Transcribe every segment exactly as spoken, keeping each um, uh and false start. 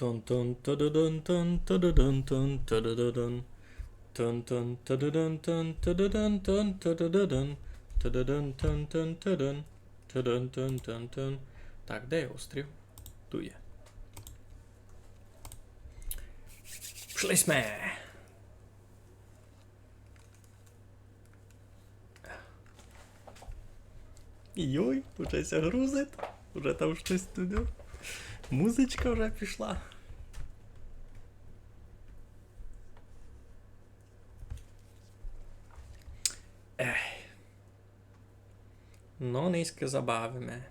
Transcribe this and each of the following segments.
Тон-тон, тададон, тон, тададон, тон, тададон. Тон-тон, тададон, тон, тададон, тон, тададон. Тададон, тон, тон, тадон. Тадон, тон, тон, тон. Так, де є острів? Туй є. Пішли сьме. Йой, уже ся грузить. Уже там штось туды. Музичка вже пішла. Ех. Но, нынька забавиме.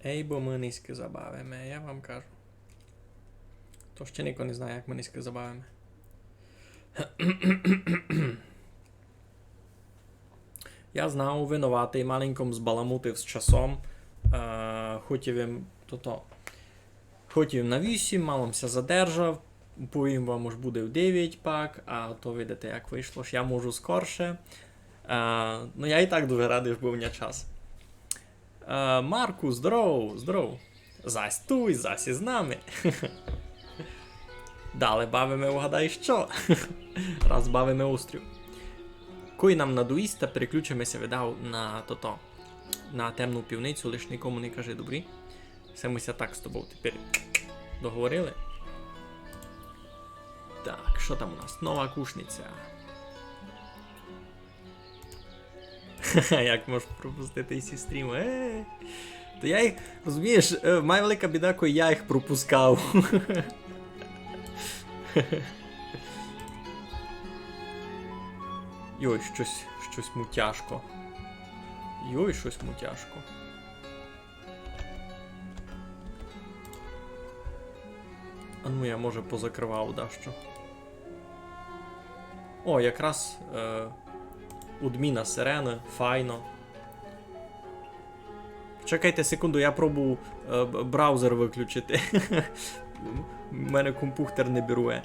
Ей, бо мы нынька забавиме, я вам кажу. То ще нико не знає, як мы нынька забавиме. Я знав, виноватый, маленько м збаламутив з часом. Е, хотів им, тото, хотів им на вісім, мало м ся задержав. Повім вам, ож буде в девять пак, а то видите, як вышло, ож я можу скорше. Е, ну, я і так дуже радый, ож быв у мене час. Е, Марку, здоров, здоров. Зась туй, зась із нами. Дале бавиме «Угадай што». Раз бавиме острів. Кой нам надоїсть, та переключиме ся, видав, на тото. На темну пивницю, лиш никому не кажи, добрі? Се мы ся так з тобов тепер договорили. Так, што там у нас? Нова Кушниця. Як можеш пропустити ці стрімы? Е, то я їх, розумієш, е, моя велика біда, коли я їх пропускав. Йой, штось, штось му тяжко. Йой, штось му тяжко. А ну, я, може, позакрывав дещо. О, якраз, е, одміна сирены, файно. Чекайте секунду, я пробую, е, б-, браузер выключити. У мене компухтер не берує.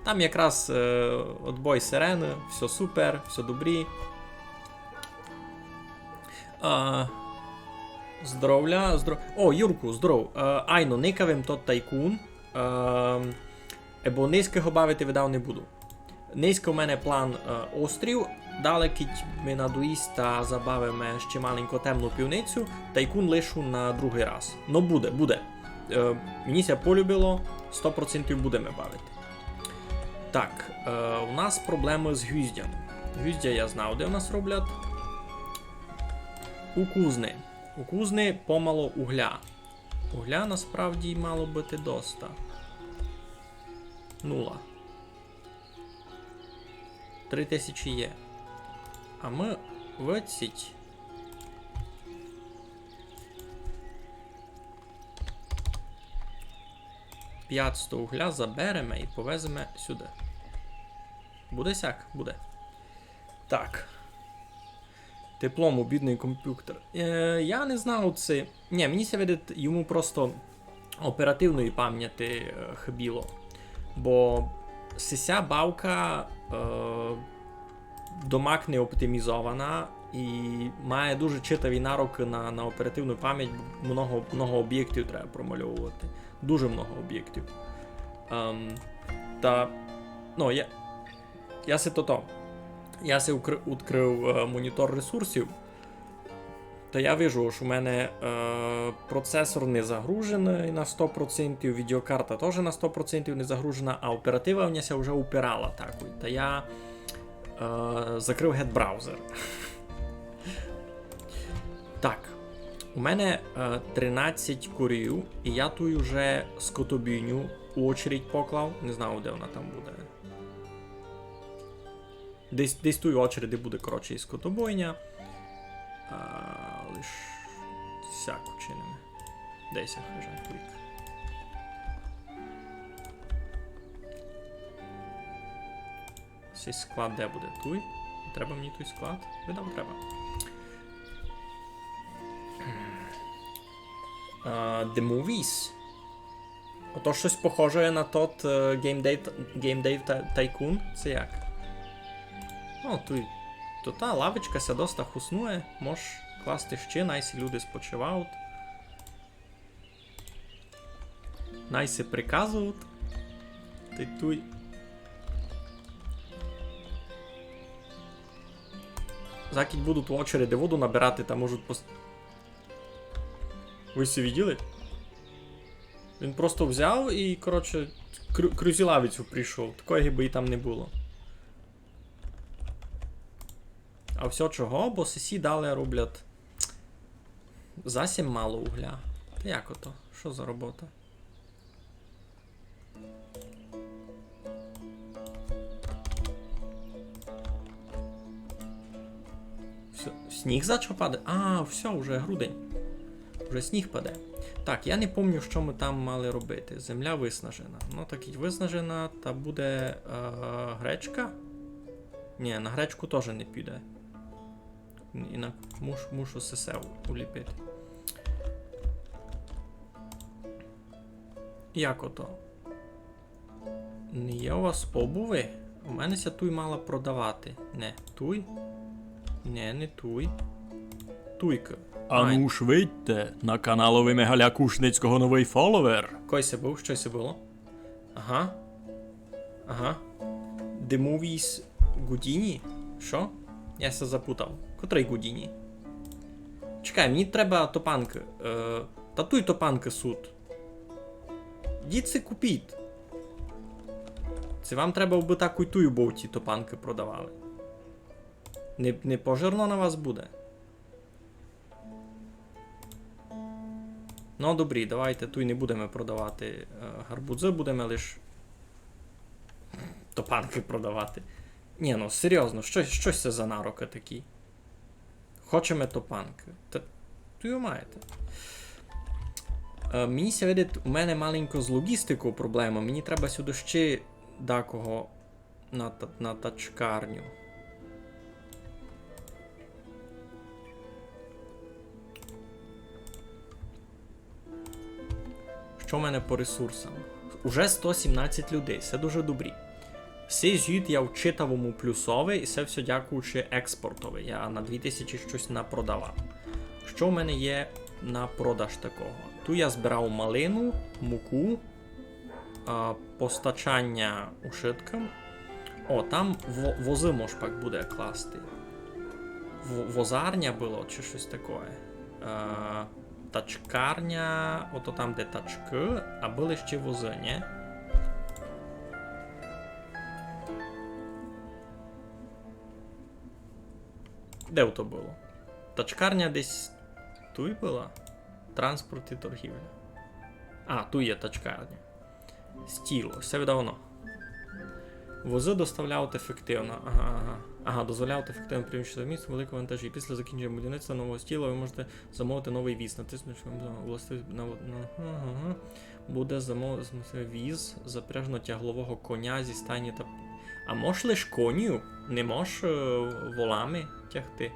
Там якраз, е, отбой сирены, всьо супер, всьо добрі. А, здоровля, здро-, о, Юрку, здоров. Е, айно, никав им тот Тайкун. Е, е, бо нынька го бавити, видав, не буду. Нынька у мене план, е, острів. Дале, кідь ми надоїсть, та забавиме ще маленько темну пивницю. Тайкун лишу на другый раз. Но буде, буде. Е, мені ся полюбило, сто процентів будеме бавити. Так, е, у нас проблемы з гвіздям. Гвіздя я знав, де у нас роблять. У кузни. У кузни помало угля. Угля насправді мало быти доста. Нула. Три тисячі є. А мы выдсіть пятсто угля забереме і повеземе сюды. Буде сяк? Буде. Так. Теплому, бідный компютер. Е, я не знав, ци... Нї, мені ся видить, йому просто оперативної памняти, е, хибіло. Бо сися бавка, е, домак не оптимізована і має дуже читаві нарокы на, на оперативну память, много, много обєктів треба промальовувати. Дуже много обєктів. Ем, та, ну, я, я си тото. Я си укр-, відкрыв, е, монітор ресурсів. Та я вижу, ож у мене, е, процесор не загруженый на сто процентів, відеокарта тоже на сто процентів не загружена, а оператива в ня ся вже упирала такой. Та я, е, закрыв гет браузер. Так, у мене, е, тринадцять корів, і я туй уже скотобійню у очередь поклав. Не знаю, де вона там буде. Десь, десь туй в очереди буде, коротше, і скотобойня. А, лиш сяк учиниме. Де ся хижа? Клік. Сей склад де буде? Туй? Треба мені туй склад? Видав, треба. А, The Movies. Ото штось похоже на тот, е, Game Dev, Game Dev Ty-, Tycoon. Се як? О, туй, то та лавочка ся доста хуснує. Мож класти ще, най сі люди спочивають. Най се приказують. Та й туй. Закіть будуть в очереди воду набирати, та можуть пос-, Вы всі виділи? Він просто взяв і, коротше, кру-, крузь лавицю прийшов. Такої гибы і там не было. А всьо чого? Бо сесі далі роблять засім мало угля. Та як ото? Што за робота? Всьо, сніг зачав падати? А, всьо, уже грудень. Уже сніг паде. Так, я не помню, што мы там мали робити. Земля виснажена. Ну, так і виснажена, та буде, е, гречка? Ні, на гречку тоже не піде. І на, муш-, мушу сесе уліпити. Як ото? Не є у вас обуви? У мене ся туй мала продавати. Не, туй. Не, не туй. Туйка. Ай. Ану ж видьте, на каналови Мигаля Кушницького новый фоловер. Кой се быв? Што се было? Ага. Ага. The Movies Гудіні? Што? Я ся запутав. Котрый Гудіні? Чекай, мені треба топанкы. Е, та туй топанкы суть. Йдіть си купіть. Се вам треба, абы так і туй у бовті топанкы продавали. Не, не пожирно на вас буде. Ну, добрі, давайте туй не будеме продавати, е, гарбузы, будеме лиш топанкы продавати. Ні, ну, серйозно, што, што се за нарокы такі? Хочеме топанкы. Та туй маєте. Е, мені ся видить, у мене маленько з логістиков проблема. Мені треба сюды ще дакого на та-, на тачкарню. Што в мене по ресурсам? Уже сто сімнадцять людей, се дуже добрі. Сей звіт я в читавому плюсови, і се всьо дякуючи експортови. Я на дві тисячі штось напродавав. Што в мене є на продаж такого? Ту я збирав малину, муку, а, постачання ушыткым. О, там во-, возы мож пак буде класти. В-, возарня было, чи штось такоє. Е, тачкарня, ото там, де тачкы, а были ще возы, нї? Де ото было? Тачкарня десь туй была? Транспорт і торгівля. А, туй є тачкарня. Стіло, се видавно. Возы доставляють ефективно. Ага, ага. Ага, дозволяють ефективно переміщати місто великого вантажі. Після закінчення будівництва нового стіла ви можете замовити новый віз. Натиснуть властивість на, на, ага, ага. Буде замов-, віз запряжено тяглового коня зі стайні та... А мож лиш конів? Не мож, е, волами тягти?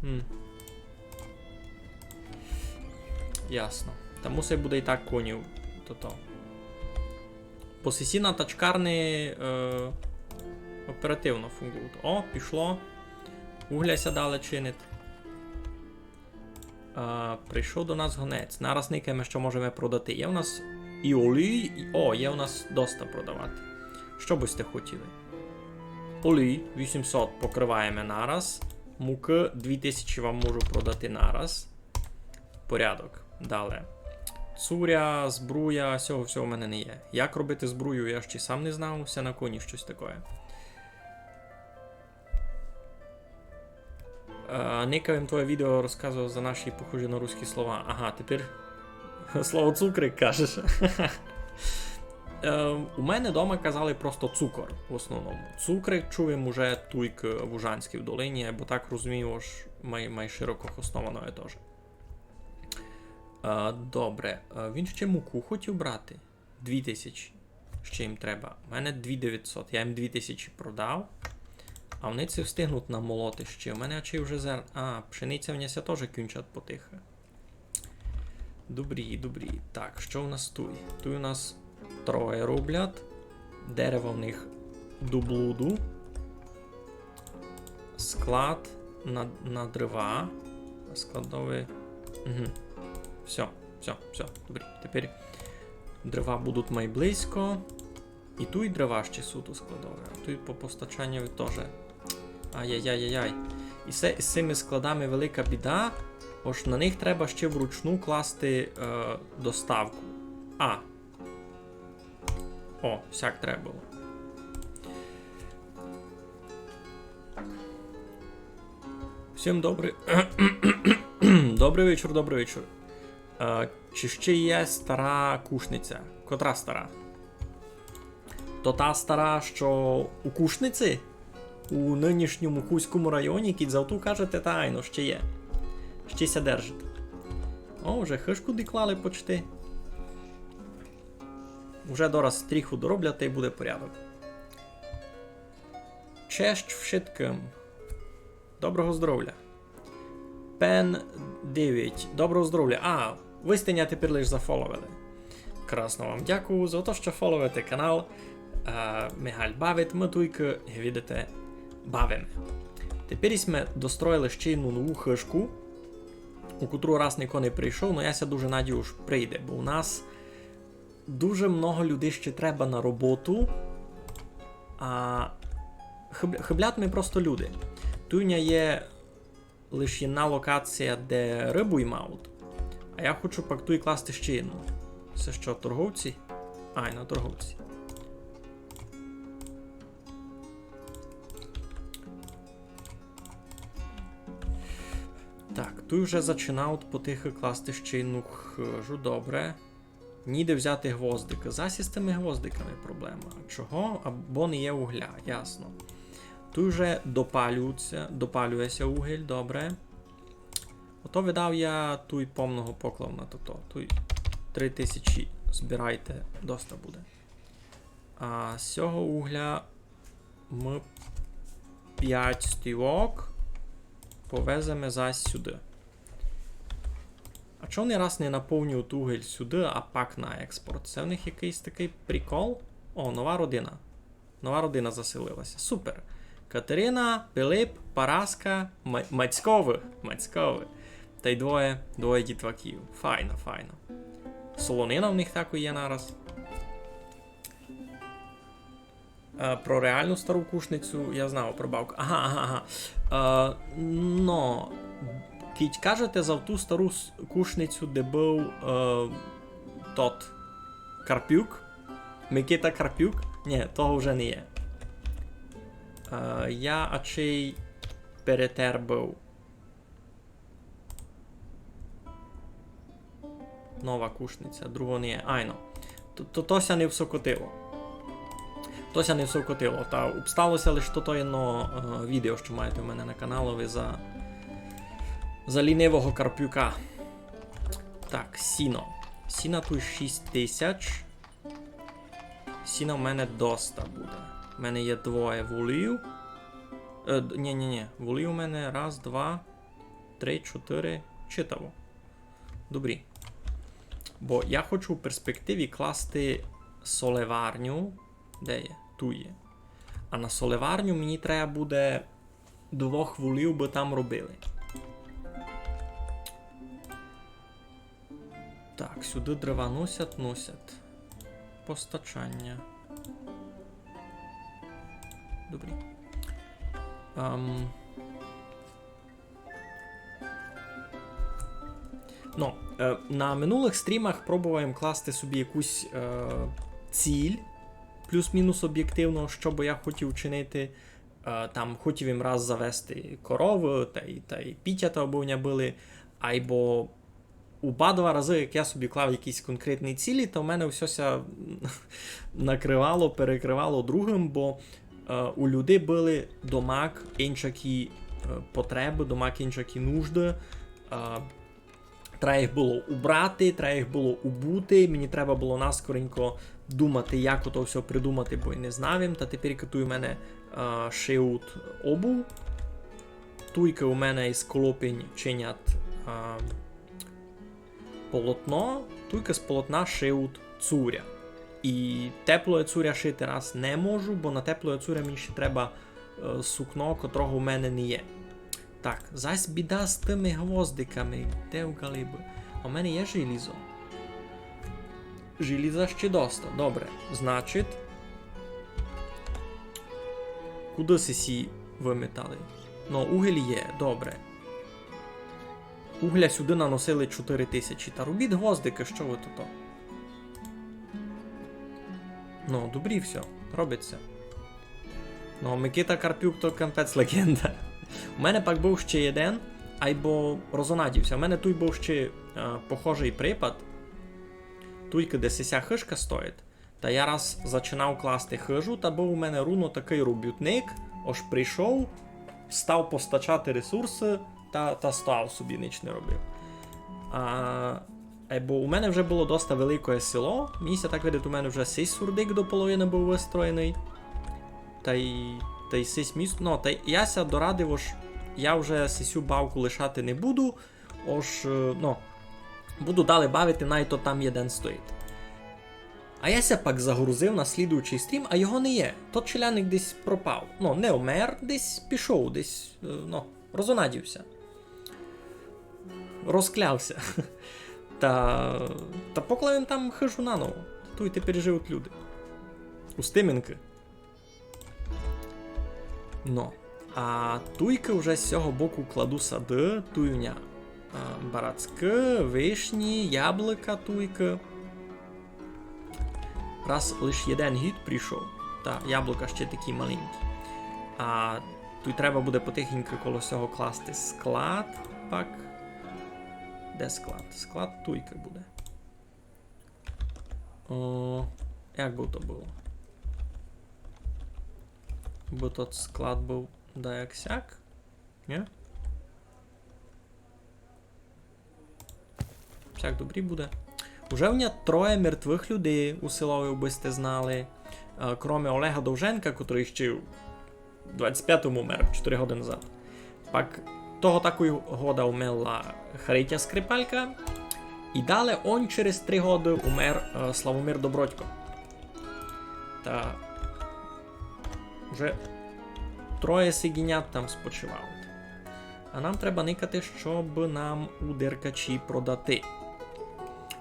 М. Ясно. Та мусить буде і так конів, тото. Бо сесі на тачкарни, е, оперативно фунґують. О, пішло. Угля ся далі чинить. Е, прийшов до нас гонець. Нараз никаєме, што можеме продати. Є у нас і олій, і, о, є у нас доста продавати. Што бы сьте хотіли? Олій вісімсот покриваєме нараз. Мукы дві тисячі вам можу продати нараз. Порядок. Далі. Цуря, збруя, сього всього в мене не є. Як робити збрую, я ще сам не знав. Всьо на коні штось такоє. Е, никав им твоє відео, розказував за наші похожі на руські слова. Ага, тепер слово цукрик кажеш. Е, у мене дома казали просто цукор в основному. Цукрик чув им уже туйк в Ужанській долині, бо так розумію, ож май, май широко хосновано є тоже. Е, добре, е, він ще муку хотів брати. Дві тисячі. Ще їм треба. У мене дві девятсот. Я їм дві тисячі продав. А вони це встигнуть намолоти ще. У мене ачей вже зер-, а, пшениця в ня ся тоже кінчать потихы. Добрі, добрі. Так, што у нас туй? Туй у нас троє роблять. Дерева в них до блуду. Склад на, на дрова. Складовый. Угу. Всьо. Всьо, всьо, добрі. Тепер дрова будуть май близько. І туй дрова ще суть у складови, а туй по постачанню тоже. Ай-яй-яй-яй-яй. І се, з сими складами велика біда, ож на них треба ще вручну класти е, доставку. А. О, сяк треба было. Всім добрый. Добрый вечір, добрый вечір. Е, чи ще є стара Кушниця? Котра стара? То та стара, що у Кушниці? У нынішньому Хустському районі, кідь за ту кажете, та айно, ще є. Ще ся держить. О, вже хижку доклали почти. Уже дораз стріху дороблять, та й буде порядок. Честь вшыткым. Доброго здоровля. Пен девять. Доброго здоровля. А, вы сьте ня тепер лиш зафоловили. Красно вам дякую за то, що фоловите канал. Е, Мигаль бавить, мы туйкы, як видите, бавиме. Тепер сьме достроїли ще одну нову хижку, у котру раз нико не прийшов, но я ся дуже надію, ож прийде, бо у нас дуже много людей ще треба на роботу, а хиб-, хиблять ми просто люди. Туй у ня є лише одна локація, де рыбу ймають. А я хочу пак туй класти ще одну. Се що, торговці? Айно, торговці. Так, туй вже зачинають потихы класти ще одну хижу, добре. Ніде взяти гвоздикы. Зась із тыми гвоздиками проблема. Чого? А бо не є угля, ясно. Туй вже допалюється, допалює ся угіль, добре. Ото видав я туй помного поклав на тото. Туй три тисячі збирайте, доста буде. А з сього угля мы пять стівок повеземе зась сюды. А чого вони раз не наповнюють угіль сюды, а пак на експорт? Се в них якыйсь такый прикол? О, нова родина. Нова родина заселила ся. Супер. Катерина, Пилип, Параска, Ма-, Мацьковы. Мацьковы. Тай двоє, двоє дітваків. Файно, файно. Солонина в них такой є нараз. Е, про реалну стару Кушницю я знав, про бавку. Ага, ага, ага. Е, но, кідь кажете за ту стару с-, Кушницю, де быв, е, тот Карпюк, Микита Карпюк? Нї, того вже не є. Е, я ачей перетер быв. Нова Кушниця, другого не є. Айно. То, то, то ся не всокотило. То ся не всокотило. Та обстало ся лиш то, то єдно, е, відео, што маєте у мене на каналови за, за лінивого Карпюка. Так, сіно. Сіна туй шість тисяч. Сіна в мене доста буде. У мене є двоє волів. Е, д-, нї, нї, нї. Волів у мене раз, два, три, чотири. Читаво. Добрі. Бо я хочу в перспективі класти солеварню. Де є? Туй є. А на солеварню мені треба буде двох волів, бы там робили. Так, сюды дрова носять, носять. Постачання. Добрі. Ам. Ну, е, на минулых стрімах пробовав им класти собі якусь, е, ціль, плюс-мінус обєктивно, што бы я хотів чинити. Е, там хотів им раз завести коровы, тай, тай пітята, абы у ня были, айбо оба-два разы, як я собі клав якісь конкретні цілі, то в мене всьо ся накрывало, перекрывало другым, бо, е, у людей были домак инчакі, е, потребы, домак инчакі нужды. Е, треба їх было убрати, треба їх было убути, мені треба было наскоренько думати, як ото всьо придумати, бо й не знав им. Та тепер туй у мене, е, шиють обув. Туйка у мене из колопень чинять, е, полотно, туйка з полотна шиють цуря. И теплоє цуря шити раз не можу, бо на теплоє цуря мені ще треба, е, сукно, котрого у мене не є. Так, зась біда з тыми гвоздиками. Де у галибы? А у мене є желізо. Желіза ще доста. Добре. Значить, куды сесі выметали? Ну, угіль є, добре. Угля сюды наносили чотири тисячі. Та робіть гвоздикы, што вы туй? Ну, добрі, всьо, робить ся. Ну, Микита Карпюк то капець легенда. У мене пак быв ще єден, айбо розонадїв ся. У мене туй быв ще, е, похожый припад. Туйкы, де сися хыжка стоїть. Та я раз зачинав класти хыжу, та быв у мене руно такый робютник, ож прийшов, став постачати ресурсы, та, та став собі, нич не робив. А, е, бо у мене вже было доста великоє село, мені ся так видить, у мене вже сись сурдик до половины быв выстроєный. Та й, та й сись міст-, ну, та й я ся дорадив, ож я вже сисю бавку лишати не буду, ож, е, ну, буду далі бавити, най то там єден стоїть. А я ся пак загрузив на слідуючый стрім, а його не є. Тот челядник десь пропав. Ну, не умер, десь пішов, десь, е, ну, розонадїв ся. Розкляв ся. Та, та поклав им там хыжу наново. Туй тепер живуть люди. Устименкы. Но. А туйкы вже з сього боку кладу сады, туй у ня, а, барацкы, вишні, яблыка туйкы. Раз лиш єден гід прийшов, та яблука ще такі маленькі. А туй треба буде потихеньку коло сього класти склад, пак. Де склад? Склад туйкы буде. О, як бы то было? Бы тот склад быв даяк сяк? Ні? Всяк добрі буде. Уже в ня троє мертвых людей у селови, убы сьте знали. Е, кроме Олега Довженка, котрый ще в двадцять пятому умер, чотыри годы назад. Пак того такой года умерла Харитя Скрипалька. І дале он через три годы умер, е, Славомир Добродько. Та вже троє сигінят там спочивають. А нам треба никати, щоб нам у Деркачі продати.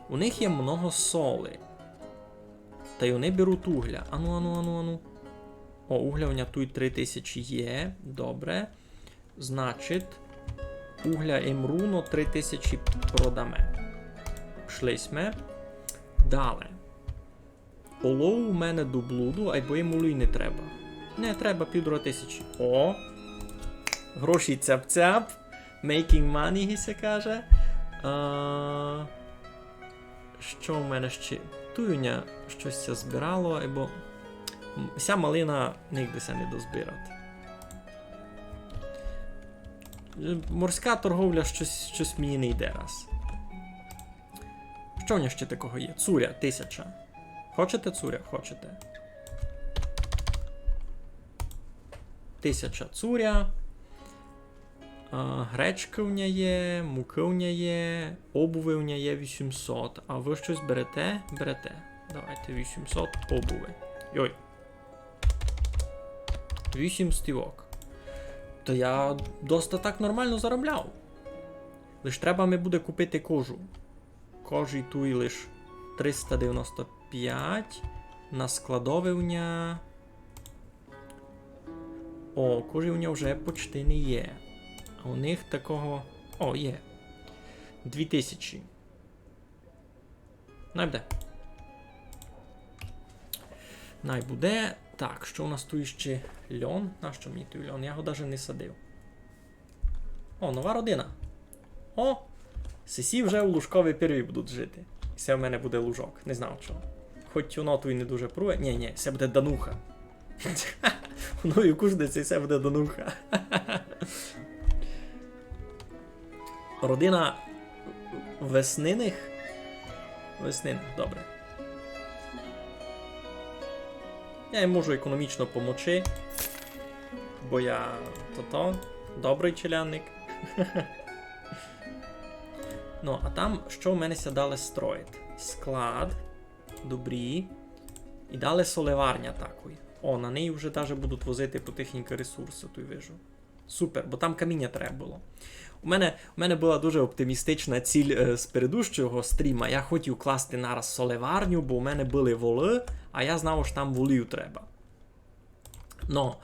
У них є много соли. Та й вони беруть угля. Ану, ану, ану, ану. О, угля у ня туй три тисячі є. Добре. Значить, угля им руно три тисячі продаме. Пішли сьме. Дале. Олов у мене до блуду, айбо им олій не треба. Не треба півтора тисячі. О! Гроші цяп-цяп. Making money, ги ся каже. А, што в мене ще? Туй у ня штось ся збирало, айбо м, ся малина нигде ся не дозбирать. Морська торговля штось, штось мені не йде раз. Што в ня ще такого є? Цуря, тисяча. Хочете цуря? Хочете. Тисяча цуря. А, гречкы в ня є, мукы в ня є, обуви в ня є вісімсот. А вы штось берете? Берете. Давайте вісімсот обуви. Йой. Вісім стівок. Та я доста так нормално заробляв. Лиш треба ми буде купити кожу. Кожі туй лиш триста девяносто пять. На складови в ня. О, кожі в ня вже почти не є. А у них такого... О, є. Дві тисячі. Най буде. Най буде. Так, што у нас туй ще? Льон. Нащо мені туй льон? Я го даже не садив. О, нова родина. О! Сесі вже у лужкови перві будуть жити. Се в мене буде лужок. Не знав чого. Хоть воно туй не дуже прує. Ні, ні, се буде Дануха. Ну і у кожниці се буде Дануха. Родина Весниных? Весниных, добре. Я їм можу економічно помочи, бо я тото, добрый челядник. Ну, а там што в мене ся далі строїть? Склад, добрі. І далі солеварня такой. О, на неї вже даже будуть возити потихеньку ресурсы, туй вижу. Супер, бо там каміня треба было. У мене, у мене была дуже оптимістична ціль, е, з передущого стріма. Я хотів класти нараз солеварню, бо у мене были волы, а я знав, ож там волів треба. Но,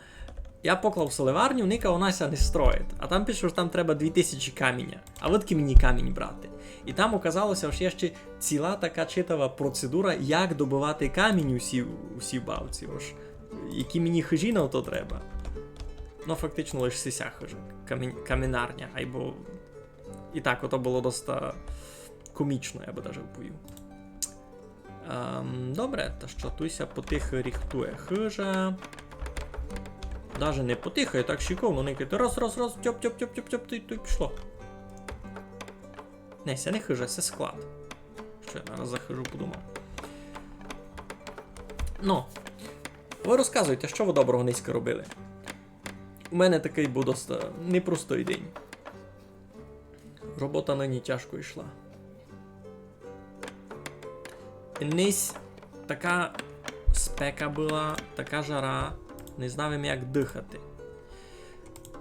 я поклав солеварню, ника вона ся не строїть. А там пише, ож там треба дві тисячі каміня. А выдкы мені камінь брати? І там оказало ся, ож є ще ціла така читава процедура, як добывати камінь у сій, у сій бавці. Ож, які мені хыжі на то треба. Ну, фактично лише сися хыжа, камін-, камінарня, айбо і так, ото было доста комічно, я бы даже повів. Ем, добре, та што, туй ся потихы ріхтує хыжа. Даже не потихы, я так шиковно никати. Раз, раз, раз, тьоп, тьоп, тьоп, тьоп, тьоп, туй, туй пішло. Не, се не хыжа, се склад. Што я зараз за хыжу подумав? Ну, вы розказуйте, што вы доброго нынька робили. У мене такый быв доста непростый день. Робота нині тяжко йшла. Нись така спека была, така жара, не знав им, як дыхати.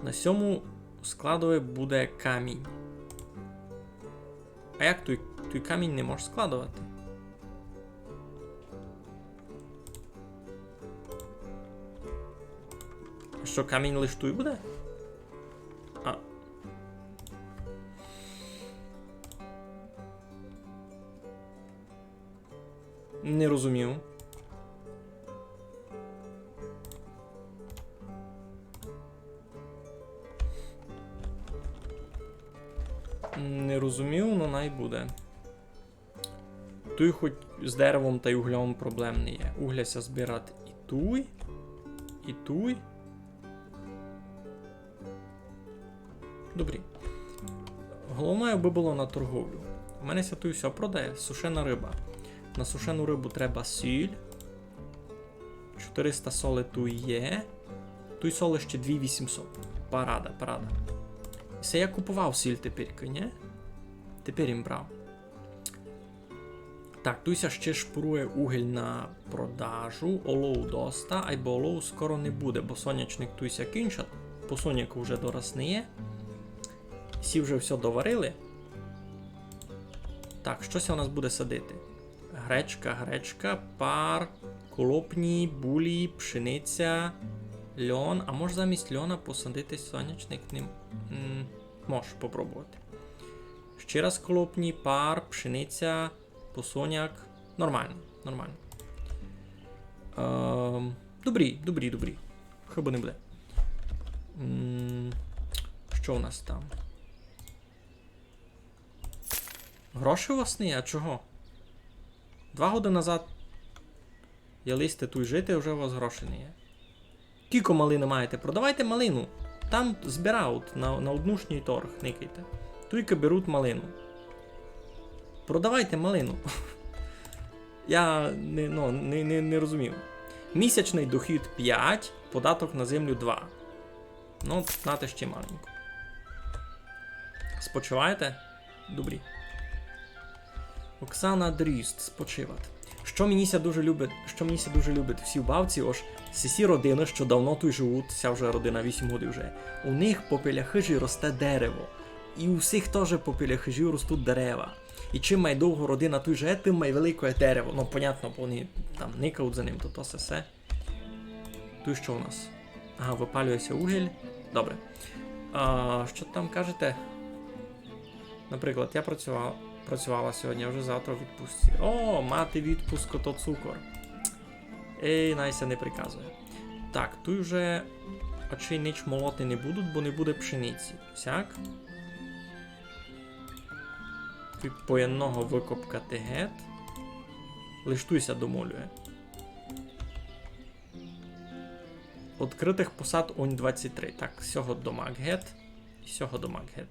На сьому складови буде камінь. А як туй, туй камінь не можеш складовати? А што, камінь лиш туй буде? А. Не розумів. Не розумів, но най буде. Туй хоть з деревом тай углем проблем не є. Угля ся збирать і туй, і туй. Добрі. Головне, абы было на торговлю. У мене ся туй всьо продає. Сушена рыба. На сушену рыбу треба сіль. Чотыриста соли туй є. Туй соли ще дві вісімсот. Парада, парада. Се я купував сіль тепер, нї? Тепер им брав. Так, туй ся ще шпорує угель на продажу. Олову доста, айбо олову скоро не буде, бо сонячник туй ся кінчат. По соняку вже дораз не є. Сі вже всьо доварили. Так, што ся у нас буде садити? Гречка, гречка, пар, колопні, булі, пшениця, льон. А мож замість льона посадити сонячник? Ним-, м, мож попробовати. Ще раз колопні, пар, пшениця, посоняк. Нормално, нормално. Ем, добрі, добрі, добрі. Хыба не буде. М, што у нас там? Грошей у вас не є? А чого? Два годы назад яли сьте туй жити, а вже у вас грошей не є. Кіко малины маєте? Продавайте малину. Там збирають на, на однушній торг, никайте. Туйка беруть малину. Продавайте малину. Я не, ну, не, не, не розумів. Місячный дохід пять, податок на землю два. Ну, знати ще маленько. Спочиваєте? Добрі. Оксана Дріст спочиват. Што мені ся дуже любить, што мені ся дуже любить в сій бавці, ож сесі родины, што давно туй живуть, ся вже родина вісім годів живе. У них попіля хыжі росте дерево. І у всіх тоже попіля хыжі ростуть дерева. І чим май довго родина туй живе, тым май велике дерево. Ну, понятно, бо они там никають за ним, то, то се все. Туй што у нас? Ага, выпалює ся угіль. Добре. А, што там кажете? Наприклад, я працювала, працювала сьогодні, а вже завтра у відпустці. О, мати відпуск, то цукор. Ей, най ся не приказує. Так, туй вже ачей нич молоти не будуть, бо не буде пшениці. Сяк. Туй по єдного выкопкати гет. Лиш туй ся домолює. Открытых посад онь двадцять три. Так, сього домак гет. І сього домак гет.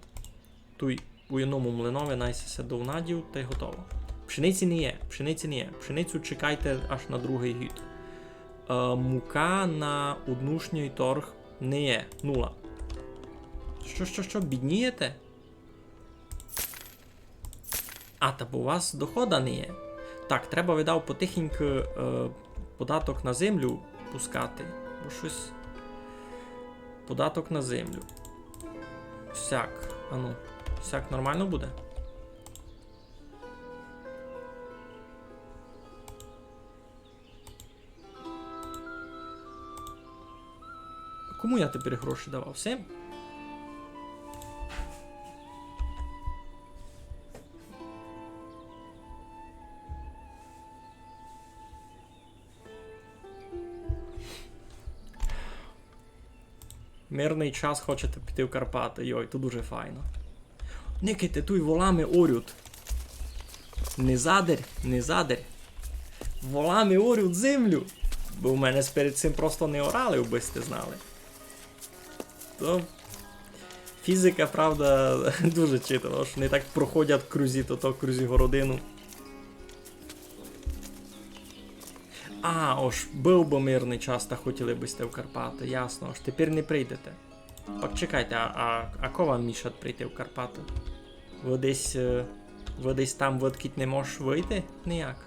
Туй у єдному млинови най ся довнадів, тай готово. Пшениці не є, пшениці не є. Пшеницю чекайте аж на другый гід. Е, мука на однушній торг не є. Нула. Што, што, што, біднієте? А, та бо у вас дохода не є. Так, треба, видав, потихеньку, е, податок на землю пускати. Бо штось... Податок на землю. Сяк. Ану, сяк нормално буде? Кому я тепер гроші давав? Сим? Мирный час, хочете піти в Карпаты? Йой, то дуже файно. Никайте, туй волами орють. Не задарь, не задарь. Волами орють землю. Бо в мене перед сим просто не орали, бы сьте знали. То фізика, правда, дуже читава, ож они так проходять крузі, то, то крузі городину. А, ож быв бы мирный час, та хотіли бы сьте в Карпаты, ясно, ож тепер не прийдете. Пак чекайте, а, а, а ко вам мішать прийти в Карпаты? Вы десь, е, вы десь там, выдкіть не можеш выйти? Ніяк.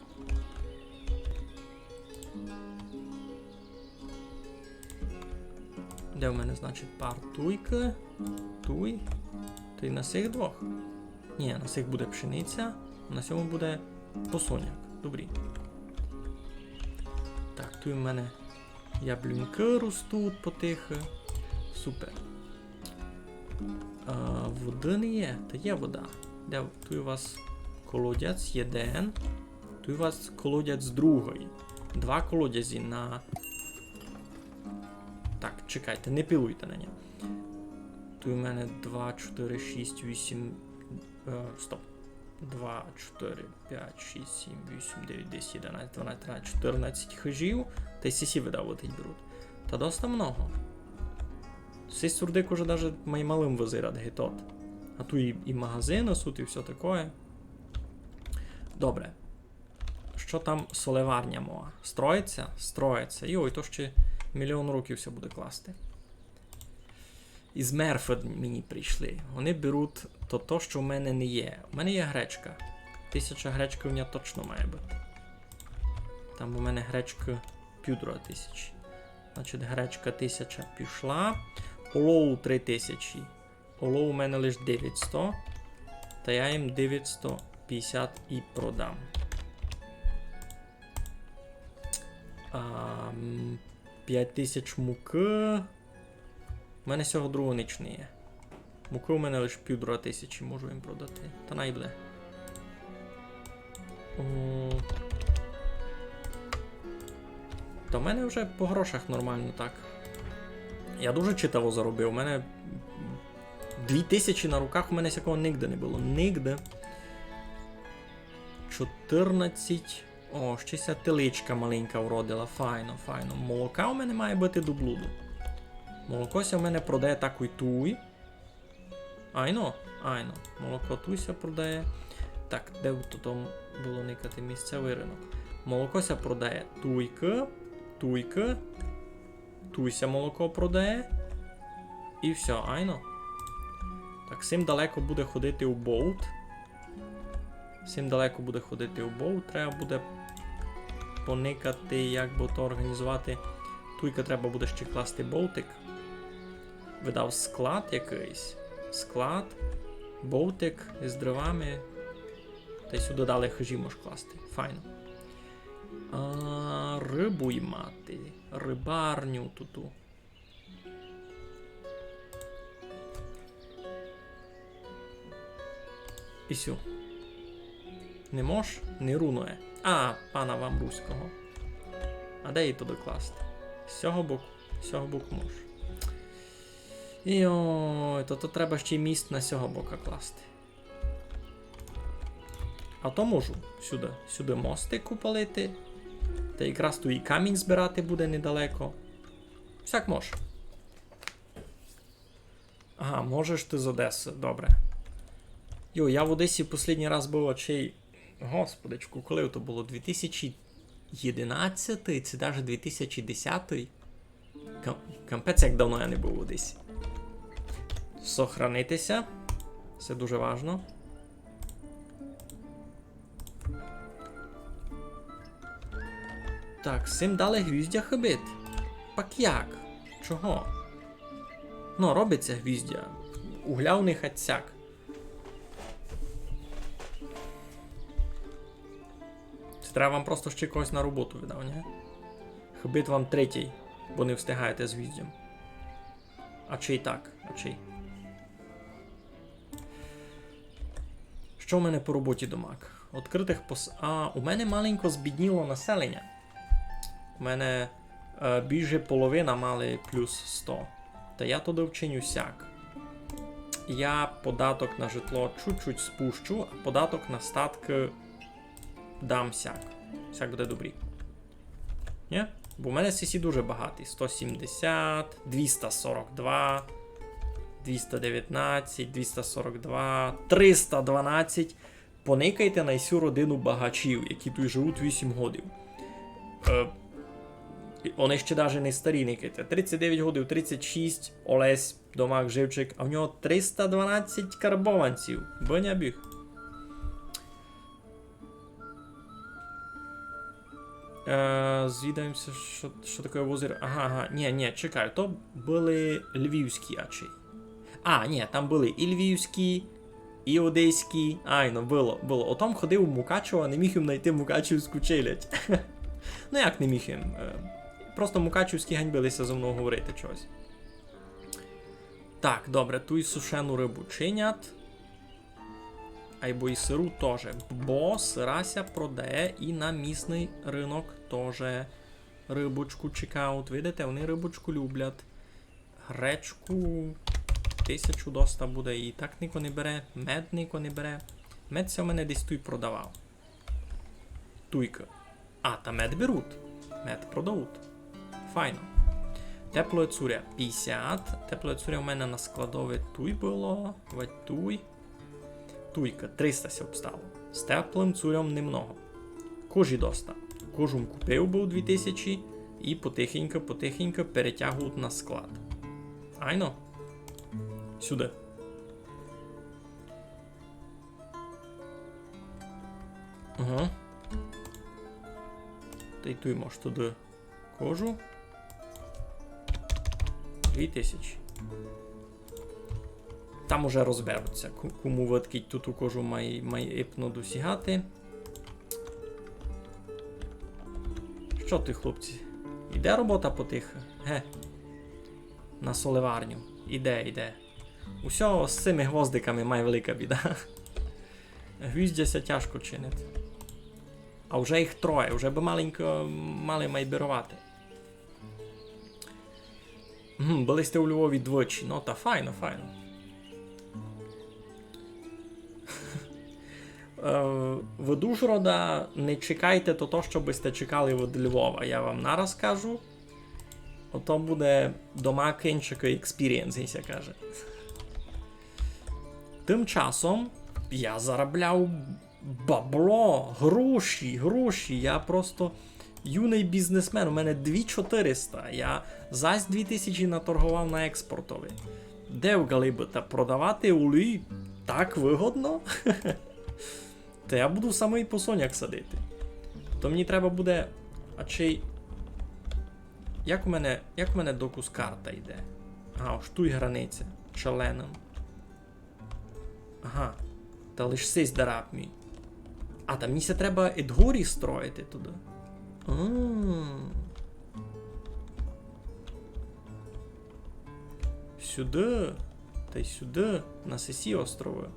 Де в мене, значить, пар туйкы? Туй. Туй на сих двох? Ні, на сих буде пшениця, на сьому буде посоняк. Добрі. Так, туй в мене яблунькы ростуть потихы. Супер. А, воды не є, та є вода. Де, туй у вас колодязь єден, туй у вас колодязь другый. Два колодязі на... Так, чекайте, не пілуйте на ня. Туй у мене два, чотири, шість, вісім, е, стоп. Два, чотири, пять, шість, сім, вісім, девять, десять, єденадцять, дванадцять, тринадцять, чотирнадцять хыжів, тай сесі видавати беруть. Та доста много. Сись сурдик уже даже май малым вызират ги тот. А туй і, і магазины суть, і всьо такоє. Добре. Што там солеварня моя? Строїть ся? Строїть ся. Йой, то ще мільйон років ся буде класти. Із Мерфи мені прийшли. Они беруть то, то, што в мене не є. У мене є гречка. Тисяча гречкы у мене точно має быти. Там у мене гречкы півтора тисячі. Значить, гречка тисяча пішла. Олову три тисячі. Олову у мене лиш девятсто. Та я їм девятсто пятдесят і продам. А, м, пять тисяч мукы. У мене сього другого нич не є. Мукы у мене лиш півтора тисячі, можу їм продати. Та най буде. О. Та в мене вже по грошах нормално так. Я дуже читаво заробив. У мене дві тисячі на руках, у мене сякого нигде не было. Нигде. Чотирнадцять. О, ще ся теличка маленька вродила. Файно, файно. Молока у мене має быти до блуду. Молоко ся у мене продає так і туй. Айно, айно. Молоко туй ся продає. Так, де б то там было никати? Місцевый рынок. Молоко ся продає туйкы, туйкы. Туй ся молоко продає. І всьо, айно. Так, сим далеко буде ходити у бовт. Сим далеко буде ходити у бовт. Треба буде поникати, як бы то організовати. Туйка треба буде ще класти бовтик. Видав склад якыйсь. Склад, бовтик із дровами. Тай сюды далі хыжі мож класти. Файно. А, рыбу й мати. Рыбарню туту. І сю. Не мож? Не рунує. А, пана вам руського. А де її туды класти? З сього боку, з сього боку мож. Йой, то, то треба ще й міст на сього бока класти. А то можу сюды, сюды мостик упалити. Та якраз туй і камінь збирати буде недалеко. Всяк мож. Ага, можеш ты з Одесы, добре. Йо, я в Одесі послідній раз быв очей, господичку, коли то было? Дві тисячі єдинадцятый, ци даже дві тисячі десятый. Кам-, капець, як давно я не быв у Одесі. Сохранити ся. Се дуже важно. Так, сим далі гвіздя хыбить. Пак як? Чого? Ну, робить ся гвіздя. Угля у них ацяк. Се треба вам просто ще когось на роботу, видав, нї? Хыбить вам третій, бо не встигаєте з гвіздьом. А чи й так, а чи й. Што в мене по роботі домак? Открытых пос-, а, у мене маленько збідніло населеня. У мене, е, більше половина мали плюс сто. Та я туды вчиню сяк. Я податок на житло чуть-чуть спущу, а податок на статкы дам сяк. Сяк буде добрі. Нї? Бо в мене сесі дуже багаті. Сто сімдесят, двіста сорок два, двіста девятнадцять, двіста сорок два, триста дванадцять. Поникайте на сю родину багачів, які туй живуть вісім годів. Е, вони ще даже не старі, никайте. Тридцять девять годів, тридцять шість, Олесь, домак, живчик, а в нього триста дванадцять карбованців. Быня біг. Е, звідаємося, што, што таке возеро. Ага, ага, нї, нї, чекай, то были львівські ачей. А, нї, там были і львівські, і одеські. Айно, было, было. Отам ходив у Мукачево, а не міг им найти мукачевську челядь. Ну як не міг им? Е, просто мукачевські ганьбили ся зо мнов говорити чогось. Так, добре, туй сушену рыбу чинять. Айбо і сыру тоже. Бо сыра ся продає і на місный рынок тоже. Рыбочку чекають. Видите, вони рыбочку люблять. Гречку тисячу доста буде, і так нико не бере. Мед нико не бере. Мед ся в мене десь туй продавав. Туйка. А, та мед беруть. Мед продають. Файно. Теплоє цуря пятдесят. Теплоє цуря у мене на складови туй было. Вать туй. Туйка, триста ся обстало. З теплым цурьом немного. Кожі доста. Кожу м купив быв дві тисячі і потихеньку, потихеньку перетягують на склад. Айно. Сюды. Ага. Та й туй мож туды кожу. Дві тисячі. Там уже розберуться, ку-, кому выдкіть ту, ту кожу май, май ипно досягати. Што ты, хлопці? Іде робота потихы? Ге. На солеварню. Іде, іде. Усьо з цими гвоздиками май велика біда. Гвіздя ся тяжко чинить. А вже їх троє, вже бы маленько мали май бировати. Мгм, были сьте у Львові двічі. Ну, та файно, файно. Е, від Ужгорода не чекайте то, то, што бы сьте чекали від Львова, я вам нараз кажу. Ото буде домак иншакый експірієнс, як ся каже. Тым часом я заробляв бабло, гроші, гроші. Я просто юный бізнесмен, у мене дві чотириста. Я зась дві тисячі наторговав на експортови. Де в галибы, та продавати улій так выгодно? Та я буду самый посоняк садити. То мені треба буде, а чи... Як у мене, як у мене докус карта йде? Ага, ож туй границя. Челленом. Ага. Та лиш сись дараб мій. А, та мені ся треба ид горі строїти туды. А. Сюды. Та й сюды. На сесі островы.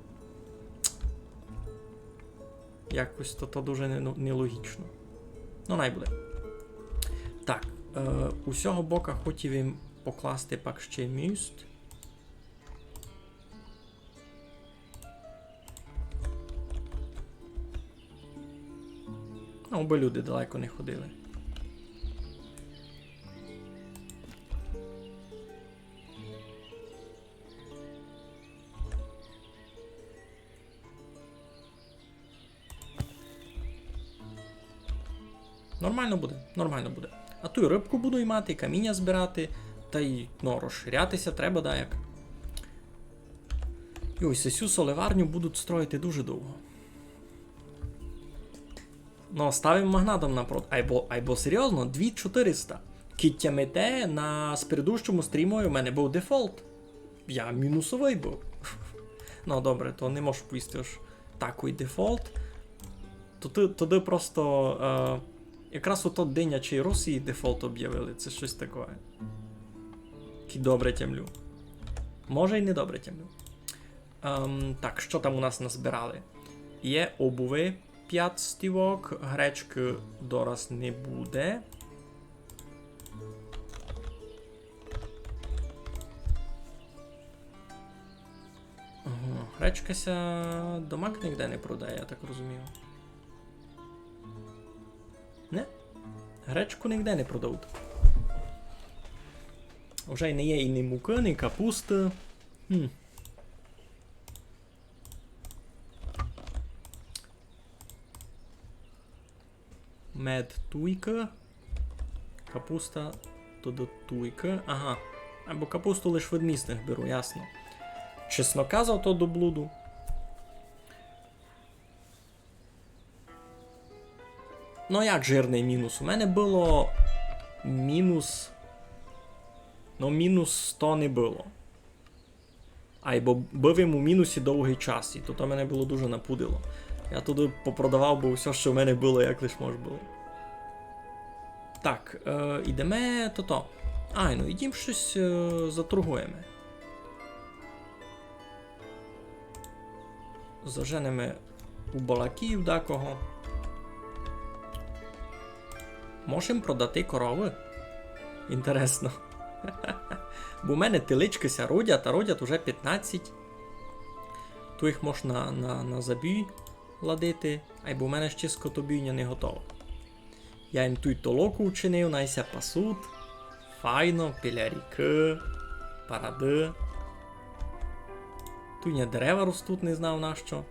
Якось то, то дуже не-, нелогічно. Ну, най буде. Так, е, у сього бока хотів им покласти пак ще міст. Ну, абы люди далеко не ходили. Нормално буде, нормално буде. А туй рыбку буду имати, каміня збирати, та й, ну, розширяти ся треба даяк. Йой, сесю солеварню будуть строїти дуже довго. Ну, ставим магнатом напроти. Айбо, айбо серйозно, дві чотириста. Кидь тямите, на спередущому стрімови у мене быв дефолт. Я мінусовый быв. Ну, добре, то не можу повісти, ож такый дефолт. То ты, тоды просто, е, якраз у тот день, ачей Росії дефолт обявили, ци штось таке. Кідь добре тямлю. Може, й не добре тямлю. Ем, так, што там у нас назбирали? Є обувы пять стівок, гречкы дораз не буде. Ага, гречка ся домак нигде не продає, я так розумію. Не? Гречку нигде не продають. Уже й не є і ні мукы, ні капусты. Хм. Мед туйка. Капуста то до туйка. Ага. Айбо капусту лиш від місных беру, ясно. Чеснока зато до блуду. Ну, як жирный мінус? У мене было мінус. Ну, мінус сто не было. Айбо быв им у мінусі довгый час, і то, то мене было дуже напудило. Я туды попродавав бы всьо, што в мене было, як лиш мож было. Так, е, ідеме тото. Ай, ну, ідім штось, е, заторгуєме. Заженеме у балаків дакого. Можем продати коровы? Інтересно. Бо в мене теличкы ся родять, а родять уже пятнадцять. Ту їх можна на, на забій ладити. Айбо в мене ще скотобійня не готова. Я їм туй толоку вчинив, най ся пасут. Файно, біля рікы, парады. Туй ня дерева ростут, не знав нащо.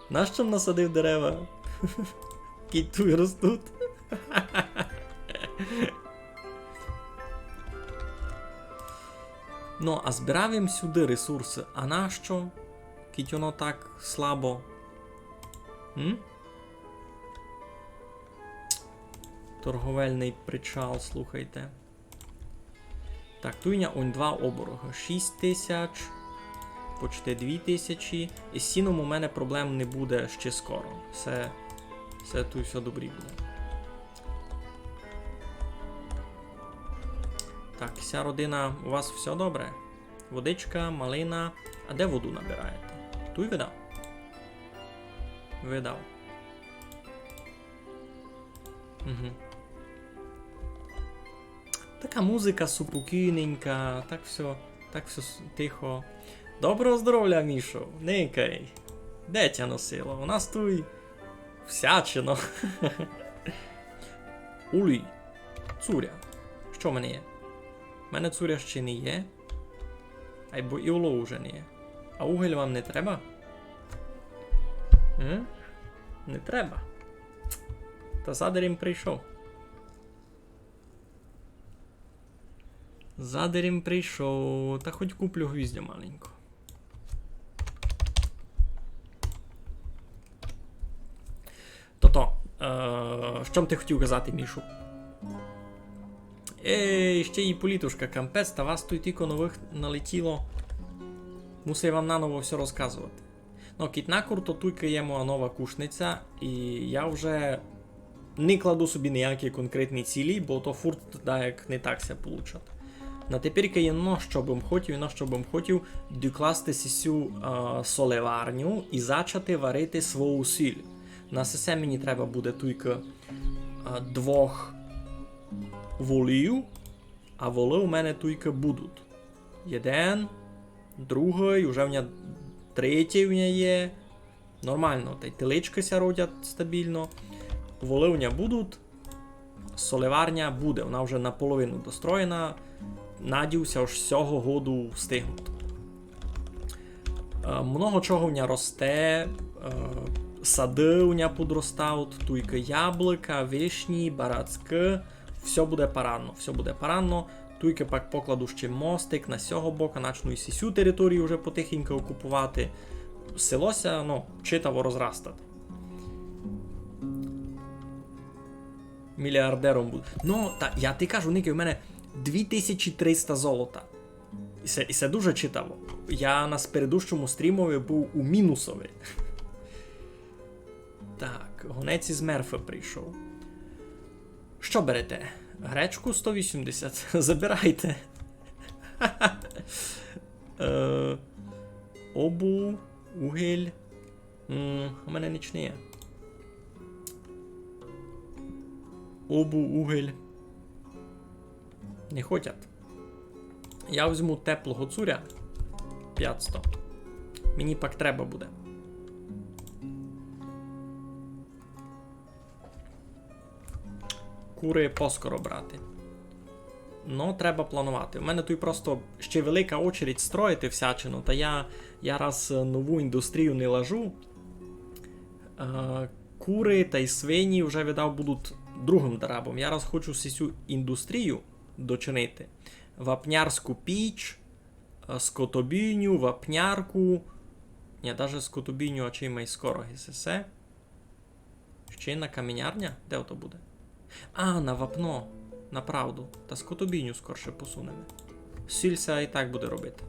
Нащо м насадив дерева? Кідь туй ростут. Ну, а збирав им сюды ресурсы. А нащо? Кідь оно так слабо. М? Торговельный причал, слухайте. Так, туй ня онь два оборогы. Шість тисяч, почти дві тисячі. Із сіном у мене проблем не буде ще скоро. Всьо, всьо туй всьо добрі буде. Так, вся родина, у вас всьо добре? Водичка, малина. А де воду набираєте? Туй видав? Видав. Угу. Така музика супокійненька, так всьо, так всьо с-, тихо. Доброго здоровля, Мішо, никай. Де тя носило? У нас туй всячино. Улій. Цуря. Што в мене є? В мене цуря ще не є. Айбо і улов уже не є. А уголь вам не треба? М? Не треба. Та задарь им прийшов. Задарь им прийшов. Та хоть куплю гвіздя маленько. Тото, е, што м ти хотів казати, Мішу? Ей, ще й політушка, кампець, та вас туй тілько новых налетіло. Мусив вам наново всьо розказовати. Но, кідь накурто, туйка є моя нова кушниця, і я вже не кладу собі ніякі конкретні цілі, бо то фурт даяк не так ся получать. На теперька єдно, што бым хотів, єдно, што бым хотів, докласти сисю, е, солеварню і зачати варити свою сіль. На сесе мені треба буде туйка, е, двох волів, а волы у мене туйка будуть. Єден, другый, уже в ня третій в ня є. Нормално, тай теличкы ся родять стабілно. Волы в ня будуть. Солеварня буде, вона вже наполовину достроєна. Надію ся, ож сього году встигнуть. Е, много чого в ня росте, е, сады у ня подростають, туйка яблука, вишні, барацкы. Всьо буде парадно, всьо буде парадно. Туйка пак покладу ще мостик на сього бока, начну і сисю територію вже потихеньку окуповати. Село ся, ну, читаво розрастати. Міліардером буду. Ну, та я ти кажу, Никай, у мене дві тисячі триста золота. І се, і се дуже читаво. Я на спередущому стрімови быв у мінусови. Так, гонець із Мерфи прийшов. Што берете? Гречку сто вісімдесят. Забирайте. Е, обув, угіль. М, у мене ніч не є. Обув, угіль. Не хотять. Я возьму теплого цуря. Пятсто. Мені пак треба буде. Куры поскоро брати. Но, треба планувати. У мене туй просто ще велика очередь строїти всячину, та я, я раз, е, нову індустрію не лажу. Е, куры тай свині вже, видав, будуть другым дарабом. Я раз хочу сисю індустрію дочинити. Вапнярську піч, е, скотобійню, вапнярку. Ні, даже скотобійню, а чий май скоро ги сесе. Ще на камінярня? Де ото буде? А, на вапно. Направду. Та скотобійню скорше посунеме. Сіль ся і так буде робити.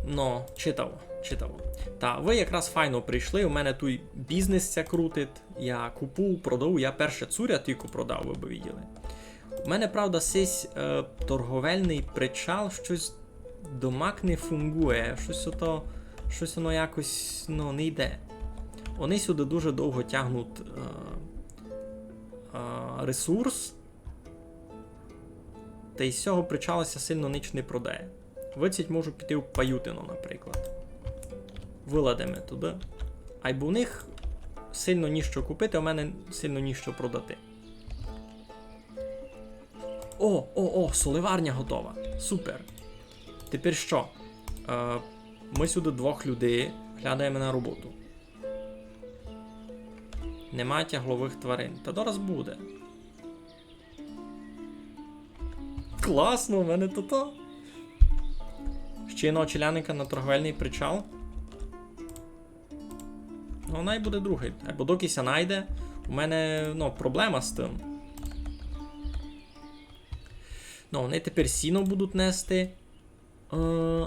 Но, читаво, читаво. Та, вы якраз файно прийшли, у мене туй бізнес ся крутить. Я купую, продаю, я перше цуря тілько продав, вы бы виділи. У мене, правда, сись, е, торговельный причал штось домак не фунґує, штось ото, штось воно якось, ну, не йде. Они сюды дуже довго тягнуть, е, е, ресурс, та й з сього причала ся сильно ніч не продає. Выдцить можу піти в Паютино, наприклад. Выладиме туды. Айбо в них сильно ніщо купити, а в мене сильно ніщо продати. О, о, о, соливарня готова. Супер. Тепер што? Е, мы сюды двох людей глядаєме на роботу. Нема тягловых тварин. Та дораз буде. Класно, у мене тото. Ще одного челядника на торговельный причал. Ну, най буде другый. Айбо докі ся найде, у мене, ну, проблема з тым. Ну, они тепер сіно будуть нести. Е,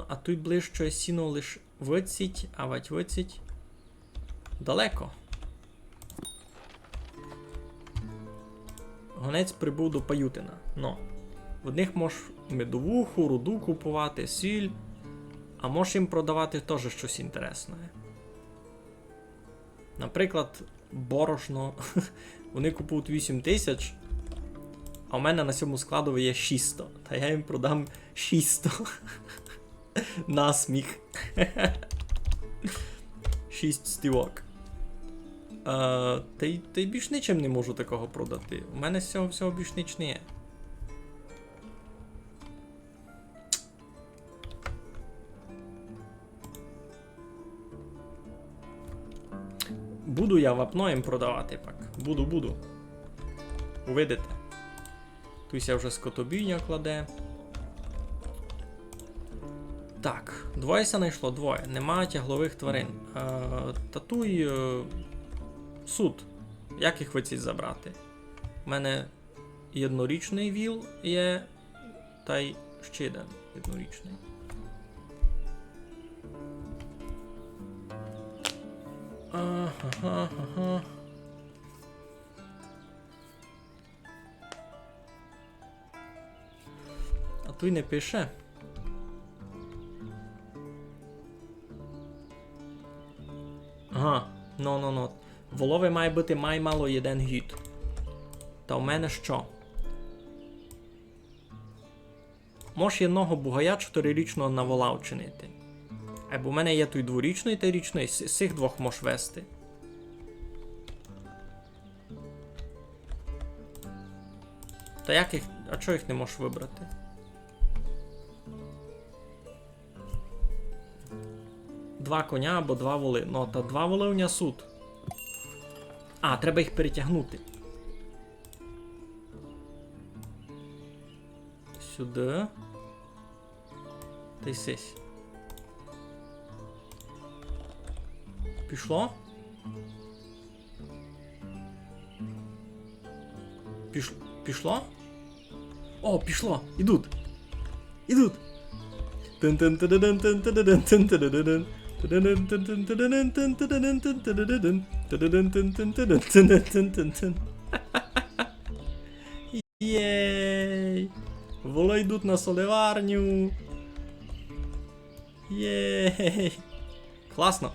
а туй ближче сіно лиш выдцить, авать выдцить. Далеко. Гонець прибув до Паютина. Но. В одних мож медовуху, руду купувати, сіль. А мож їм продавати тоже штось інтересне. Наприклад, борошно. Они купують вісім тисяч, а в мене на сьому складови є шістсто. Та я їм продам шістсто. На сміх. Шість стівок. Е, та й, та й більш нічим не можу такого продати. У мене з сього всього більш ніч не є. Буду я вапно їм продавати пак. Буду, буду. Увидите. Туй ся вже скотобійня кладе. Так, двоє ся найшло, двоє. Нема тягловых тварин. Е, та туй, е, суд. Як їх выдцить забрати? У мене єднорічный віл є, тай ще єден єднорічный. Ага, ага. А туй не пише. Ага, но, но, но. Волови має быти май мало єден гід. Та в мене што? Мож єдного бугая чотирирічного на вола учинити. Айбо в мене є туй дворічный та річный, з, з сих двох мож вести. Та як їх, а чого їх не можеш выбрати? Два коня або два волы. Ну, та два волы у ня суть. А, треба їх перетягнути. Сюды. Та й сись. Пішло? Піш-, пішло? О, пішло! Ідуть! Ідуть! Єй! Воло йдуть на солеварню! Єй! Класно!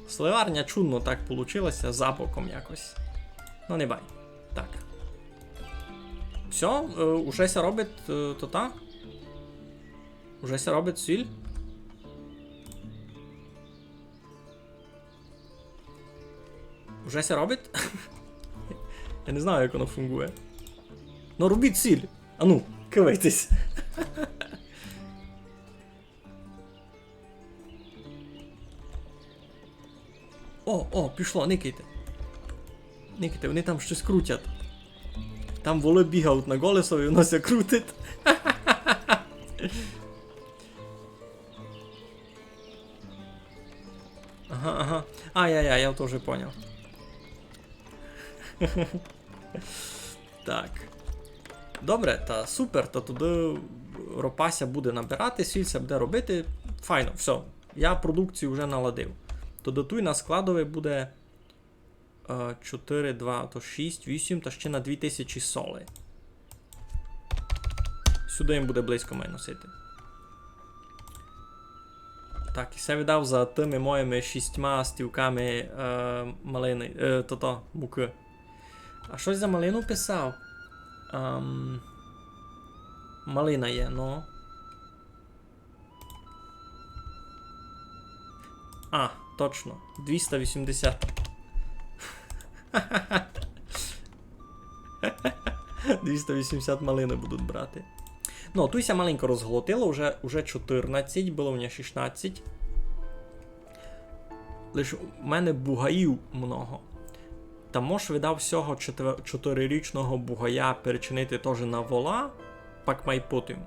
Солеварня чудно так получилася, за боком якось. Ну, не бай. Так. Всьо, е, уже ся робить, е, то та. Уже ся робить сіль. Уже ся робить? Я не знаю, як воно фунґує. Ну, робіть сіль. Ану, кивайтесь. О, о, пішло, никайте. Никайте, вони там штось крутять. Там волы бігають на колесо, і воно ся крутить. Ага, ага. Ай-яй-яй, я тоже поняв. Так. Добре, та супер, та туды ропа ся буде набирати, сіль ся буде робити. Файно, всьо. Я продукцію вже наладив. Туды туй на складови буде, е, чотири, два, то шість, вісім, та ще на дві тисячі соли. Сюды їм буде близько май носити. Так, і се видав за тыми моїми шістьма стівками, е, малины, е, тото, мукы. А штось за малину писав? Ем, малина є, ну. А, точно. Двіста вісімдесят. Двіста вісімдесят малины будуть брати. Ну, туй ся маленько розглотило, уже, уже чотирнадцять, было у мене шістнадцять. Лиш у мене бугаїв много. Та мож видав сього четвер-, чотирирічного бугая перечинити тоже на вола, пак май потім.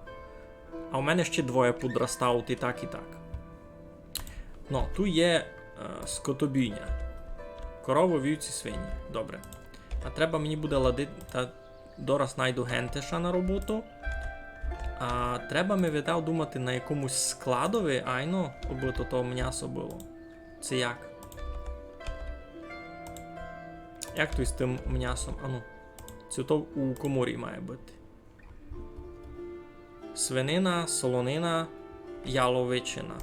А у мене ще двоє подрастають і так, і так. Ну, туй є, е, скотобійня. Коровы, вівці, свині. Добре. А треба мені буде ладити, та дораз найду гентеша на роботу. А треба ми видав думати на якомусь складови, айно, абы то, то мнясо было. Се як? Як то із тым мнясом? Ану. Се то у коморі має быти. Свинина, солонина, яловичина.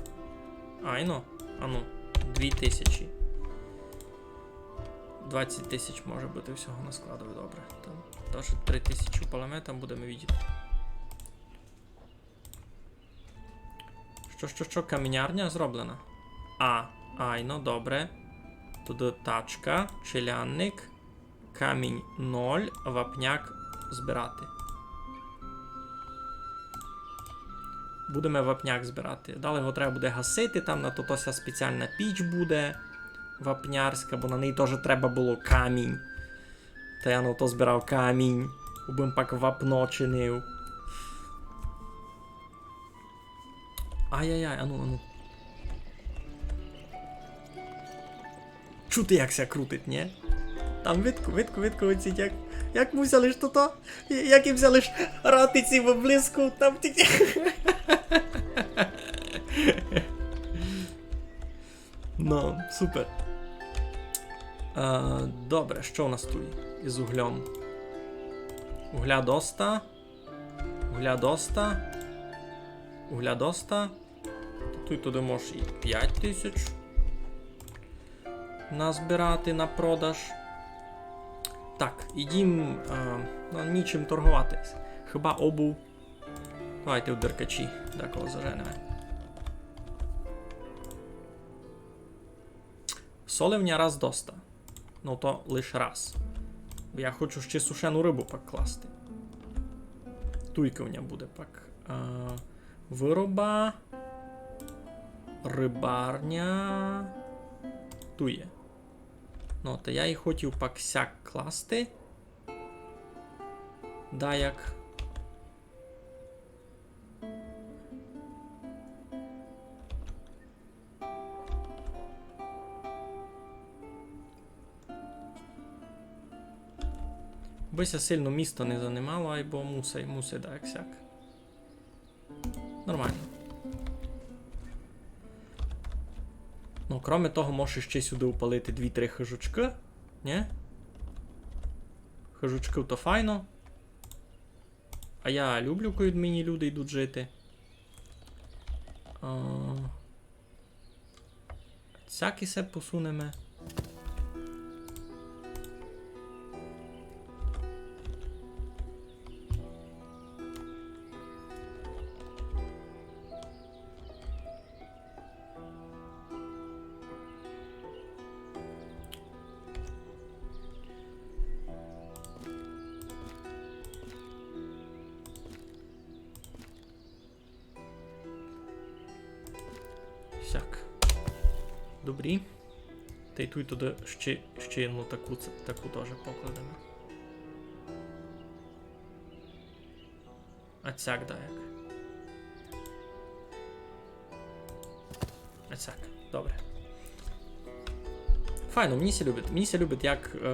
Айно? Ану, дві тисячі. Двадцять тисяч може быти всього на складови, добре. Та, даже три тисячі палеме, там будеме видіти. Што, што, што, камінярня зроблена? А, айно, добре. Туды тачка, челядник, камінь ноль, вапняк збирати. Будеме вапняк збирати. Далі го треба буде гасити, там на тото ся спеціална піч буде вапнярська, бо на неї тоже треба было камінь. Та я на то збирав камінь, убым пак вапно чинив. Ай-яй-яй, ану, ану. Чути, як ся крутить, нє? Там видко, видко, видко, оці як, як му взяли ж тото, як їм взяли ж ратиці в облиску, там тільки. Ну, супер. Е, добре, што у нас туй із углём? Угля доста. Угля доста. Угля доста. Туй туды можеш і пять тисяч назбирати на продаж. Так, ідім, е, ну, нічим торговати. Хіба обув. Давайте у Деркачі декого заженеме. Соли в ня раз доста. Ну то лиш раз. Бо я хочу ще сушену рыбу пак класти. Туйка в ня буде пак. Е, выроба. Рыбарня. Туй є. Ну, та я і хотів пак сяк класти. Даяк. Бы ся сильно місто не занимало, айбо мусай, мусай, да, як сяк. Нормално. Ну, кроме того, можеш іщи сюды упалити дві-три хыжочкы, нї? Хыжочкы то файно. А я люблю, коли мені люди йдуть жити. А, сяк і се посунеме. Сяк. Добрі. Тай туй туды ще, ще одну таку, ц-, таку тоже покладеме. А сяк даяк. А сяк, добре. Файно, мені ся любить. Мені ся любить, як, е,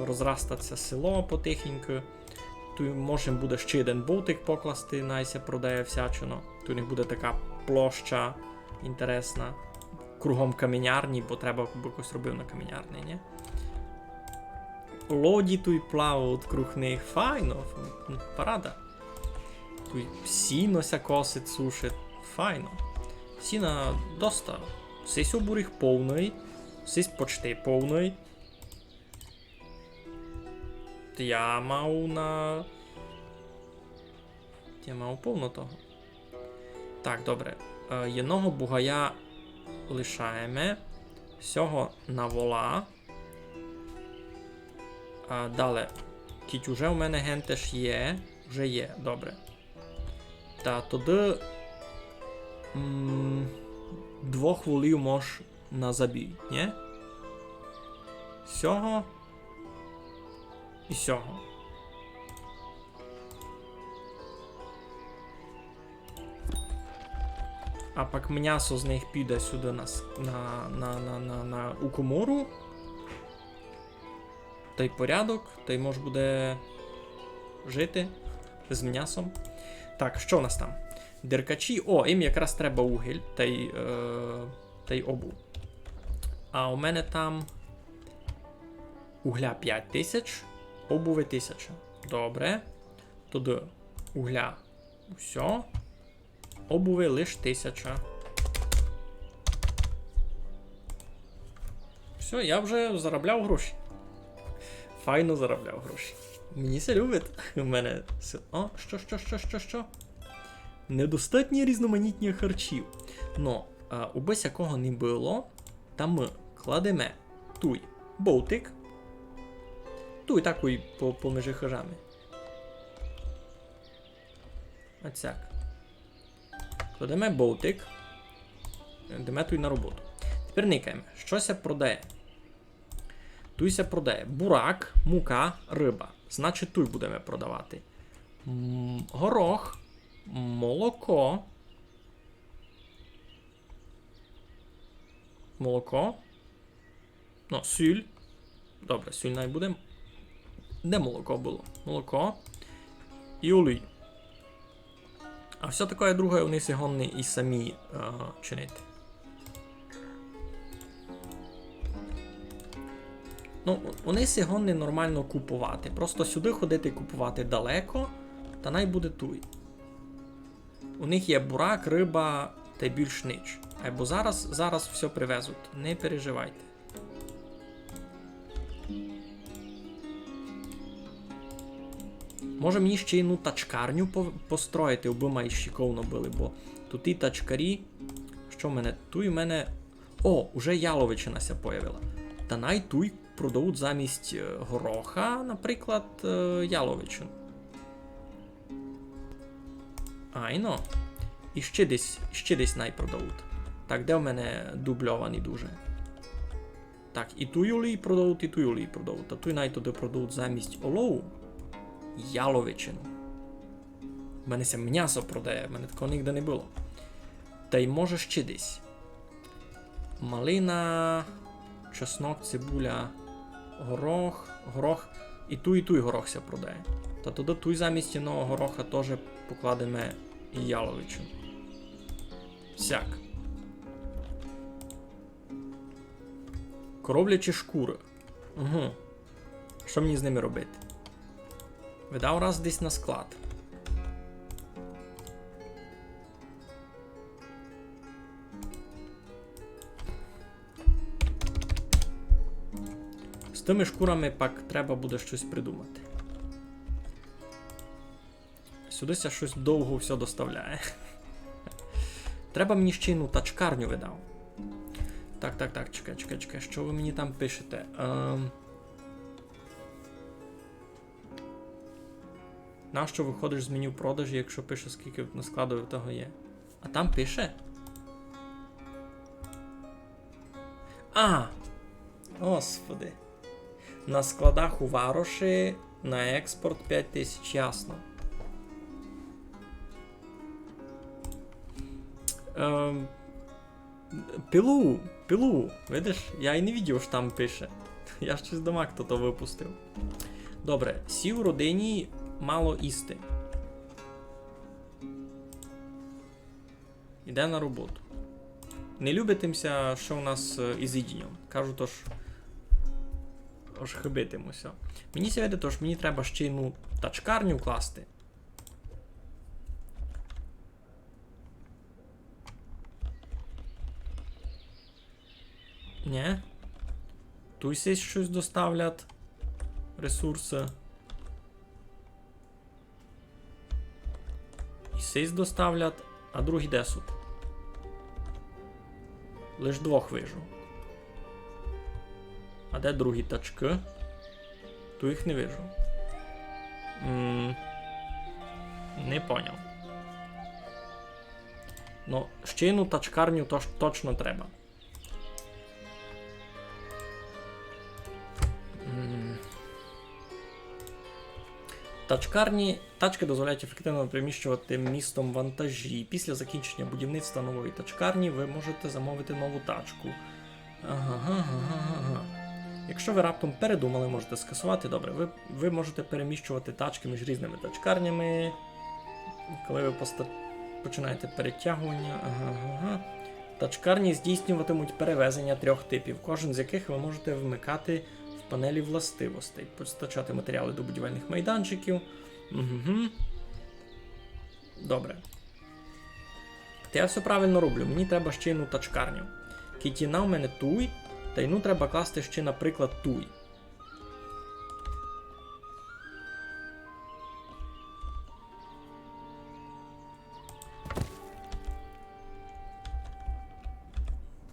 розрастать ся село потихеньку. Туй можем буде ще один бовтик покласти, най ся продає всячино. Туй у них буде така площа інтересна. Кругом каменярні, бо треба, бы хтось робив на каменярні, нї? Лоді туй плавають круг них. Файно, ф-, парада. Туй сіно ся косить, сушить. Файно. Сіна доста. Сись обуріг повный, сись почти повный. Та я мав на, я мав повно того. Так, добре. Е, єдного бугая лишаєме. Сього на вола. А дале, кідь уже у мене гентеш є, уже є, добре. Та туды, м, двох волів мож на забій, нї? Сього і сього. А пак мнясо з них піде сюды на с-, на, на, на, на, на, у комору. Тай порядок, тай мож буде жити з мнясом. Так, што у нас там? Деркачі, о, їм якраз треба угіль, тай, е, тай обув. А у мене там угля пять тисяч, обуви тисяча. Добре. Туды угля усьо. Обуви лиш тисяча. Всьо, я вже заробляв гроші. Файно заробляв гроші. Мені ся любить. У мене ся-, о, што, што, што, што, што? Недостатнє різноманіття харчів. Но, а, убы сякого не было, та мы кладеме туй бовтик. Туй такой по-, помежи хыжами. Оцяк. Кладеме бовтик. Йдеме туй на роботу. Тепер никаєме. Што ся продає? Туй ся продає бурак, мука, рыба. Значить, туй будеме продавати. М, горох, молоко. Молоко. Ну, сіль. Добре, сіль най буде. Де молоко было? Молоко. І олій. А всьо таке друге они си годні і самі, е, чинити. Ну, они си годні нормално куповати. Просто сюды ходити куповати далеко, та най буде туй. У них є бурак, рыба тай більш нич. Айбо зараз, зараз всьо привезуть, не переживайте. Може мені ще єдну тачкарню по-, построїти, убы май шиковно были, бо туй і тачкарі. Што в мене? Туй у мене, о, уже яловичина ся появила. Та най туй продавуть замість, е, гороха, наприклад, е, яловичину. Айно. І ще десь, ще десь най продавуть. Так, де в мене дубльовані дуже? Так, і туй олій продавуть, і туй олій продавуть. Та туй най туды продавуть замість олову яловичину. В мене ся мнясо продає, в мене такого нигде не было. Тай може ще десь. Малина, чеснок, цибуля, горох, горох. И туй, и туй горох ся продає. Та тогды туй замість єдного гороха тоже покладеме яловичу. Сяк. Коровлячі шкуры. Угу. Што мені з ними робити? Видав раз десь на склад. З тыми шкурами пак треба буде штось придумати. Сюды ся штось довго всьо доставляє. Треба мені ще й, ну, тачкарню, видав. Так, так, так, чекай, чекай, чекай, што вы мені там пишете? Ем... Нащо выходиш з меню продажі, якщо пише, скільки на складові того є? А там пише? А! Господи. На складах у вароші на експорт пять тисяч, ясно. Ем, пилу, пилу, видиш, я й не видів, што там пише. Я штось дома хто-то выпустив. Добре, сій у родині мало їсти. Іде на роботу. Не любить им ся, што у нас е, із їдінням. Кажу, тож ож хыбить им усьо. Мені ся видить, ож мені треба ще й, ну, тачкарню класти. Нє? Туй сись штось доставлять. Ресурсы. И сись доставлять, а другі де суть? Лиш двох вижу. А де другі тачкы? Ту їх не вижу. М, не поняв. Но, ще єдну тачкарню тож, точно треба. М. Тачкарні, тачки дозволяють ефективно переміщувати містом вантажі. Після закінчення будівництва нової тачкарні ви можете замовити нову тачку. Ага, ага, ага, ага. Якщо ви раптом передумали, можете скасувати. Добре, ви, ви можете переміщувати тачки між різними тачкарнями. Коли ви поста-, починаєте перетягування, ага, ага, ага. Тачкарні здійснюватимуть перевезення трьох типів, кожен з яких ви можете вмикати в панелі властивостей, постачати матеріали до будівельних майданчиків. Угу. Добре. Та я всьо правильно роблю, мені треба ще єдну тачкарню. Кіть єдна у мене туй, та єдну треба класти ще, наприклад, туй.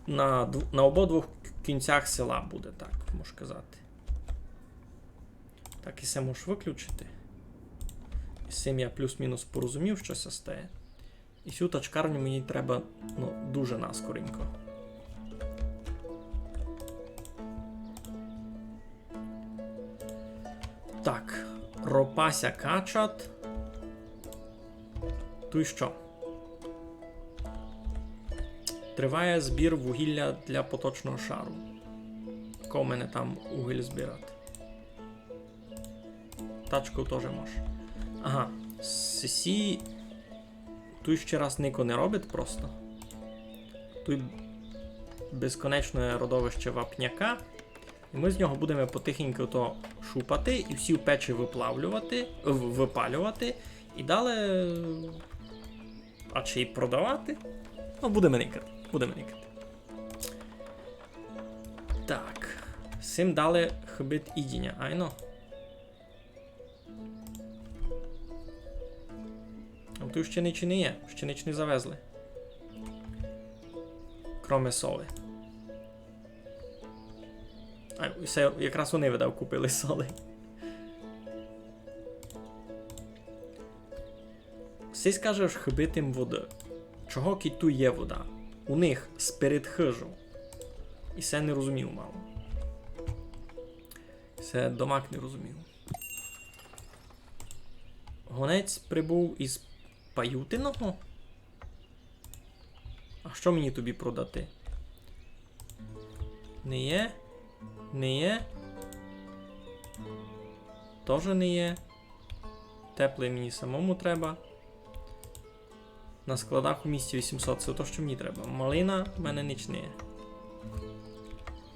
На дв-, на обох кінцях села буде, так, мож казати. Так, і се можеш выключити. І з сим я плюс-мінус порозумів, што ся стає. І сю тачкарню мені треба, ну, дуже наскоренько. Так, ропа ся качать. Туй што? Триває збір вугілля для поточного шару. Ко в мене там уголь збирати? Тачку тоже мож. Ага. Сесі. Туй ще раз нико не робить просто. Туй безконечне родовище вапняка. І мы з нього будеме потихеньку то шупати і всі в печі выплавлювати, в-, выпалювати. І далі, а чи й продавати? Ну, будеме никати, будеме никати. Так, сим далі хыбить їдіня, айно. А туй ще нич не є, ще нич не завезли. Кроме соли. А, се якраз они, видав, купили соли. Сись каже, ож хыбить им воды. Чого, кідь туй є вода? У них сперед хыжу. І се не розумів мало. Се домак не розумів. Гонець прибув із Паютиного? А што мені тобі продати? Не є? Не є? тоже не є. Теплый мені самому треба. На складах у місті вісімсот, се то, што мені треба. Малина, в мене нич не є.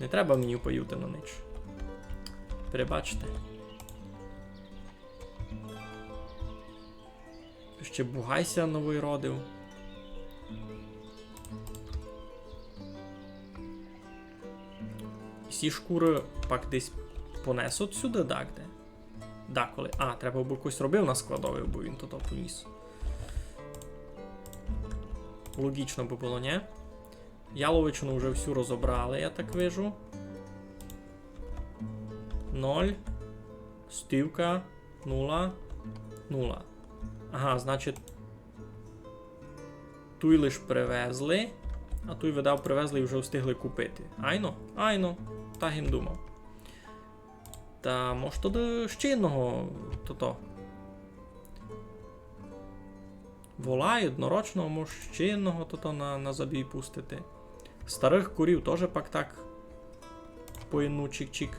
Не треба мені в Паютину нич. Перебачте. Ще бугай ся новый родив. Сі шкуры пак десь понесуть сюды дагде? Даколи. А, треба бы хтось робив на складови, бо він то поніс. Логічно бы было, нє? Яловичину вже всю розобрали, я так вижу. Ноль. Стівка. Нула. Нула. Ага, значить, туй лиш привезли, а туй, видав, привезли і вже встигли купити. Айно? Айно. Так им думав. Та мож туды ще одного, тото. Вола, однорочного, мож ще одного тото на, на забій пустити. Старых курів тоже пак так по одну чик-чик.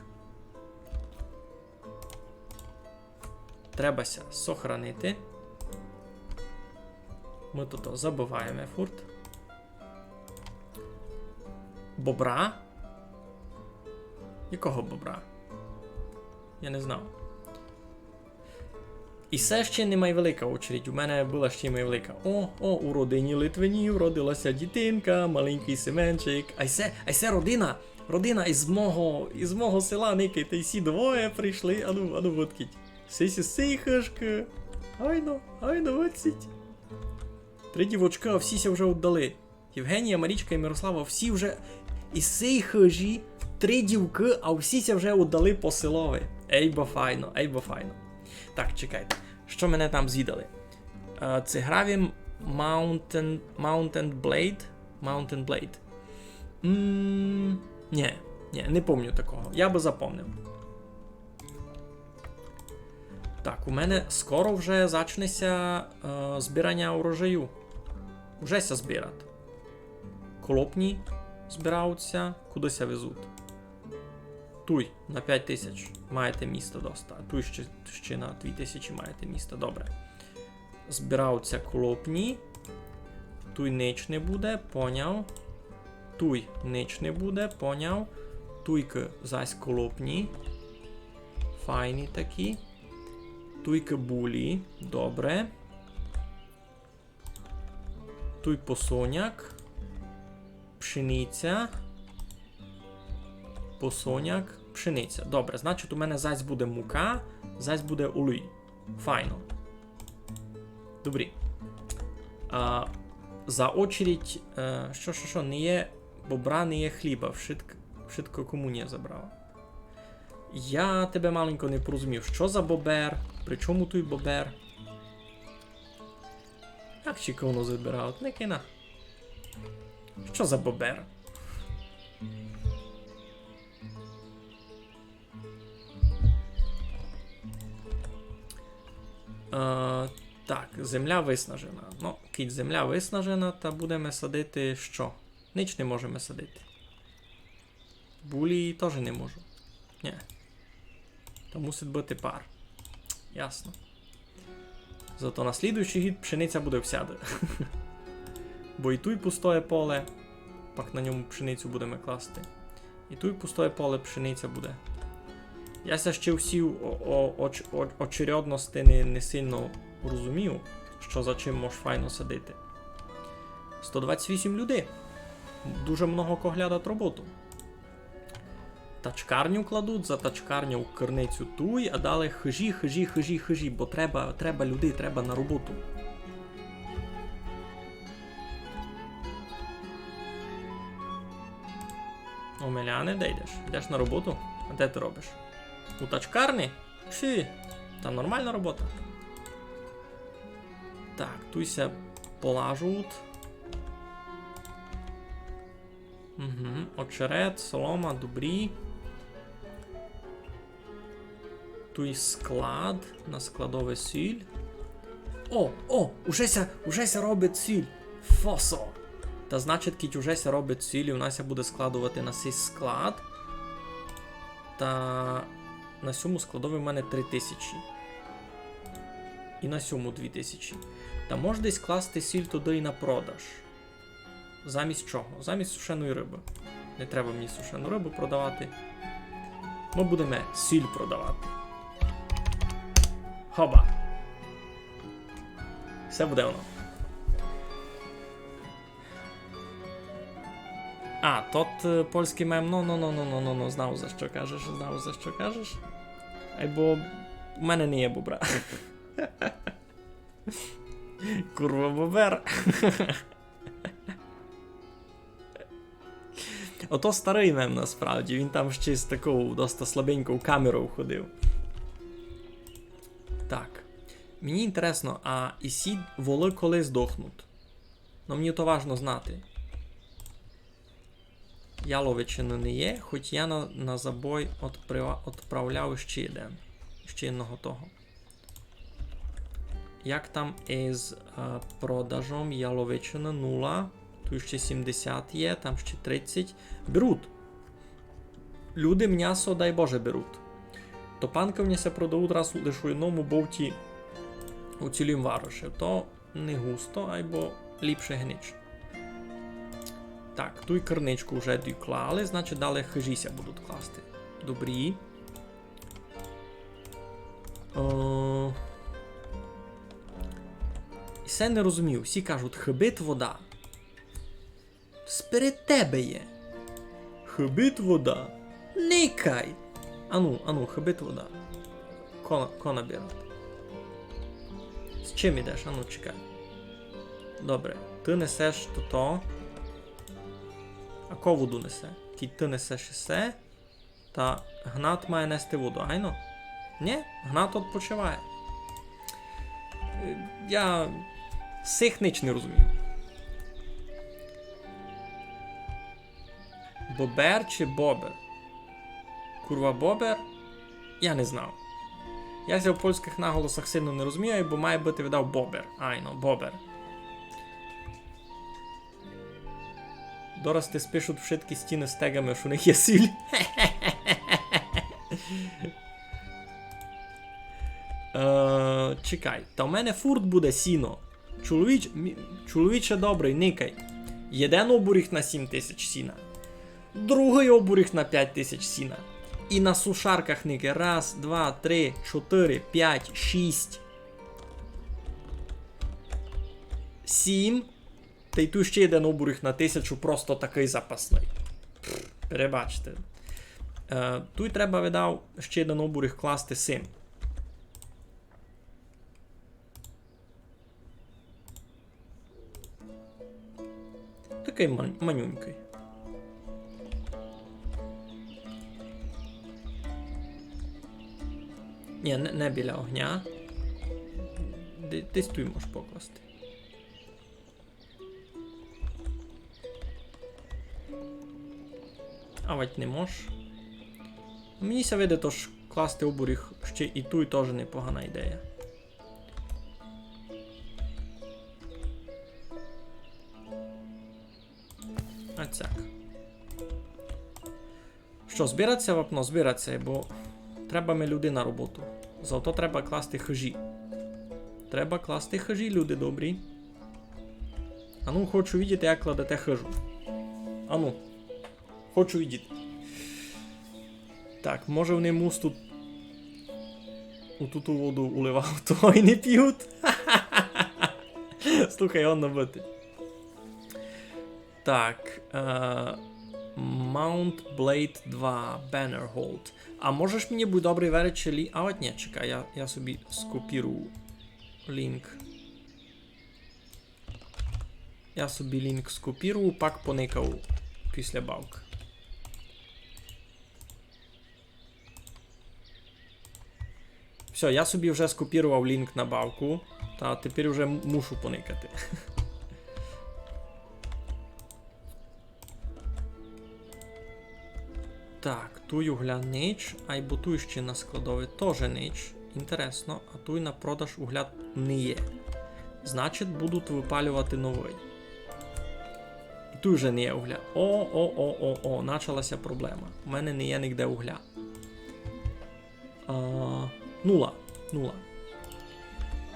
Треба ся сохранити. Мы тото забываєме фурт. Бобра? Якого бобра? Я не знав. І се ще не май велика очередь. У мене была ще й май велика. О, о, у родині Литвинів родила ся дітинка, маленькый Семенчик. Ай се, ай се родина! Родина із мого, із мого села, никайте, і сі двоє прийшли. Ану, ану, водкіть. Сись із сей хыжкы. Айно, айно, водсіть. Три дівочкы, а всі ся вже удали. Євгенія, Марічка і Мирослава, всі вже із сей хыжі, три дівкы, а всі ся вже удали по селови. Ей, бо файно, ей, бо файно. Так, чекайте. Што мене там звідали? Е, ци грав им Mount &, Mount & Blade? Mount & Blade. М, нє, нє, не помню такого. Я бы запомнив. Так, у мене скоро вже зачне ся, е, збираня урожаю. Уже ся збират. Колопні збирают ся, куды ся везут? Туй на пять тисяч маєте міста доста, а туй ще, ще на дві тисячі маєте міста. Добре. Збирают ся колопні. Туй нич не буде, поняв. Туй нич не буде, поняв. Туйкы зась колопні. Файні такі. Туйкы булі. Добре. Туй посоняк. Пшениця. Посоняк. Пшениця. Добре, значить, у мене зась буде мука, зась буде олій. Файно. Добрі. А, за очередь, е, што, што, што, не є бобра, не є хліба. Вшытк-, вшытко комунія забрала. Я тебе маленько не порозумів. Што за бобер? При чому туй бобер? Як чіковно забирають? Не кина. Што за бобер? Е, так, земля виснажена. Ну, кідь земля виснажена, та будеме садити што? Нич не можеме садити. Булі тоже не можу. Нє. То мусить быти пар. Ясно. Зато на слідуючый гід пшениця буде всяды. Бо і туй пустоє поле, пак на ньому пшеницю будеме класти. І туй пустоє поле, пшениця буде. Я ся ще всі о-, о-, оч-, о-, очередности не, не сильно розумію, што за чим мож файно садити. Сто двадцять вісім людей. Дуже много ко глядать роботу. Тачкарню кладуть, за тачкарню керницю туй, а далі хыжі, хыжі, хыжі, хыжі, бо треба, треба людей, треба на роботу. Омеляне, де йдеш? Йдеш на роботу? А де ты робиш? У тачкарні? Пші, та нормална робота. Так, туй ся полажуть. Угу. Очерет, солома, добрі. Туй склад, на складови сіль. О, о, уже ся, уже ся робить сіль. Фосо. Та значить, кідь уже ся робить сіль, і у нас ся буде складовати на сей склад. Та На сьому складови в мене три тисячі. І на сьому дві тисячі. Та мож десь класти сіль туды і на продаж. Замість чого? Замість сушеної рыбы. Не треба мені сушену рыбу продавати. Мы будеме сіль продавати. Хоба! Всьо буде воно. А, тот е, польськый мем, ну, ну, ну, ну, ну, ну, ну, знав, за што кажеш, знав, за што кажеш. Айбо у мене не є бобра. Курва, бобер. Ото старый мем насправді, він там ще з таков доста слабеньков камеров ходив. Так. Мені інтересно, а і сі волы коли здохнуть? Ну, мені то важно знати. Яловичины не є, хоть я на, на забой отприва-, отправляв ще єден. Ще єдного того. Як там із е, продажом яловичины? Нула. Туй ще сімдесят є, там ще тридцять. Беруть. Люди мнясо, дай Боже, беруть. Топанкы в ня ся продавуть раз лиш у єдному бовті у цілім вароші. То не густо, айбо ліпше ги нич. Так, туй кырничку вже доклали, значить, далі хыжі ся будуть класти. Добрі. О, і се не розумію. Всі кажуть, хыбить вода. Сперед тебе є. Хыбить вода. Никай. Ану, ану, хыбить вода. Ко, ко набирати? З чим ідеш? Ану, чекай. Добре, ты несеш тото. А ко воду несе? Кідь ты несеш исе, та Гнат має нести воду, айно? Нє? Гнат одпочиває. Е, я сих нич не розумію. Бобер чи бобер? Курва, бобер? Я не знав. Я ся в польськых наголосах сильно не розумію, бо має быти, видав, бобер. Айно, бобер. Дораз ти спишуть вшыткі стіны стегами, што у них є сіль. Е, чекай, та в мене фурт буде сіно. Чоловіч-, мі-, чоловіче добрый, никай. Єден обуріг на сім тисяч сіна. Другый обуріг на пять тисяч сіна. І на сушарках никай. Раз, два, три, чотыри, пять, шість. Сім. Та й туй ще єден обуріг на тисячу, просто такый запасный. Пф, перебачте. Е, туй треба, видав, ще єден обуріг класти сим. Такый ман-, манюнькый. Нє, не, не біля огня. Де-, десь туй можеш покласти. Авать не мож. Мені ся видить, ож класти обуріг ще і туй тоже непогана ідея. А цяк. Што, збирать ся вапно? Збирать ся, бо треба ми люди на роботу. Зато треба класти хыжі. Треба класти хыжі, люди добрі. Ану, хочу видіти, як кладете хыжу. Ану. Хочу видіти. Так, може, они мус тут у туту воду уливав, то й не пють. Слухай, он набити. Так, е, Mount Blade два, Bannerhold. А можеш мені, будь добрый, веречи лі-, а от нє, чекай, я, я собі скопірую лінк. Я собі лінк скопірую, пак поникав після бавкы. Всьо, я собі вже скопірував лінк на бавку, та тепер вже м-, мушу поникати. Так, туй угля нич, айбо туй ще на складови тоже нич. Інтересно, а туй на продаж угля не є. Значить, будуть выпалювати новый. І туй уже не є угля. О, о, о, о, о, начала ся проблема. У мене не є нигде угля. А, нула. Нула.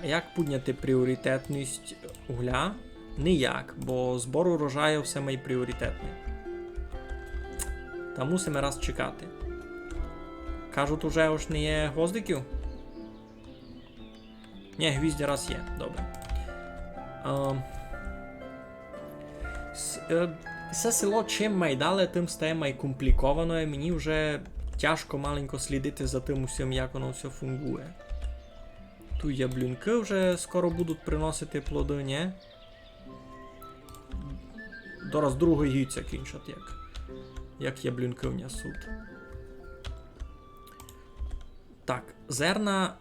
А як підняти пріоритетность угля? Ніяк, бо збор урожаю все май пріоритетный. Та мусиме раз чекати. Кажуть, уже ож не є гвоздиків? Нї, гвізді раз є. Добре. Ем, с-, е, се село чим май дале, тым стає май компліковано, і мені вже тяжко маленько слідити за тым усім, як воно всьо фунґує. Туй яблунькы вже скоро будуть приносити плоды, нї? Дораз другый гід ся кінчать, як, як яблунькы в ня суть. Так, зерна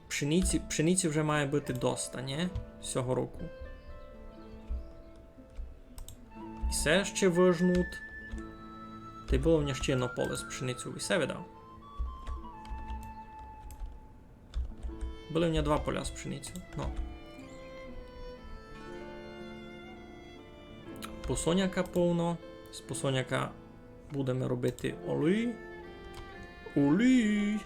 пшениці, пшениці вже має быти доста, нї? Сього року. І се ще выжнуть. Тай было в ня ще єдно поле з пшеницею. І се видав. Были в ня два поля з пшеницею. Ну. Посоняка повно. З посоняка будеме робити олій. Олій.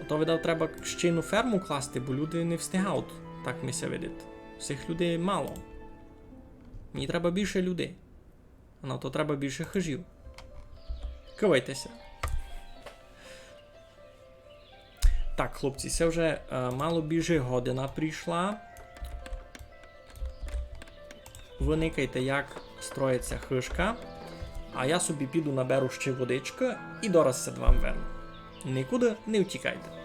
Ото, видав, треба ще єдну ферму класти, бо люди не встигають, так ми ся видить. Всіх людей мало. Мені треба більше людей. А на то треба більше хижів. Кывайте ся. Так, хлопці, се вже, е, мало більше година пройшла. Вы никайте, як строїть ся хижка. А я собі піду наберу ще водичкы і дораз ся до вам верну. Никуды не втікайте.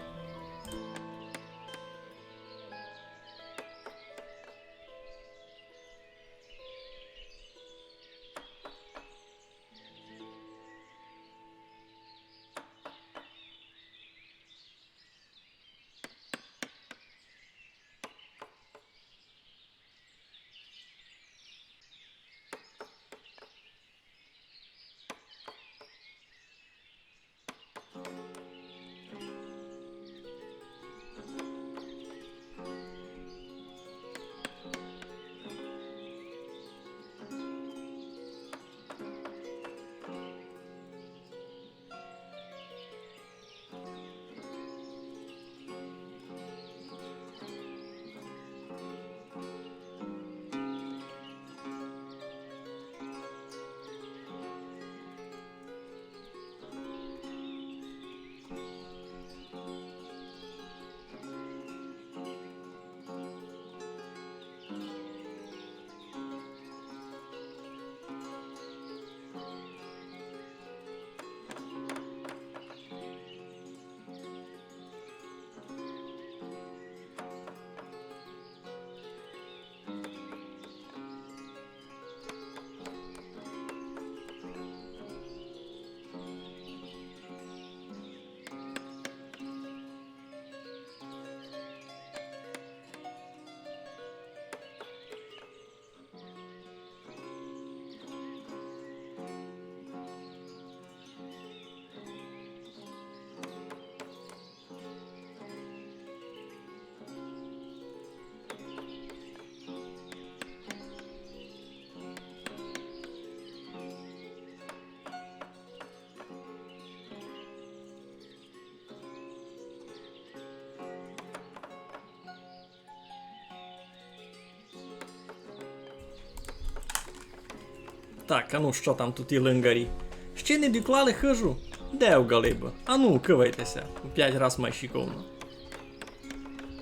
Так, а ну што там туй ті лингарі? Ще не доклали хижу? Де в галибу? А ну, кывайте ся, у пять раз май шиковно.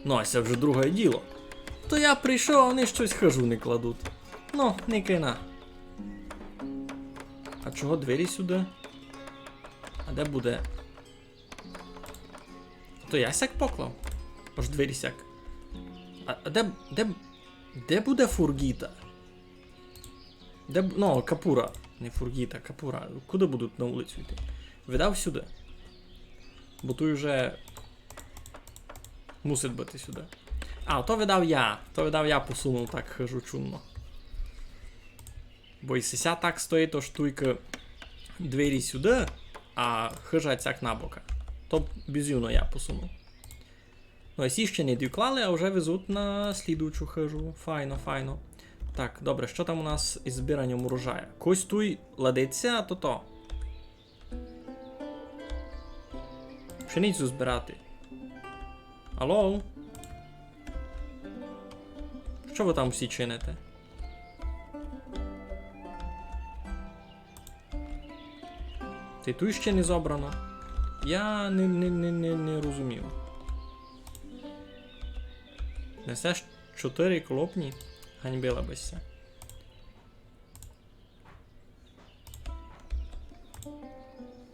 Ну, а се вже друге діло. То я прийшов, а они штось хижу не кладуть. Ну, никай на. А чого двері сюды? А де буде? То я сяк поклав. Ож двері сяк. А, а де, де, де буде фурґіта? Де б-, ну, капура. Не фурґіта, капура. Куды будуть на улицю йти? Видав сюды. Бо туй уже мусить быти сюды. А, то видав я. То видав я посунув так хижу чудно. Бо і сися так стоїть, ож туйкы двері сюды, а хижа сяк набока. То бізувно я посунув. Ну, і сі ще не доклали, а вже везуть на слідуючу хижу. Файно, файно. Так, добре, што там у нас із збиранням урожая? Когось туй ладиться, а то то. Пшеницю збирати. Алло? Што вы там всі чините? Та й туй іщи не зобрано. Я не, не, не, не, не розумів. Несеш чотыри колопні? Ганьбила бы ся.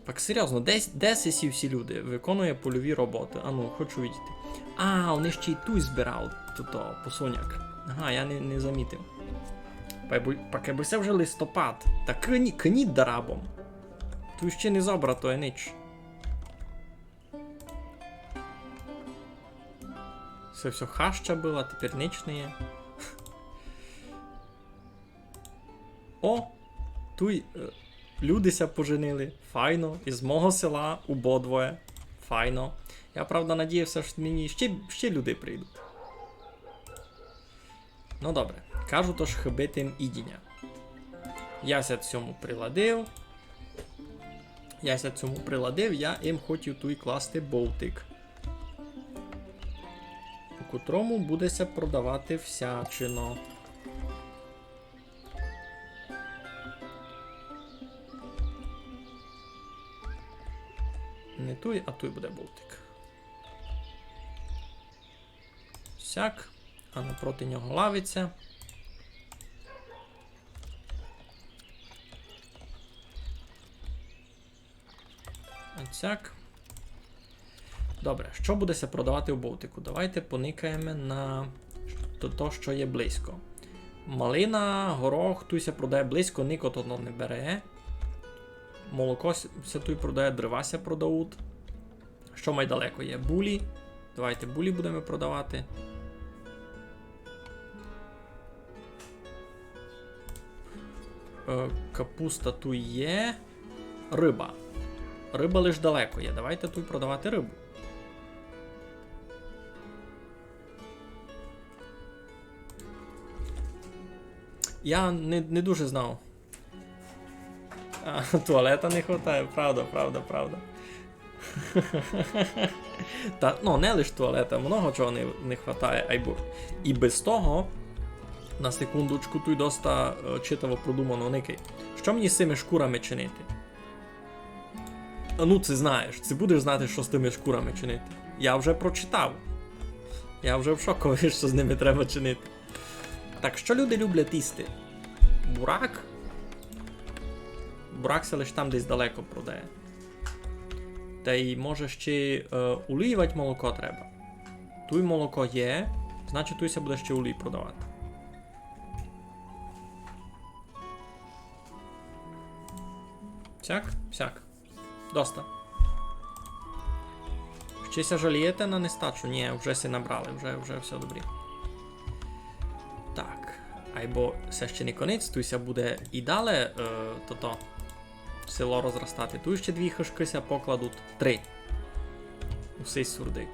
Так серйозно, де, де сесі всі люди? Виконує польові роботы. Ану, хочу видіти. А, они ще й туй збирали, тото, посоняк. Ага, я не, не замітив. Пак бы, пак бы се вже листопад. Та кні-, кніть дарабом. Туй іщи не зобрано, то є нич. Се всьо хаща была, тепер нич не є. О! Туй, е, люди ся поженили. Файно. Із мого села убодвоє. Файно. Я, правда, надіяв ся, што мені іщи, іщи люди прийдуть. Ну, добре. Кажу, тож хыбити їм їдіня. Я ся сьому приладив. Я ся сьому приладив, я їм хотів туй класти бовтик, у котрому буде ся продавати всячино. Не туй, а туй буде бовтик. Сяк, а напроти нього лавиця. Оцяк. Добре, што буде ся продавати у бовтику? Давайте поникаєме на то, то, што є близько. Малина, горох, туй ся продає близько, нико то не бере. Молоко с-, ся туй продає, дрова ся продавуть. Што май далеко є? Булі. Давайте булі будеме продавати. Е, капуста туй є. Рыба. Рыба лиш далеко є. Давайте туй продавати рыбу. Я не, не дуже знав. А, туалета не хватає, правда, правда, правда. Та, ну, не лиш туалета, много чого не, не хватає, айбо і без того, на секундочку, туй доста, е, читаво продумано, никай. Што мені з сими шкурами чинити? А ну, ци знаєш, ци будеш знати, што з тыми шкурами чинити. Я вже прочитав. Я вже в шокови, што з ними треба чинити. Так, што люди люблять їсти? Бурак. Бурак ся лиш там десь далеко продає. Та й, може, ще, е, уліювать молоко треба. Туй молоко є, значить, туй ся буде ще улій продавати. Сяк, сяк. Доста. Ще ся жалієте на нестачу? Ні, вже ся набрали, вже, вже всьо добрі. Так. Айбо се ще не конець, туй ся буде і дале, е, тото, село розрастати. Туй ще дві хышкы ся покладуть. Три. Усей сурдик.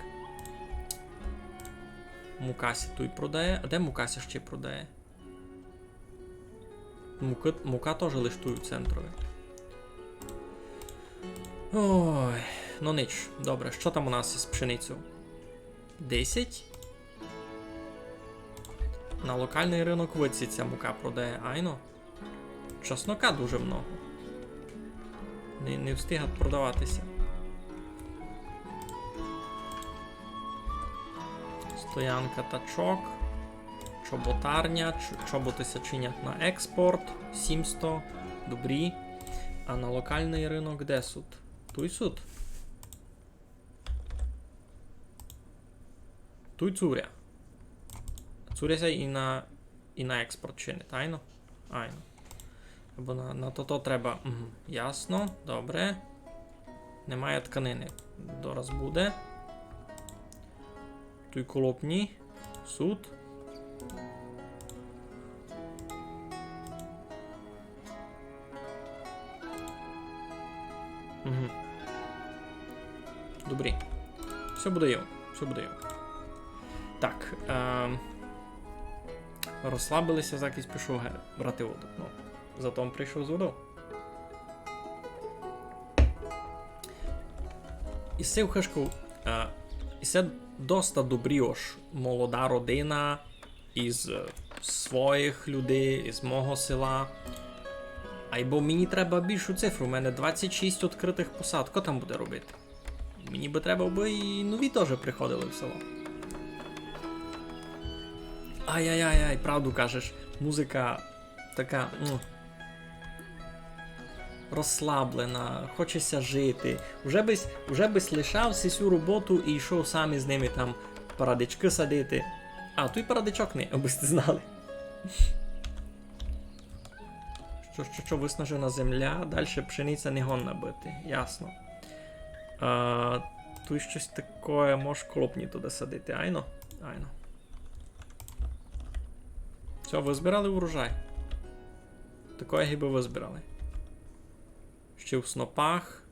Мука ся туй продає. А де мука ся ще продає? Мука, мука тоже лиш туй у центрови. Ой, ну нич. Добре, што там у нас із пшеницею? Десять? На локалный рынок вици ся мука продає, айно? Часнока дуже много. Не, не встигать продавати ся. Стоянка тачок. Чоботарня. Ч-, чоботы ся чинять на експорт. Сімсто. Добрі. А на локалный рынок де сут? Туй сут? Туй цуря. Цуря ся і на, і на експорт чинить, айно? Айно. Або на, на тото треба. Мгм. Ясно, добре. Немає тканины. Дораз буде. Туй колопні. Сут. Мгм. Добрі. Всьо буде йо, всьо буде йо. Так, ем, Розслабили ся, закись пішов ге-, брати воду. Ну, зато м прийшов з водов. І сив хышков, е, і се доста добрі, ож молода родина із, е, своїх людей, із мого села. Айбо мені треба більшу цифру, у мене двадцять шість відкритих посад. Ко там буде робити? Мені бы треба, бы і нові тоже приходили в село. Ай-яй-яй, правду кажеш. Музика така, ну, розслаблена, хоче ся жити. Уже бысь, уже бысь лишав сю роботу і йшов сам із ними там парадичкы садити. А, туй парадичок не, абы сьте знали. Што, што, што, виснажена земля, дальше пшениця не годна быти. Ясно. А, туй штось такоє, мож клопні туды садити. Айно? Айно. Всьо, вызбирали урожай? Такоє гибы вызбирали. Ще в снопах.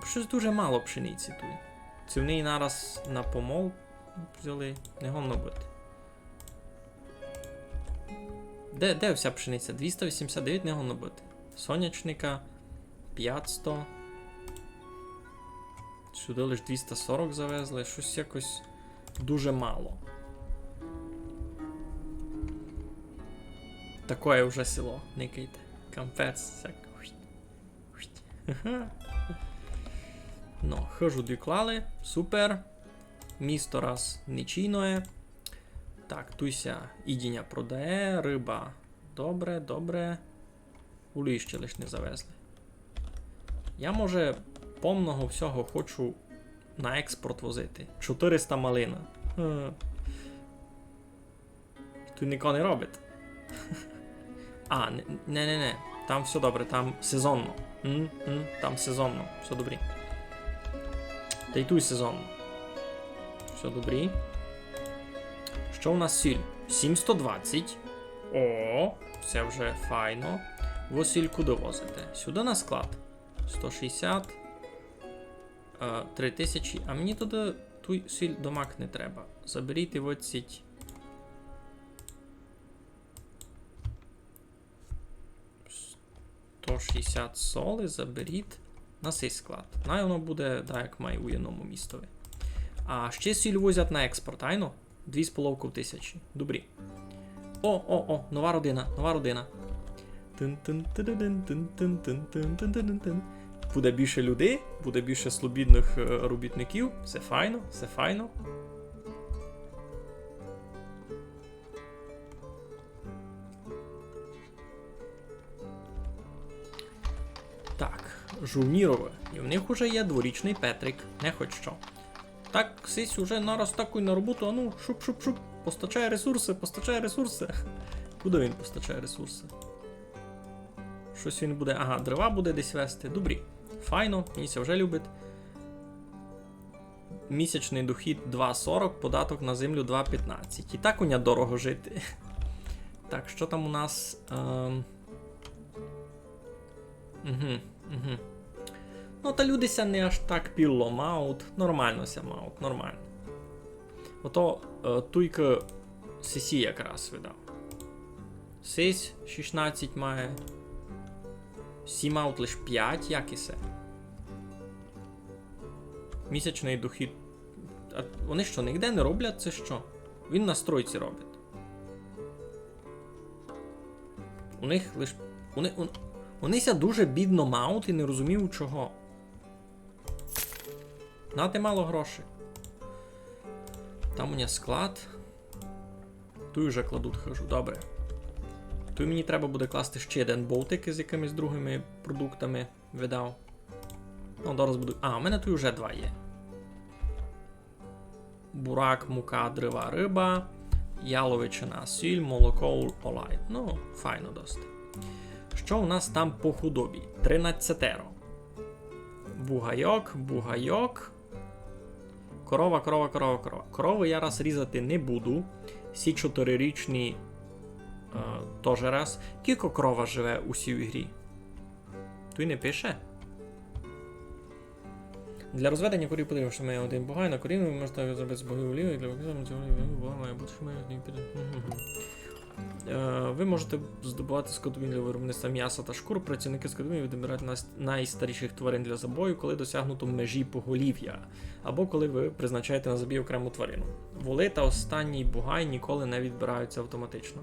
Штось дуже мало пшениці туй. Ци вони нараз на помол взяли, не годно быти. Де, де вся пшениця? Двіста вісімдесят девять не годно быти. Сонячника пятсто. Сюды лиш двіста сорок завезли. Штось якось дуже мало. Такоє вже село, никайте. Кампець, всяк. Ну, хыжу доклали, супер. Місто раз ничийноє. Так, туй ся їдіня продає, рыба. Добре, добре. Улій ще лиш не завезли. Я, може, помного всього хочу на експорт возити. Чотириста малина. Е. Туй нико не робить. А, не, не, не, не. Там всьо добре, там сезонно. М, м, там сезонно. Всьо добрі. Та й туй сезонно. Всьо добрі. Што у нас сіль? Сімсто двадцять. О, се вже файно. Вы сіль куды возите? Сюды на склад. Сто шістдесят. Е, три тисячі. А мені туды туй сіль домак не треба. Заберіть і выдсіть. Сто шістдесят соли заберіть на сей склад. Най воно буде, да, як май у єдному містови. А ще сіль возять на експорт, айно? Дві з половков тисячі. Добрі. О, о, о, нова родина, нова родина. Тин-тин, тидидин, тин-тин-тин-тин-тин-тин. Буде більше людей, буде більше слобідных, е, робітників. Всьо файно, всьо файно. Так, жовнірове. І в них уже є дворічный Петрик, не хоть што. Так, сись уже нараз такой на роботу, а ну, шуп-шуп-шуп, постачає ресурсы, постачає ресурсы. Куды він постачає ресурсы? Штось він буде, ага, дрова буде десь везти. Добрі. Файно, мені ся вже любить. Місячный дохід два сорок, податок на землю два пятнадцять. І так у ня дорого жити. Так, што там у нас? Ем... Угу, угу. Ну, та люди ся не аж так пілло мають. Нормално ся мають, нормално. Ото, е, туйкы сесі якраз видав. Сись шістнадцять має. Сі мають лиш пять, як і се. Місячный дохід. А вони што, нигде не роблять, ци што? Він на стройці робить. У них лиш, вони, у, вони ся дуже бідно мають і не розумію чого. Нати мало грошей. Там у ня склад. Туй уже кладуть хыжу, добре. Туй мені треба буде класти ще єден бовтик із якымись другыми продуктами, видав. Ну, зараз буду. А, у мене туй уже два є. Бурак, мука, дрова, рыба, яловичина, сіль, молоко, олай. Ну, файно доста. Што у нас там по худобі? Тринадцятеро. Бугайок, бугайок. Корова, корова, корова, корова. Коровы я раз різати не буду. Сі чотирирічні, е, тоже раз. Кілько корова живе у сій ігрі? Туй не пише. Для розведення корів потрібно, што має один бугай на корів, ви можете зробити з богів олію, і для виключення цього бугай має бути, што має один під-, мгм. Е, ви можете здобувати скотомлі для виробництва м'яса та шкур. Працівники скотомлі відбирають нас-, найстаріших тварин для забою, коли досягнуто межі поголів'я, або коли ви призначаєте на забій окрему тварину. Воли та останній бугай ніколи не відбираються автоматично.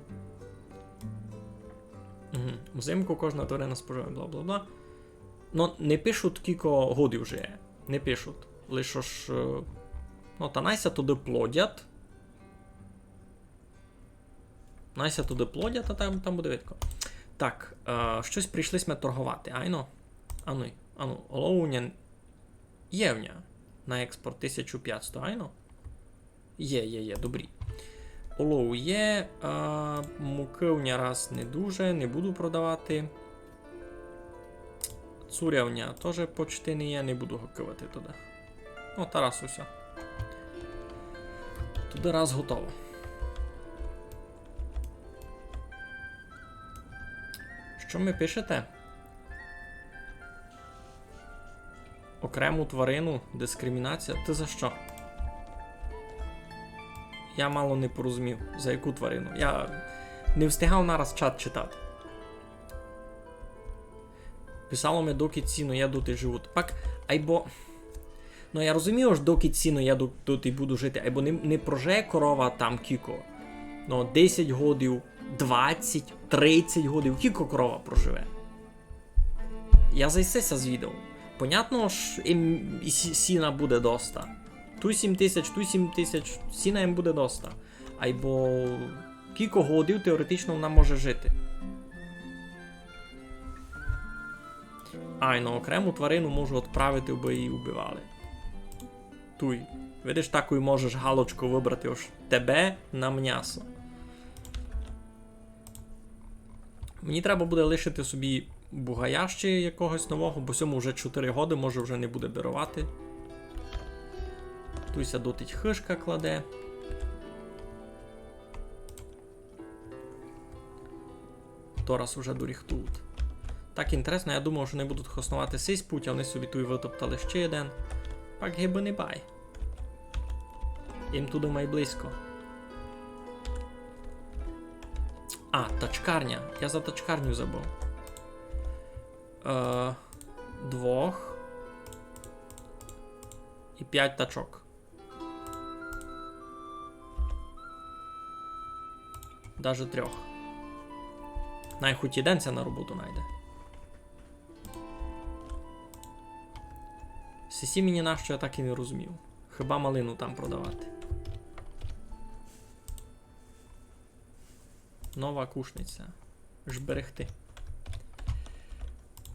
Угу. Взимку кожна тварина споживає бла-бла-бла. Ну, не пишуть, кілько годів жиє. Не пишуть. Лише ж, е, ну, та най ся туды плодять. Най ся туды плодять, а там, там буде видко. Так, е, штось прийшли сьме торговати, айно? Ану, ану, олоуня є в ня на експорт тисячу пятсто, айно? Є, є, є, добрі. Олоу є, е, мукы в ня раз не дуже, не буду продавати. Цуря в ня тоже почти не є, не буду гакывати туды. Ну, та раз усьо. Туды раз готово. Што ми пишете? Окрему тварину, дискримінація? Ты за што? Я мало не порозумів, за яку тварину. Я не встигав нараз чат читати. Писало ми, доки ціно є, доти живут. Пак, айбо... Ну, я розумію, ож доки ціно є, до-, доти буду жити. Айбо не, не прожиє корова там кіко. Ну, десять годів, двадцять, тридцять годів. Кіко корова проживе? Я за се ся звідав. Понятно, ож і, і сі-, сіна буде доста. Туй сім тисяч, туй сім тисяч, сіна їм буде доста. Айбо кілько годів теоретично вона може жити. Айно, окрему тварину можу отправити, абы її убивали. Туй. Видиш, такой можеш галочку выбрати, ож тебе на мнясо. Мені треба буде лишити собі бугая ще якогось нового, бо сьому вже чотири годы, може, вже не буде бировати. Туй ся дотить хыжка кладе. Тораз уже доріхтують. Так інтересно, я думав, што они будуть хосновати сись путь, а они собі туй вытоптали ще єден. Пак гибы не бай. Їм туды май близько. А, тачкарня. Я за тачкарню забыв. Е, двох. І пять тачок. Даже трьох. Най хоть єден ся на роботу найде. Сесі мені нащо, я так і не розумів. Хіба малину там продавати. Нова кушниця. Жберегти.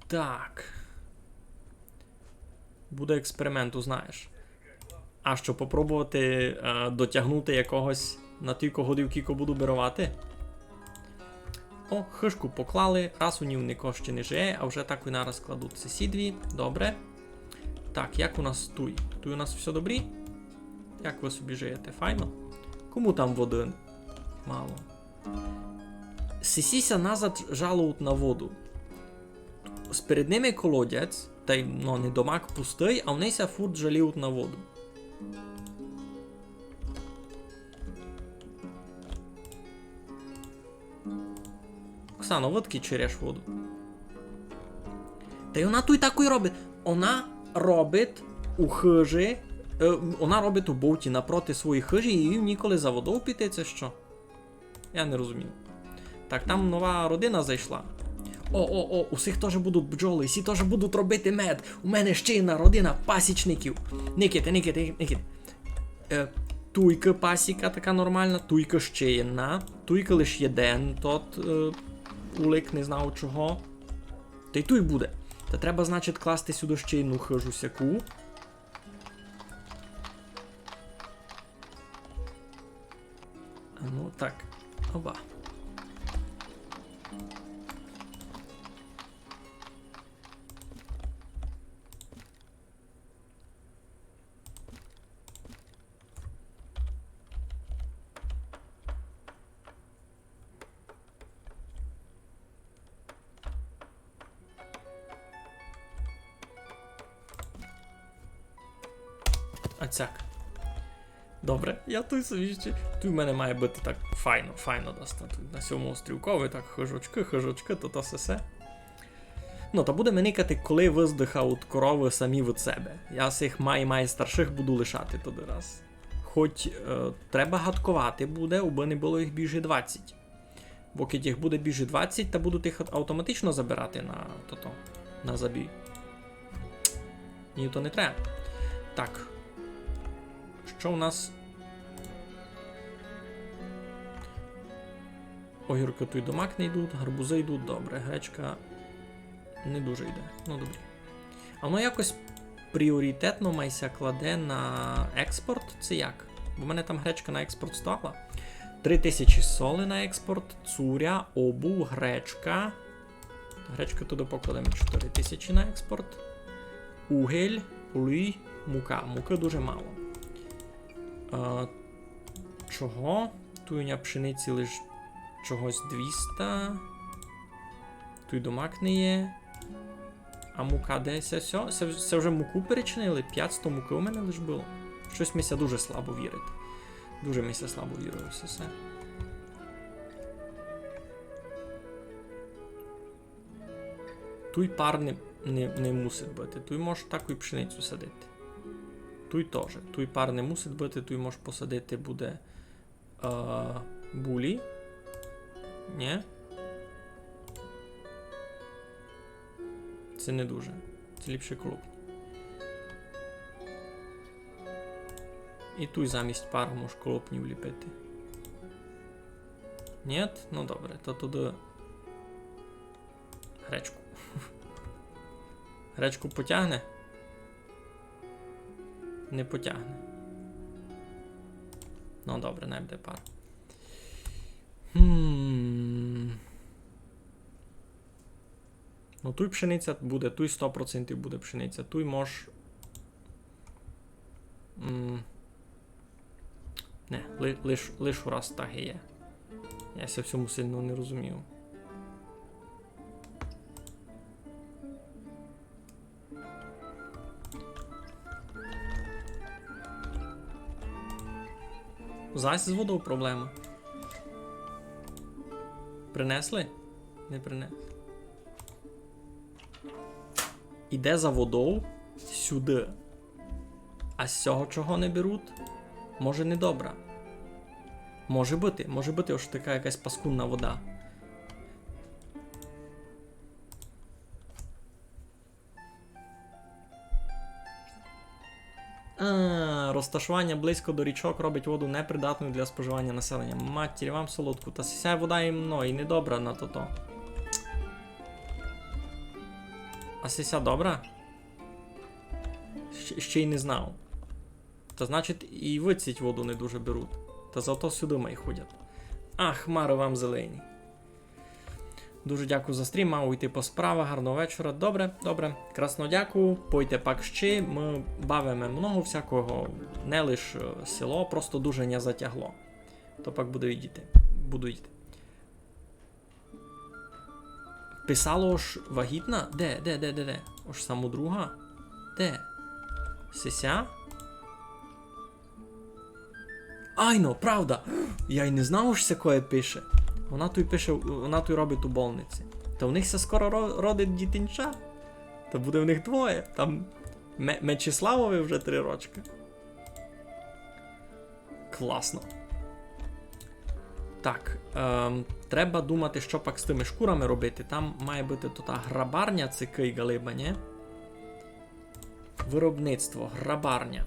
Так. Буде експеримент, узнаєш. А што, попробовати, е, дотягнути якогось на тілько годів, кілько буду бировати? О, хыжку поклали, раз у ній нико ще не жиє, а вже так і нараз кладуть сесі дві. Добре. Так, як у нас туй? Туй у нас всьо добрі? Як вы собі жиєте? Файно? Кому там воды мало? Сесі ся назад жалують на воду. Сперед ними колодязь, тай, ну, не домак пустый, а они ся фурт жаліють на воду. Оксано, выдкы череш воду. Тай она туй такой робить. Она робить у хыжі, е, она робить у бовті напроти своєї хыжі і їм ніколи за водов піти, ци што? Я не розумію. Так, там нова родина зайшла. О, о, о, у сих тоже будуть бджолы, сі тоже будуть робити мед. У мене ще єдна родина пасічників. Никайте, никайте, никайте. Е, туйка пасіка така нормална, туйка ще єдна. Туйка лиш єден тот, е, улик, не знаю чого. Тай туй буде. Та треба, значить, класти сюды ще єдну хыжу сяку. А ну так. Оба. А цяк. Добре, я туй собі ще. Туй в мене має быти так файно, файно доста. Туй на сьому острівкови, так, хыжочкы, хыжочкы, то, то сесе. Ну, та будеме никати, коли выздыхавуть коровы самі від себе. Я сих май-май старшых буду лишати туды раз. Хоть, е, треба гадковати буде, убы не было їх більше двадцять. Бо кидь їх буде більше двадцять, та будуть їх автоматично забирати на тото, на забій. Мені то не треба. Так. Што у нас? Огіркы туй домак не йдуть, гарбузы йдуть, добре. Гречка не дуже йде. Ну, добрі. А воно якось пріоритетно май ся кладе на експорт, ци як? Бо в мене там гречка на експорт стала. Три тисячі соли на експорт, цуря, обув, гречка. Гречка туды покладеме чотири тисячі на експорт. Угель, олій, мука. Мукы дуже мало. А, чого? Туй у ня пшениці лиш чогось двіста. Туй домак не є. А мука де? Се всьо? Се, се вже муку перечинили? Пятсто мукы у мене лиш было. Штось ми ся дуже слабо вірить. Дуже ми ся слабо вірить у се всьо. Туй пар не, не, не мусить быти. Туй мож таку й пшеницю садити. Туй тоже. Туй пар не мусить быти, туй мож посадити буде, е, булі. Нє? Се не дуже. Се ліпше колопні. І туй замість пар мож колопні вліпити. Нєт? Ну добре, то туды гречку. Гречку потягне? Не потягне. Ну добре, най буде пар. Хм. Ну, туй пшениця буде, туй сто процентів буде пшениця, туй мож. М, не, ли-, лиш, лиш ураз так і є. Я ся в сьому сильно не розумію. Зась з водов проблема. Принесли? Не принесли. Іде за водов сюды. А з сього чого не беруть? Може, недобра. Може быти, може быти, ож така якась паскудна вода. А, розташування близько до річок робить воду непридатною для споживання населення. Матір вам солодку. Та сися вода і, ну, і недобра на тото. А сися добра? Ще, ще й не знав. Та значить, і выдціть воду не дуже беруть. Та зато сюды май ходять. А, хмары вам зелені. Дуже дякую за стрім, мав йти по справах, гарного вечора. Добре, добре, красно дякую. Пойте пак ще, мы бавиме много всякого, не лиш, е, село, просто дуже ня затягло. То пак буду йти. Буду йти. Писало, ож вагітна? Де, де, де, де, де? Ож самодруга? Де? Сися? Айно, правда! Я й не знав, ож сякоє пише. Вона туй пише, вона туй робить у больниці. Та у них ся скоро ро-, родить дітинча. Та буде в них двоє. Там Ме-, Мечиславови вже три рочкы. Класно. Так, ем, треба думати, што пак з тыми шкурами робити. Там має быти тота грабарня, ци кый галиба, нє? Виробництво, грабарня.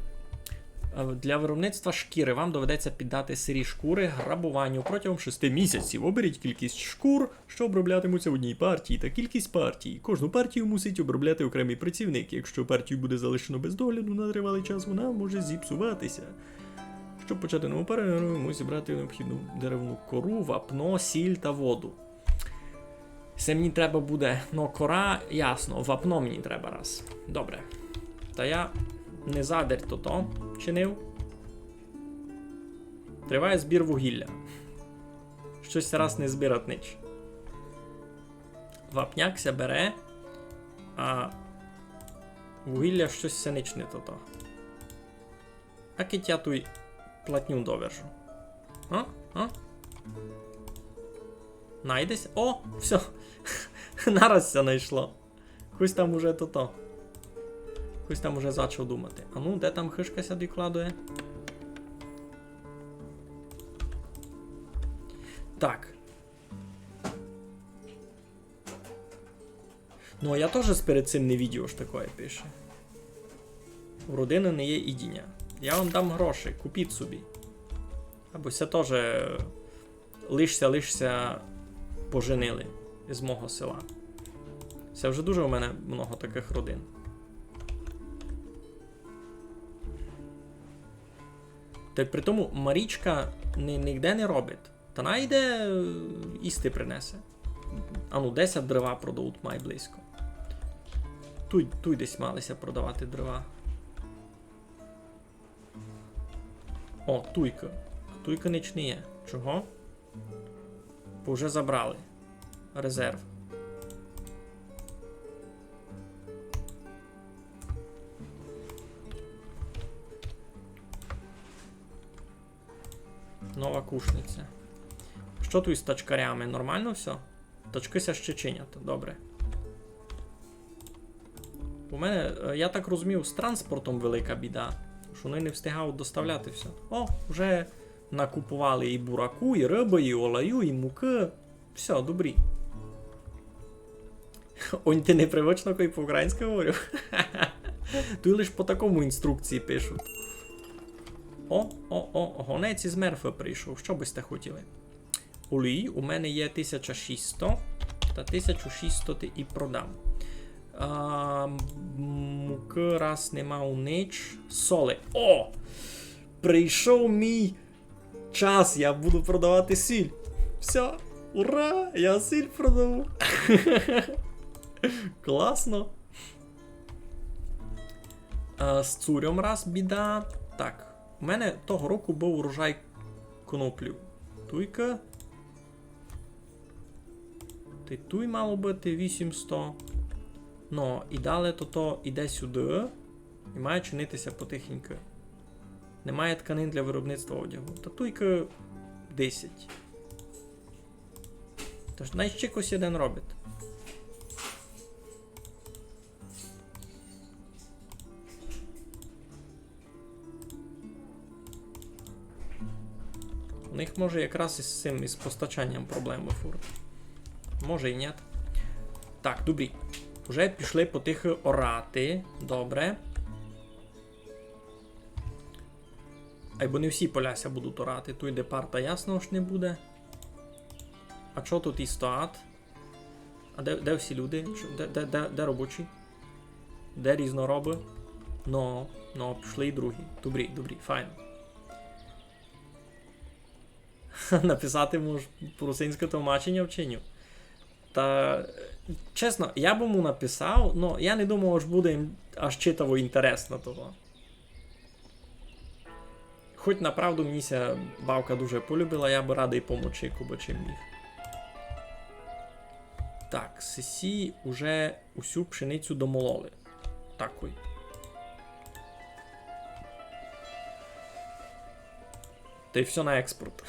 Е, для виробництва шкіри вам доведеться піддати сирі шкури грабуванню протягом шести місяців. Оберіть кількість шкур, що оброблятимуться в одній партії, та кількість партій. Кожну партію мусить обробляти окремий працівник. Якщо партію буде залишено без догляду на тривалий час, вона може зіпсуватися. Щоб почати нову партію, мусить зібрати необхідну деревну кору, вапно, сіль та воду. Се мені треба буде, ну, кора, ясно, вапно мені треба раз. Добре. Та я не задарь тото чинив. Триває збір вугілля. Штось раз не збирать нич. Вапняк ся бере, а вугілля штось ся нич не тото. А кидь я туй платню довержу. А? А? Найдесь? О, всьо. Нараз ся найшло. Хтось там уже тото. Хтось там уже зачав думати. А ну, де там хышка ся докладує? Так. Ну, а я тоже перед цим не видів, ож такоє пише. У родины не є їдіня. Я вам дам гроші, купіть собі. Або се тоже лиш ся, лиш ся поженили з мого села. Се вже дуже у мене много такых родин. Та й при тому Марічка ни-, нигде не робить. Та най йде, е, їсти принесе. Ану, де ся дрова продають май близько? Туй, туй десь мали ся продавати дрова. О, туйка. А туйка нич не є. Чого? Бо вже забрали. Резерв. Нова кушниця. Што туй з тачкарями? Нормално всьо? Тачкы ся ще чинять. Добре. У мене, е, я так розумію, з транспортом велика біда. Што вони не встигають доставляти всьо. О, вже накупували і бураку, і рыбы, і олею, і мукы. Всьо, добрі. Онь ти непривычно, коли по-українськы говорю. Туй лиш по такому інструкції пишуть. О, о, о, гонець із Мерфи прийшов. Што бы сьте хотіли? Олій у мене є тисяча шістсто, та тисячу шістсто ти і продам. А, м-, мукы раз нема у нич. Соли. О! Прийшов мій час, я буду продавати сіль. Всьо, ура, я сіль продав. Класно. А, з цурьом раз біда. Так, у мене того року быв урожай коноплів. Туйка. Ти туй мало быти вісімсто. Ну, і далі то, то іде сюды. І має чинити ся потихеньку. Немає тканин для виробництва одягу. Та туйка десять. Тож най ще якось один робить. У них, може, якраз із цим, із постачанням проблемы фурт. Може і ні. Так, добрі. Уже пішли потихы орати. Добре. Айбо не всі поля ся будуть орати. Туй, де парта, ясно, ож не буде. А чого тут і стоять? А де, де всі люди? Чо, де, де, де, де робочі? Де різнороби? Но, но, пішли і другі. Добрі, добрі, файно. Написати можу по-русинськы тлумаченя вчиню. Та, чесно, я бы му написав, но я не думав, ож буде їм аж читаво інтересно того. Хоть направду мені ся бавка дуже полюбила, я бы радый помочи, кобы чим міг. Так, сесі уже усю пшеницю домололи. Такой. Та й всьо на експорт.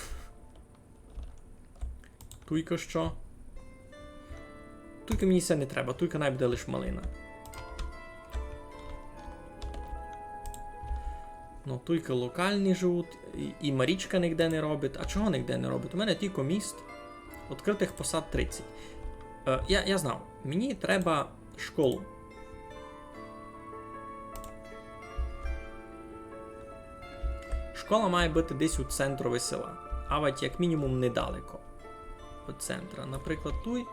Туйка што? Туйка мені се не треба, туйка най буде лиш малина. Ну, туйка локалні живуть, і, і Марічка нигде не робить. А чого нигде не робить? У мене тілько міст, відкрытых посад тридцять. Е, я, я знав, мені треба школу. Школа має быти десь у центрови села. Авадь як мінімум недалеко від центра. Наприклад, туй.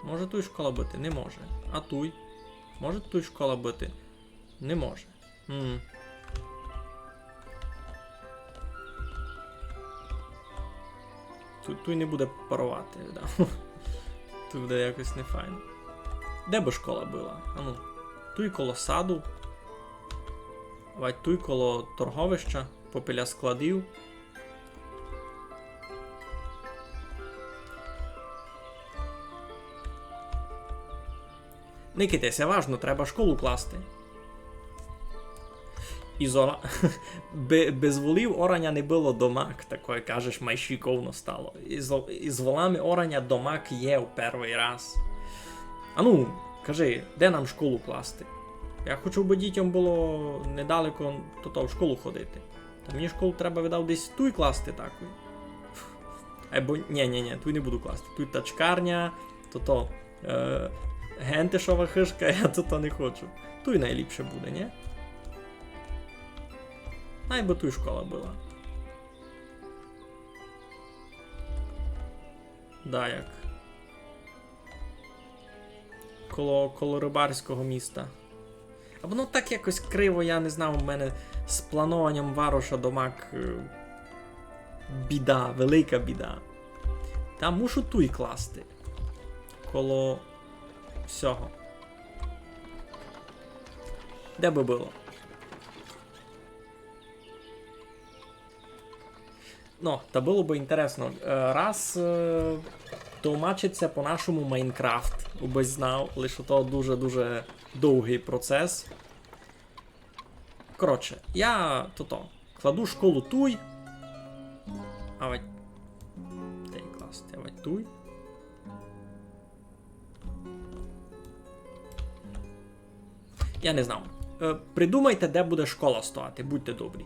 Може туй школа быти? Не може. А туй? Може туй школа быти? Не може. М. Туй, туй не буде паровати, да. Туй буде якось нефайно. Де бы школа была? Ану. Туй коло саду. Вадь туй коло торговища, попіля складів. Не кидайте ся, важно, треба школу класти. Із ола-, бе-, без волів ораня не было домак, такоє, кажеш, май шиковно стало. Із о-, із волами ораня домак є у первый раз. Ану, кажи, де нам школу класти? Я хочу, бы дітям было недалеко тото в школу ходити. Та мені школу треба, видав, десь туй класти такой. Або, нє, нє, нє, туй не буду класти. Туй тачкарня, тото, е, гентешова хыжка, я тото не хочу. Туй найліпше буде, нє? Най бы туй школа была. Да, як. Коло, коло рыбарського міста. А воно так якось криво, я не знав, у мене з планованям вароша домак, е, біда, велика біда. Та мушу туй класти. Коло всього. Де бы было? Ну, та было бы інтересно. Е, раз, е, толмачить ся по-нашому Майнкрафт, убысь знав, лише то дуже-дуже довгый процес. Коротше, я тото, кладу школу туй. Авать. Де її класти? Авать туй. Я не знав. Е, придумайте, де буде школа стояти, будьте добрі.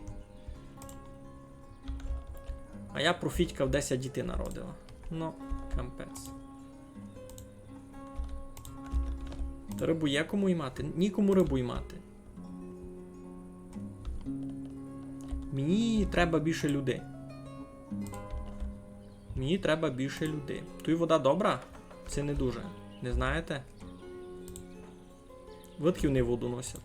А я профітькав, десять дітей народила. Ну, капець. Та рыбу є кому ймати? Нікому рыбу ймати. Мені треба більше людей. Мені треба більше людей. Туй вода добра? Се не дуже. Не знаєте? Видкы вони воду носять.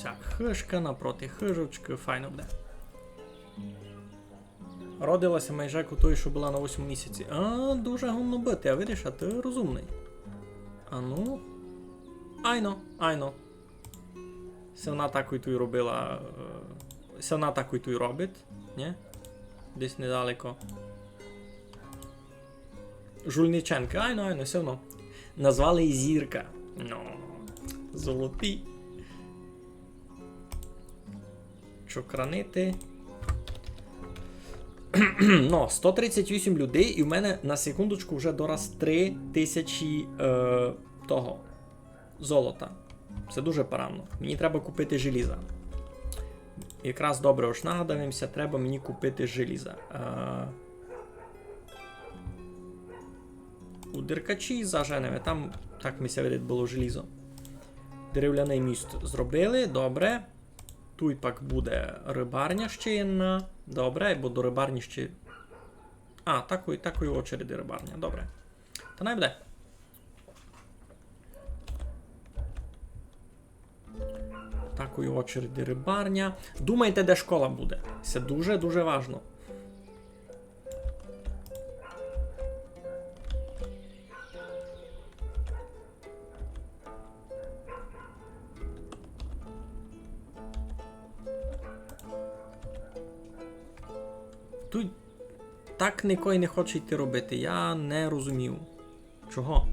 Сяк хыжка напроти хыжочкы, файно буде. Родила ся майже як у той, што была на восьмому місяці. А, дуже годно быти, а видиш, а ты розумный. А ну. Айно, айно. Се она такой туй робила, е, се она такой туй робить, нє? Десь недалеко. Жульниченка, айно, айно, всьо одно. Назвали її Зірка. Ну, золоті. Чокранити. Ну, сто тридцять вісім людей, і в мене на секундочку вже дораз три тисячі, е, того. Золота. Се дуже парадно. Мені треба купити желіза. Якраз добре, ож нагадав им ся, треба мені купити желіза. Е, у Деркачі заженеме, там, так ми ся видить, было желізо. Деревляный міст зробили, добре. Туй пак буде рыбарня ще єдна. Добре, бо до рыбарні ще... А, такой, такой очереди рыбарня, добре. Та най буде. Такой очереди рыбарня. Думайте, де школа буде. Се дуже-дуже важно. Туй так никой не хоче йти робити, я не розумію. Чого?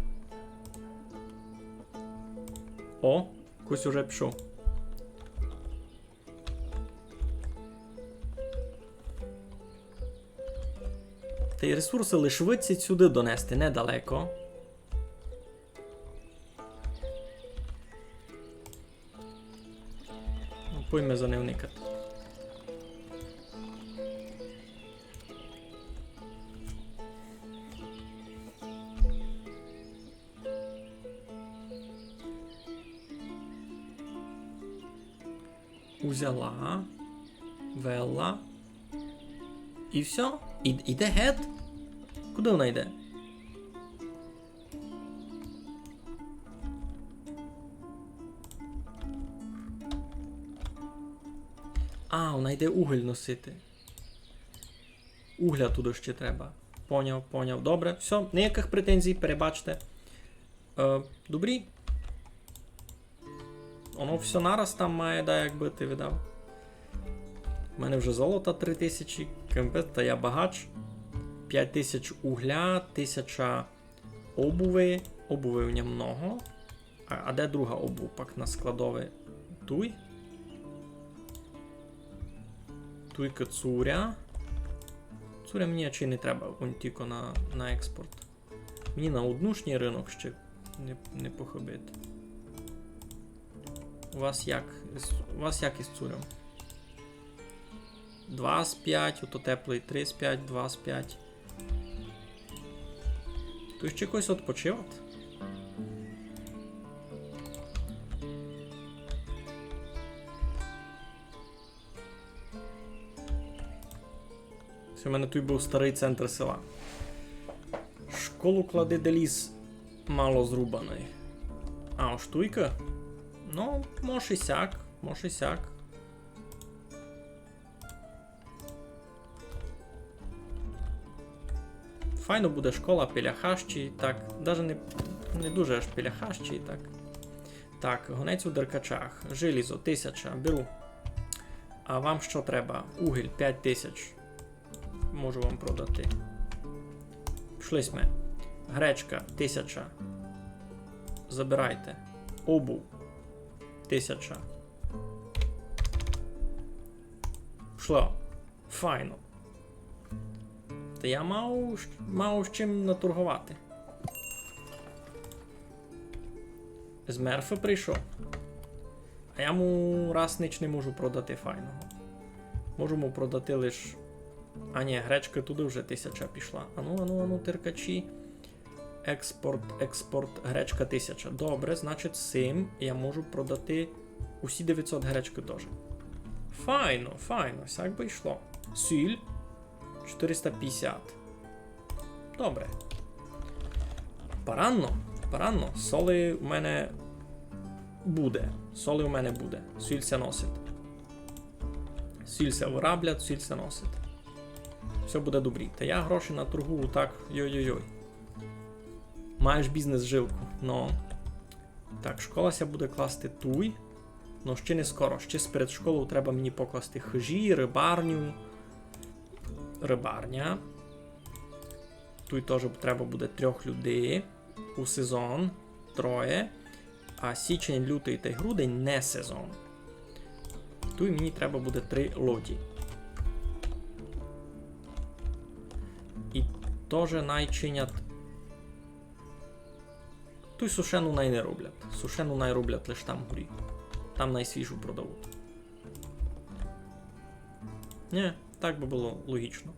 О, хтось уже пішов. Та й ресурсы лиш выдцять сюды донести, недалеко. Ну, пойме за ним никати. Узяла. Велла. І всьо. І, іде гет. Куды она йде? А, вона йде уголь носити. Угля туды ще треба. Поняв, поняв. Добре, всьо, ніякых претензій, перебачте. Е, добрі. Воно всьо нараз там має, да, як быти, видав. У мене вже золота три тисячі, кембет, та я багач. Пять тисяч угля, тисяча обуви. Обуви в ньому много. А, а де друга обув пак на складови? Туй? Туйка цуря. Цуря мені чи не треба, он тілько на, на експорт. Мені на однушній рынок ще не, не похибити. У вас як, з- у вас як із цурьом? Два з пять, ото теплый, три з пять, два з пять. Туй ще якось відпочивати. Се в мене туй быв старый центр села. Школу клади, де ліс мало зрубаный. А, ож туйка? Ну, мож і сяк, мож і сяк. Файно буде школа біля хащі, так, даже не, не дуже аж біля хащі, так. Так, гонець у деркачах. Желізо, тисяча, беру. А вам што треба? Уголь, пять тисяч. Можу вам продати. Пішли сьме. Гречка, тисяча. Забирайте. Обув, тисяча. Пішло. Файно. Та я мав, мав з чим наторговати. З Мерфи прийшов. А я му раз нич не можу продати файного. Можу му продати лиш... А ні, гречка туды вже тисяча пішла. Ану, ану, ану, теркачі. Експорт, експорт, гречка тисяча. Добре, значить, сим я можу продати усі девятьсот гречкы тоже. Файно, файно, сяк бы йшло. Сіль. Чотириста пятдесят. Добре. Паранно, паранно. Соли у мене буде. Соли у мене буде. Сіль ся носить. Сіль ся выраблять, сіль ся носить. Всьо буде добрі. Та я гроші наторгую так, йой-йой-йой. Маєш бізнес-жилку. Но. Так, школа ся буде класти туй. Но ще не скоро. Ще сперед школов треба мені покласти хыжі, рыбарню. Рыбарня. Туй тоже треба буде трьох людей. У сезон троє. А січень, лютый тай грудень не сезон. Туй мені треба буде три лоді. І тоже най чинять. Туй сушену най не роблять. Сушену най роблять лиш там горі. Там най свіжу продавуть. Нє, так бы было логічно.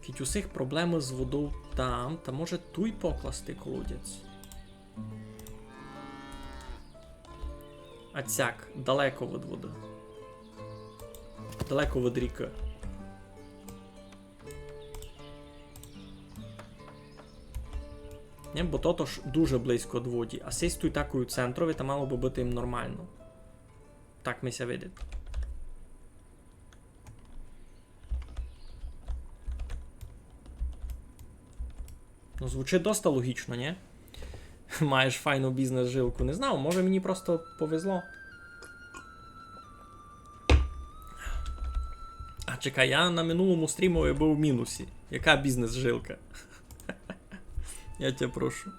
Кідь усіх проблемы з водов там, та може туй покласти колодязь? А цяк, далеко від воды. Далеко від рікы. Нє, бо тото ж дуже близько до воді, а сись туй такой у центрови, та мало бы быти їм нормално. Так ми ся видить. Ну, звучить доста логічно, нє? Маєш файну бізнес-жилку. Не знав, може мені просто повезло. А чекай, я на минулому стрімови быв в мінусі. Яка бізнес-жилка? Я тя прошу.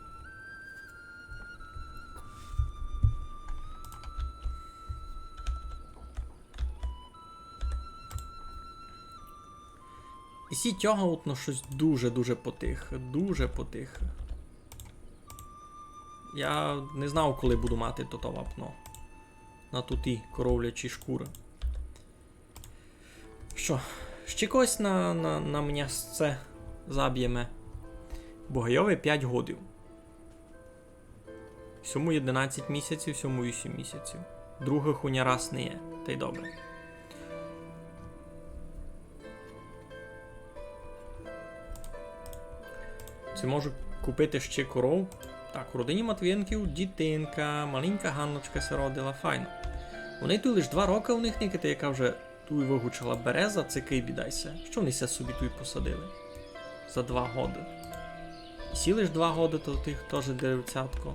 І сі тьогаутно штось дуже-дуже потихы, дуже потихы. Я не знав, коли буду мати тото вапно. На туті коровлячі шкуры. Што, ще когось на, на, на мнясце забєме? Бо гайови пять годів. Сьому єдинадцять місяців, сьому вісім місяців. Другых у ня раз не є. Тай добре. Ци можу купити ще коров? Так, у родині Матвієнків дітинка, маленька Ганночка ся родила, файно. Вони туй лиш два рокы, у них никайте, яка вже туй выгучала береза, цикы, бідай ся. Што вони ся собі туй посадили? За два годы. І сі лиш два годы, то тых тоже деревцятко.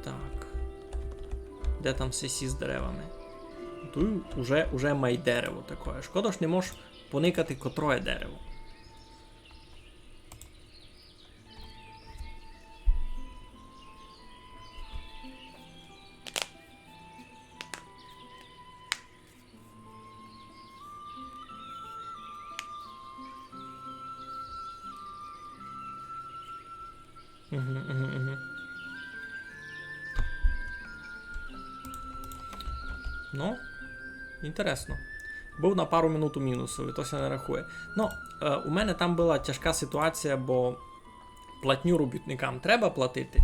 Так. Де там сесі з деревами? Туй уже, уже май дерево такоє. Шкода, ож не можеш поникати, котроє дерево. Мгм, мгм, мгм. Ну, інтересно. Быв на пару минут у мінусови, то ся не рахує. Ну, е, у мене там была тяжка ситуація, бо платню робітникам треба платити.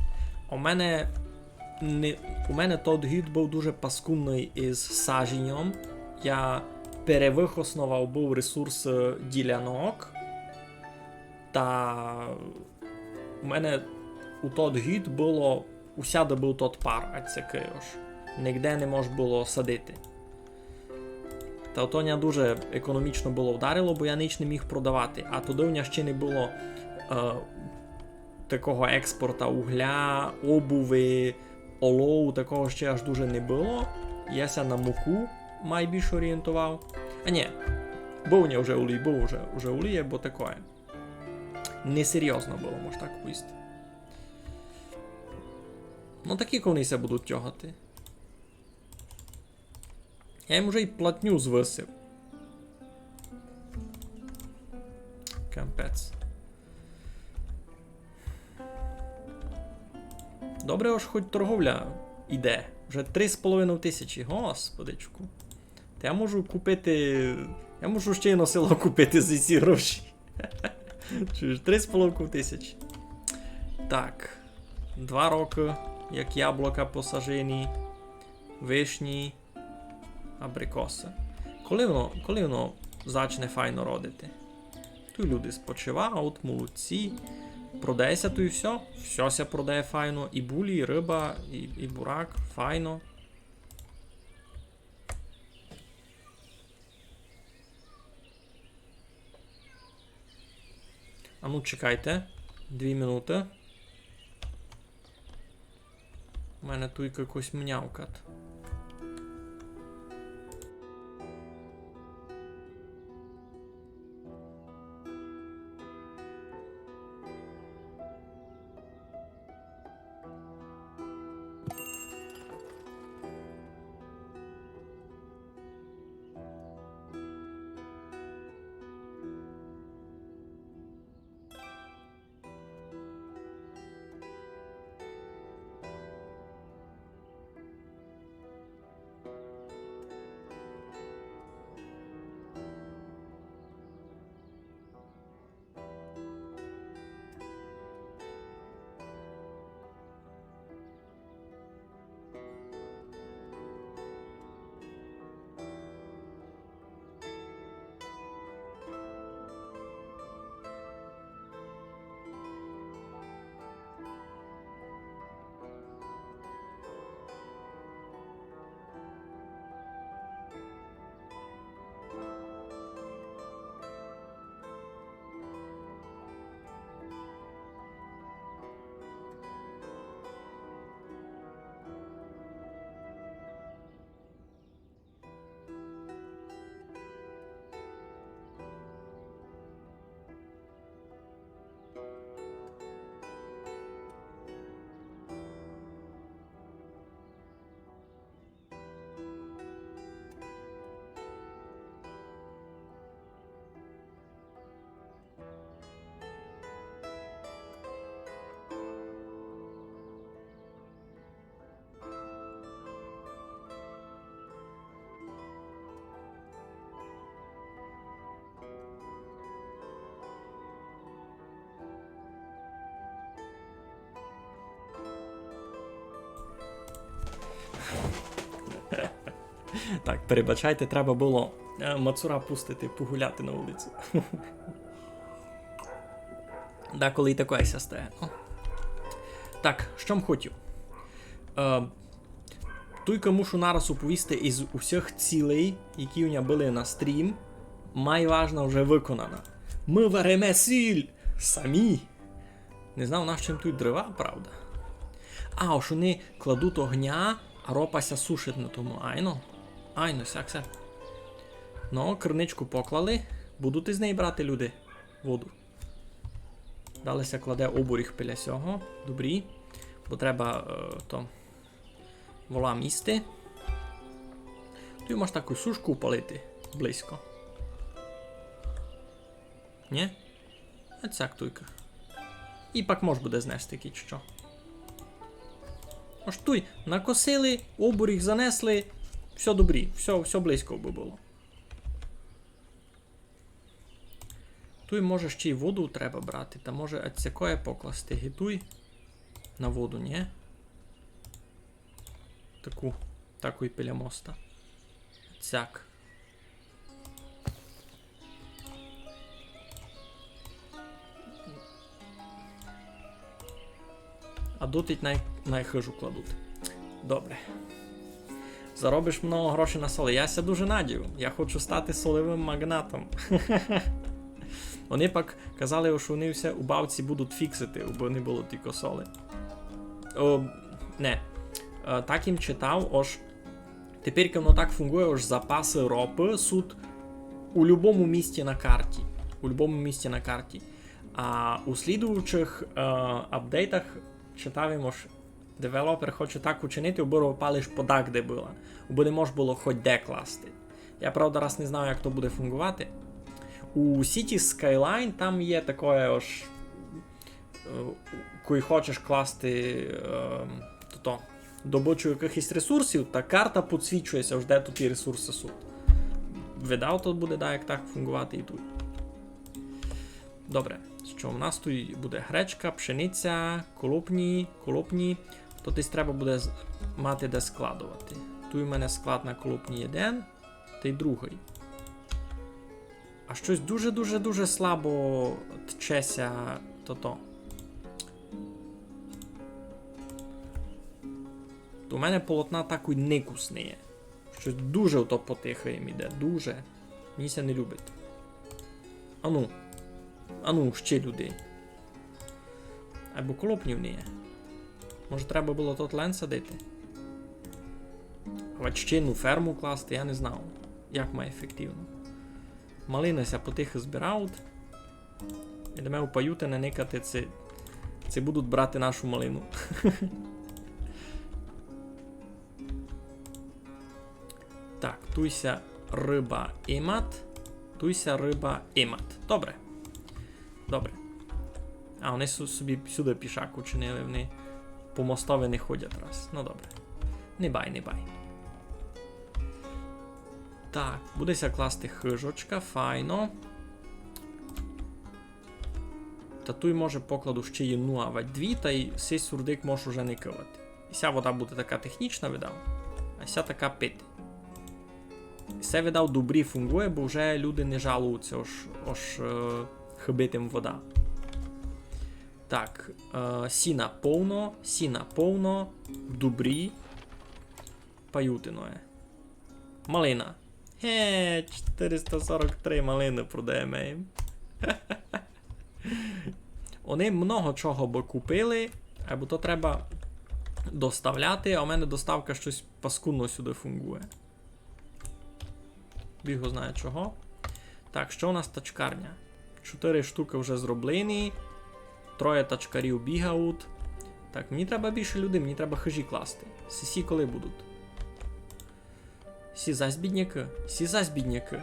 У мене не, у мене тот гід быв дуже паскудный із саженьом. Я перевыхосновав быв ресурс, е, ділянок. Та у мене у тот гід было, усяды быв тот пар, а ци кыш. Нигде не мож было садити. Та то ня дуже економічно было вдарило, бо я нич не міг продавати. А тогды у ня ще не было, е, такого експорта угля, обуви, олову, такого ще аж дуже не было. Я ся на муку май більш орієнтовав. А ні, быв у ня вже улій, быв уже, уже улій, бо такоє. Несерйозно было, мож так повісти. Ну, такі ковни ся будуть тягати. Я їм уже й платню звысив. Капець. Добре, ож хоть торговля іде. Вже три з половиною тисячі. Господичку. Та я можу купити, я можу ще й на село купити за ці гроші. Чуєш, три з половиною тисячі. Так. Два рокы, як яблука посажені, вишні, абрикосы. Коли воно, коли воно зачне файно родити? Туй люди спочивають, молодці. Продає ся туй всьо. Всьо ся продає файно. І булі, і рыба, і, і бурак. Файно. А ну, чекайте. Дві минуты. У мене туйка якось мнявкат. Так, перебачайте, треба было е, мацура пустити погуляти на улицю. Деколи і такоє ся стає. Ну. Так, што м хотів? Е, туйка мушу нараз уповісти, из усіх цілей, які у ня были на стрім, майважна вже выконана. Мы вариме сіль! Самі! Не знав, нащо їм туй дрова, правда. А, ож они кладуть огня, а ропа ся сушить на тому. Айно. Айно, сяк, сяк. Ну, криничку поклали. Будуть из неї брати люди воду. Далі ся кладе обуріг біля сього. Добрі. Бо треба, е, то, волам їсти. Туй мож таку сушку упалити близько. Нї? А цяк туйка. І пак мож буде знести кідь што. Ож туй накосили, обуріг занесли. Всьо добрі, всьо, всьо близько бы было. Туй, може, ще й воду треба брати, та може ацякоє покласти ги туй на воду, нї? Таку, таку і біля моста. Цяк. А дотить най, най хыжу кладуть. Добре. Заробиш много грошей на солі. Я ся дуже надію. Я хочу стати солевым магнатом. Они пак казали, што они всьо у бавці будуть фіксити, абы не было тілько солі. О, не. Е, так им читав, ож тепер воно так фунґує, ож запасы ропы суть у любому місці на карті. У любому місці на карті. А у слідуючых, е, апдейтах читав им, ож девелопер хоче так учинити, убы ропа лиш подакде была. Убы не мож было хоть де класти. Я, правда, раз не знаю, як то буде фунґовати. У Cities Skylines там є такоє, ож, е, коли хочеш класти, е, то, то, добычу якыхось ресурсів, та карта підсвічує ся, ож де туй ті ресурсы суть. Видав, то буде, да, як так фунґовати і туй. Добре, што у нас туй буде? Гречка, пшениця, колопні, колопні. То десь треба буде з-, мати де складовати. Туй у мене склад на колопні єден, тай другый. А штось дуже-дуже-дуже слабо тче ся тото. У мене полотна такой никус не є. Штось дуже ото потихо їм іде, дуже. Мені ся не любить. Ану. Ану, ще людей. Айбо колопнів не є. Може, треба было тот лен садити? Вать ще єдну ферму класти, я не знав, як має ефективно. Малины ся потихо збирають. Ідеме у Паютине никати, ци, ци будуть брати нашу малину. Так, туй ся рыба имат. Туй ся рыба имат. Добре. Добре. А, они су-, собі сюды пішак учинили, они по мостови не ходять раз. Ну, добре. Не бай, не бай. Так, буде ся класти хыжочка, файно. Та туй, може, покладу ще єдну, авадь дві, тай сей сурдик мож уже не кывати. І ся вода буде така технічна, видав, а ся така пити. І се, видав, добрі фунґує, бо вже люди не жалуються, ож, ож, е, хыбить им вода. Так, е, сіна повно, сіна повно, добрі. Паютиноє. Малина. Ге, чотириста сорок три малины продаєме їм. Они много чого бы купили, айбо то треба доставляти, а у мене доставка штось паскудно сюды фунґує. Біг го знає чого. Так, што у нас тачкарня? Чотири штукы вже зроблені. Троє тачкарів бігають. Так, мені треба більше людей, мені треба хыжі класти. Сесі коли будуть? Сі зась біднякы, сі зась біднякы.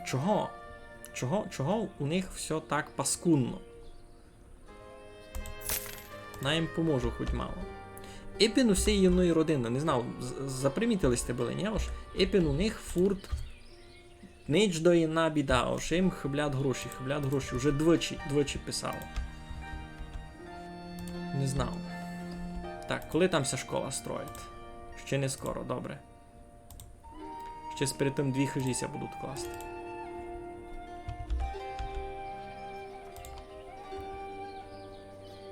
Чого? Чого, чого у них всьо так паскудно? На їм поможу хоть мало. Епен у сей єдної родины, не знав, з-, запримітили сьте были, нї? Ож епен у них фурт нич до єдна біда, ож їм хыблять гроші, хыблять гроші. Уже двічі, двічі писало. Не знав. Так, коли там ся школа строїть? Ще не скоро, добре. Ще перед тым дві хыжі ся будуть класти.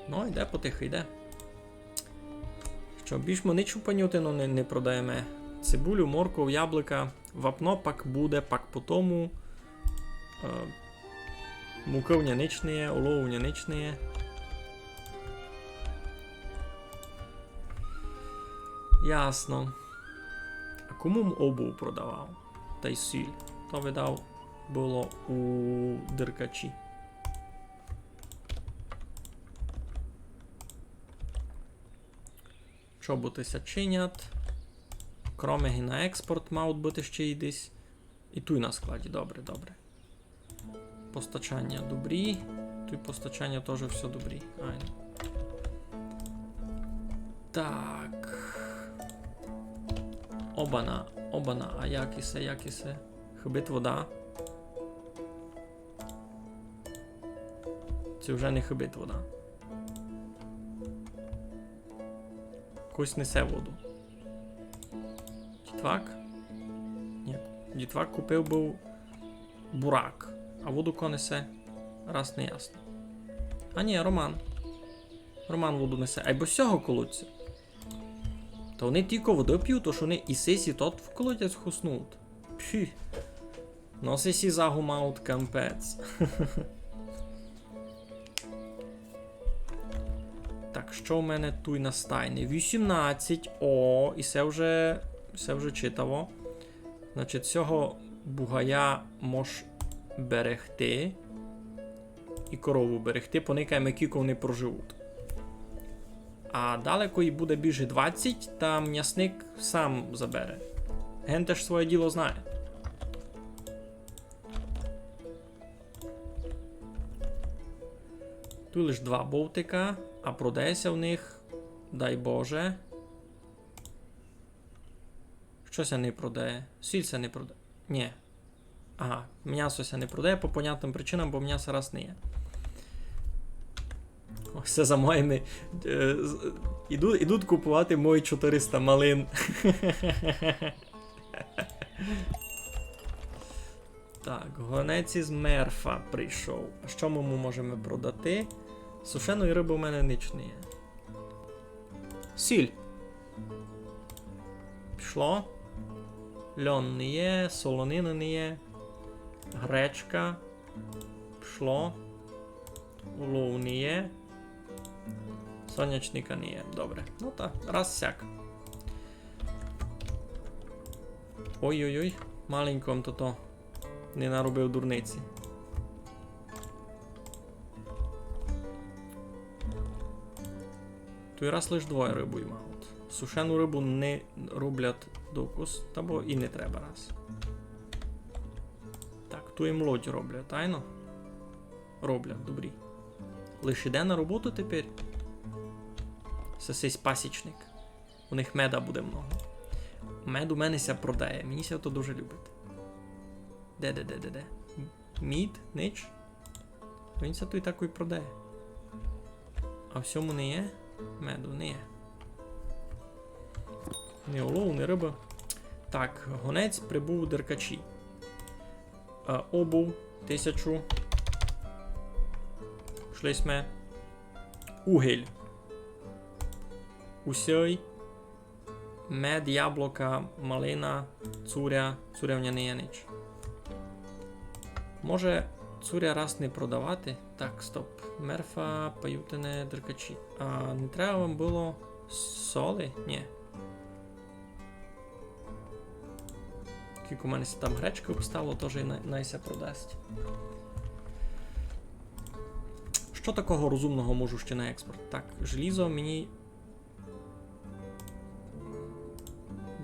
Ну, йде потихы, йде. Што, більш мы нич у панютину не, не продаєме. Цибулю, морков, яблука, вапно пак буде, пак по тому. Е, мукы у ня нич не є, олову у ня нич не є. Ясно. А кому м обув продавав? Тай сіль. То, видав, было у Деркачі. Чоботы ся чинять. Кромиги на експорт мають быти ще й десь. І туй на складі. Добре, добре. Постачаня добрі. Туй постачаня тоже всьо добрі. Айно. Так. Обана, обана, а як исе, як исе? Хыбить вода. Ци вже не хыбить вода? Хтось несе воду. Дітвак? Ні. Дітвак купив быв бурак. А воду ко несе? Раз не ясно. А ні, Роман. Роман воду несе. Айбо з сього колодця. Та они тілько воды пють, тож они і сись, і тот в колодязь хоснуть. Пфі. Но сись і загумають, кампець. Так, што в мене туй на стайни? Вісімнадцять. О, і се вже, се вже читаво. Значить, сього бугая мож берегти. І корову берегти, поникаєме, кілько они проживуть. А далеко їх буде більше двадцять, та мнясник сам забере. Ген теж своє діло знає. Туй лиш два бовтика, а продає ся в них, дай Боже. Што ся не продає? Сіль ся не продає. Ні. Ага, мнясо ся не продає по понятным причинам, бо мняса раз не є. О, се за моїми, е, з-, іду-, ідуть купувати мої чотириста малин. Так, гонець із Мерфа прийшов. А што мы му можеме продати? Сушеної рыбы у мене нич не є. Сіль. Пішло. Льон не є, солонина не є. Гречка. Пішло. Улов не є. Сонячника не є. Добре. Ну та, раз сяк. Ой-ой-ой, маленько м тото не наробив дурниці. Туй раз лиш двоє рыбу мають. Сушену рыбу не роблять докус, та бо і не треба раз. Так, туй їм лодь роблять, айно? Роблять, добрі. Лиш іде на роботу тепер. Се сись пасічник. У них меда буде много. Мед у мене ся продає. Мені ся то дуже любить. Де, де, де, де, де? Мід? Нич? Він ся туй такой продає. А в сьому не є? Меду не є. Ні улову, ні рыбы. Так, гонець прибув у Деркачі. Е, обув тисячу. Пішли сьме. Угіль. Усьой. Мед, яблука, малина, цуря. Цуря в ня не є нич. Може, цуря раз не продавати? Так, стоп. Мерфа, Паютине, Деркачі. А не треба вам было соли? Ні. Кілько у мене ся там гречкы обстало, тоже най, най ся продасть. Што такого розумного можу ще на експорт? Так, желізо мені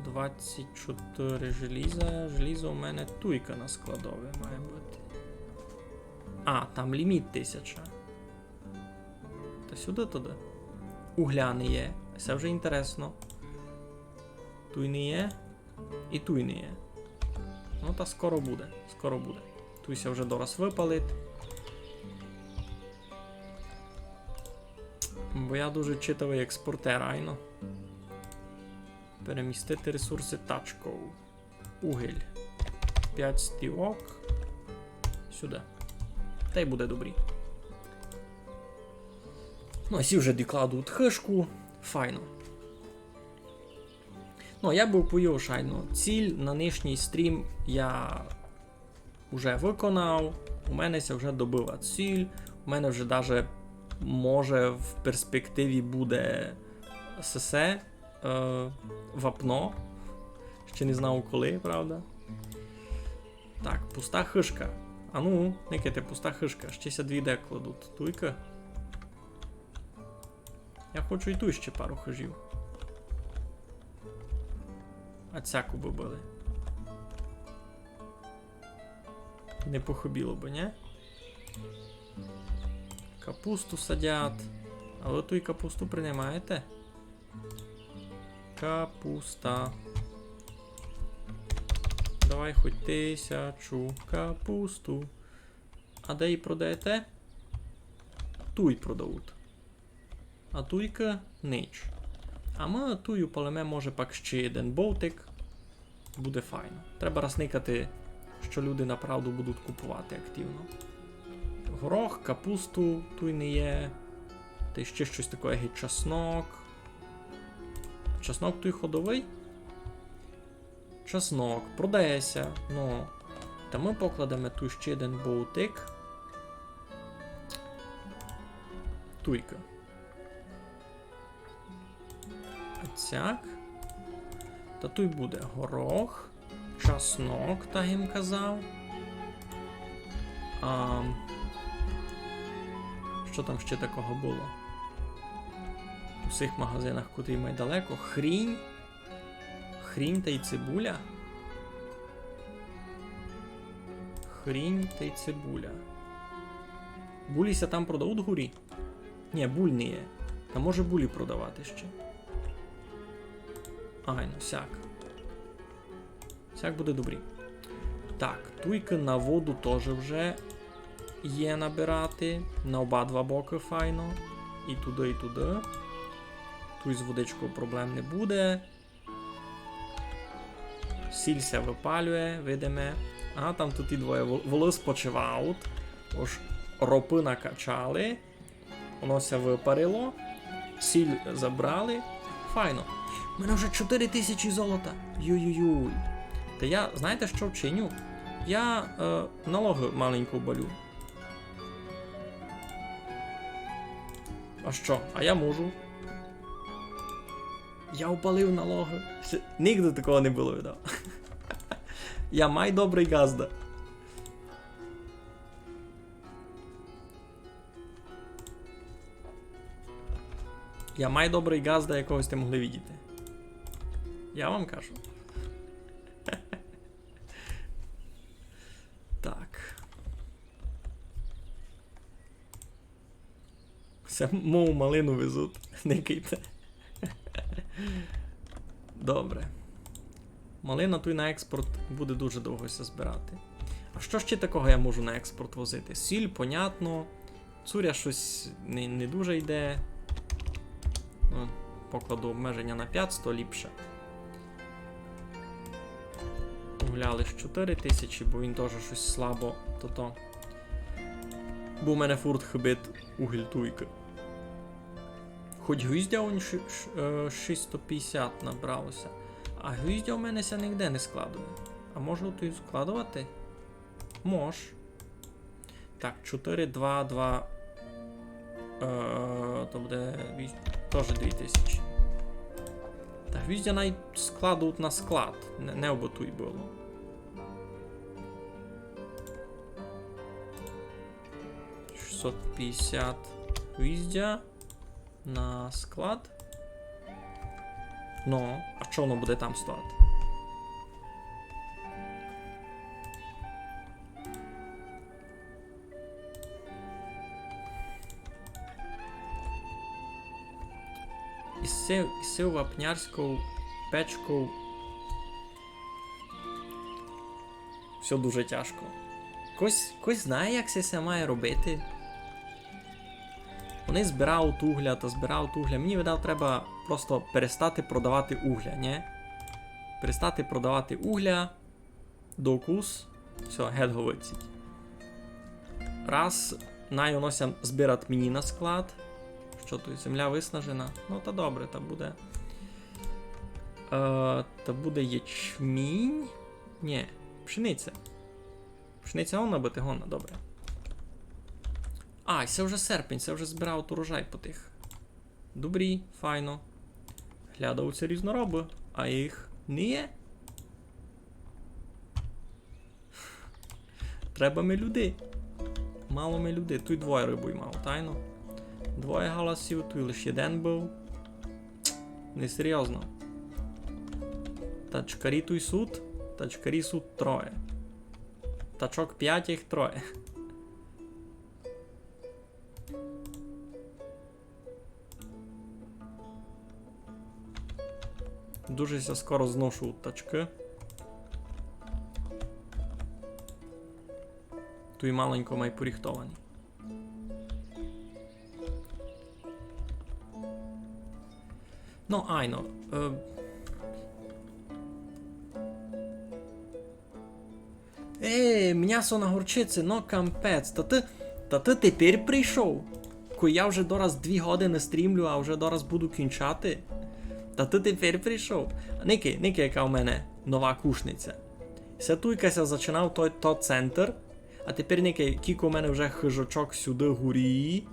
двадцять чотири желіза. Желізо у мене туйка на складови має быти. А, там ліміт тисяча. Та сюды туды. Угля не є. Се вже інтересно. Туй не є. І туй не є. Ну та скоро буде. Скоро буде. Туй ся вже дораз выпалить. Бо я дуже читавый експортер, айно. Перемістити ресурси тачков. Угіль. Пять стівок. Сюды. Тай буде добрі. Ну, а сі вже докладуть хыжку. Файно. Ну, я бы повів, шайно. Ціль на нынішній стрім я уже выконав. У мене ся вже добыла ціль. У мене вже даже, може, в перспективі буде сесе, е, вапно. Ще не знав коли, правда. Так, пуста хыжка. А ну, никайте, пуста хыжка. Ще ся дві де кладуть. Туйка. Я хочу і туй ще пару хыжів. А цяку бы были. Не похыбіло бы, нє? Капусту садять. А вы туй капусту принимаєте? Капуста. Давай хоть тисячу капусту. А де її продаєте? Туй продають. А туйка нич. А мы туй упалиме, може, пак ще єден бовтик. Буде файно. Треба раз никати, што люди направду будуть купувати активно. Горох, капусту туй не є. Та й ще штось таке, геть чеснок. Чеснок туй ходовый? Чеснок, продає ся. Ну, та мы покладеме туй ще єден бовтик. Туйка. Оцяк. Та туй буде горох, часнок, так им казав. А, што там ще такого было? У всіх магазинах, котрі май далеко. Хрінь. Хрінь тай цибуля. Хрінь тай цибуля. Булі ся там продавуть горі? Нє, буль не є. Та може булі продавати ще. Айно, сяк. Сяк буде добрі. Так, туйкы на воду тоже вже є набирати. На оба два бокы файно. І туды, і туды. Туй з водичков проблем не буде. Сіль ся выпалює, видиме. А, там туй і двоє вол-, волы спочивають. Ож ропы накачали. Воно ся выпарило. Сіль забрали. Файно. У мене вже чотири тисячі золота. Юй-юй-юй. Та я, знаєте, што вчиню? Я, е, налогы маленько обалю. А што? А я можу. Я обалив налогы. Ще нигде такого не было, видав. Я май добрый ґазда. Я май добрый ґазда, якого сьте могли видіти. Я вам кажу. Так. Се мою малину везуть, никайте. Добре. Малина туй на експорт буде дуже довго ся збирати. А што ще такого я можу на експорт возити? Сіль, понятно. Цуря штось не, не дуже йде. Ну, покладу обмеженя на пятсто, ліпше. Угля лиш чотири тисячі, бо він тоже штось слабо, то-то. Бо в мене фурт хыбить угіль туйкы. Хоть гвіздя он ши-, ш-, е, шістсто пятдесят набрало ся. А гвіздя в мене ся нигде не складує. А можу туй складовати? Мож. Так, чотири, два, два. Е, то буде вісь-, тоже дві тисячі. Та гвіздя най складуть на склад. Не, не обы туй было. Шістсот пятдесят гвіздя на склад. Ну, а чого воно буде там стояти? Із сив, із сив вапнярськов печков всьо дуже тяжко. Хтось, хтось знає, як се, се має робити? Вони збирають угля та збирають угля. Мені, видав, треба просто перестати продавати угля, нє? Перестати продавати угля. Докус. Всьо, гет го выдціть. Раз, най оно ся збират мені на склад. Што туй, земля выснажена? Ну, та добре, та буде. Е, та буде ячмінь? Нї, пшениця. Пшениця годна быти, годна, добре. А, се вже серпень, се вже збирав урожай по тых. Добрі, файно. Глядаву ся різнороби, а їх не є. Треба ми люди. Мало ми люди. Туй двоє рыбу мав, тайно. Двоє галасів, туй лиш єден быв. Несерйозно. Тачкарі туй сут, тачкарі сут троє. Тачок пять, їх троє. Дуже ся скоро зношують тачкы. Туй маленько май поріхтовані. Ну, айно. Е, Е, мнясо на горчиці, но кампець. Та ты, та ты тепер прийшов? Кой я вже дораз дві годины стрімлю, а вже дораз буду кінчати. Та ты тепер прийшов? Никай, никай, яка у мене нова кушниця. Се туйка ся зачинав той, то центр. А тепер никай, кілько у мене вже хижачок сюды горі.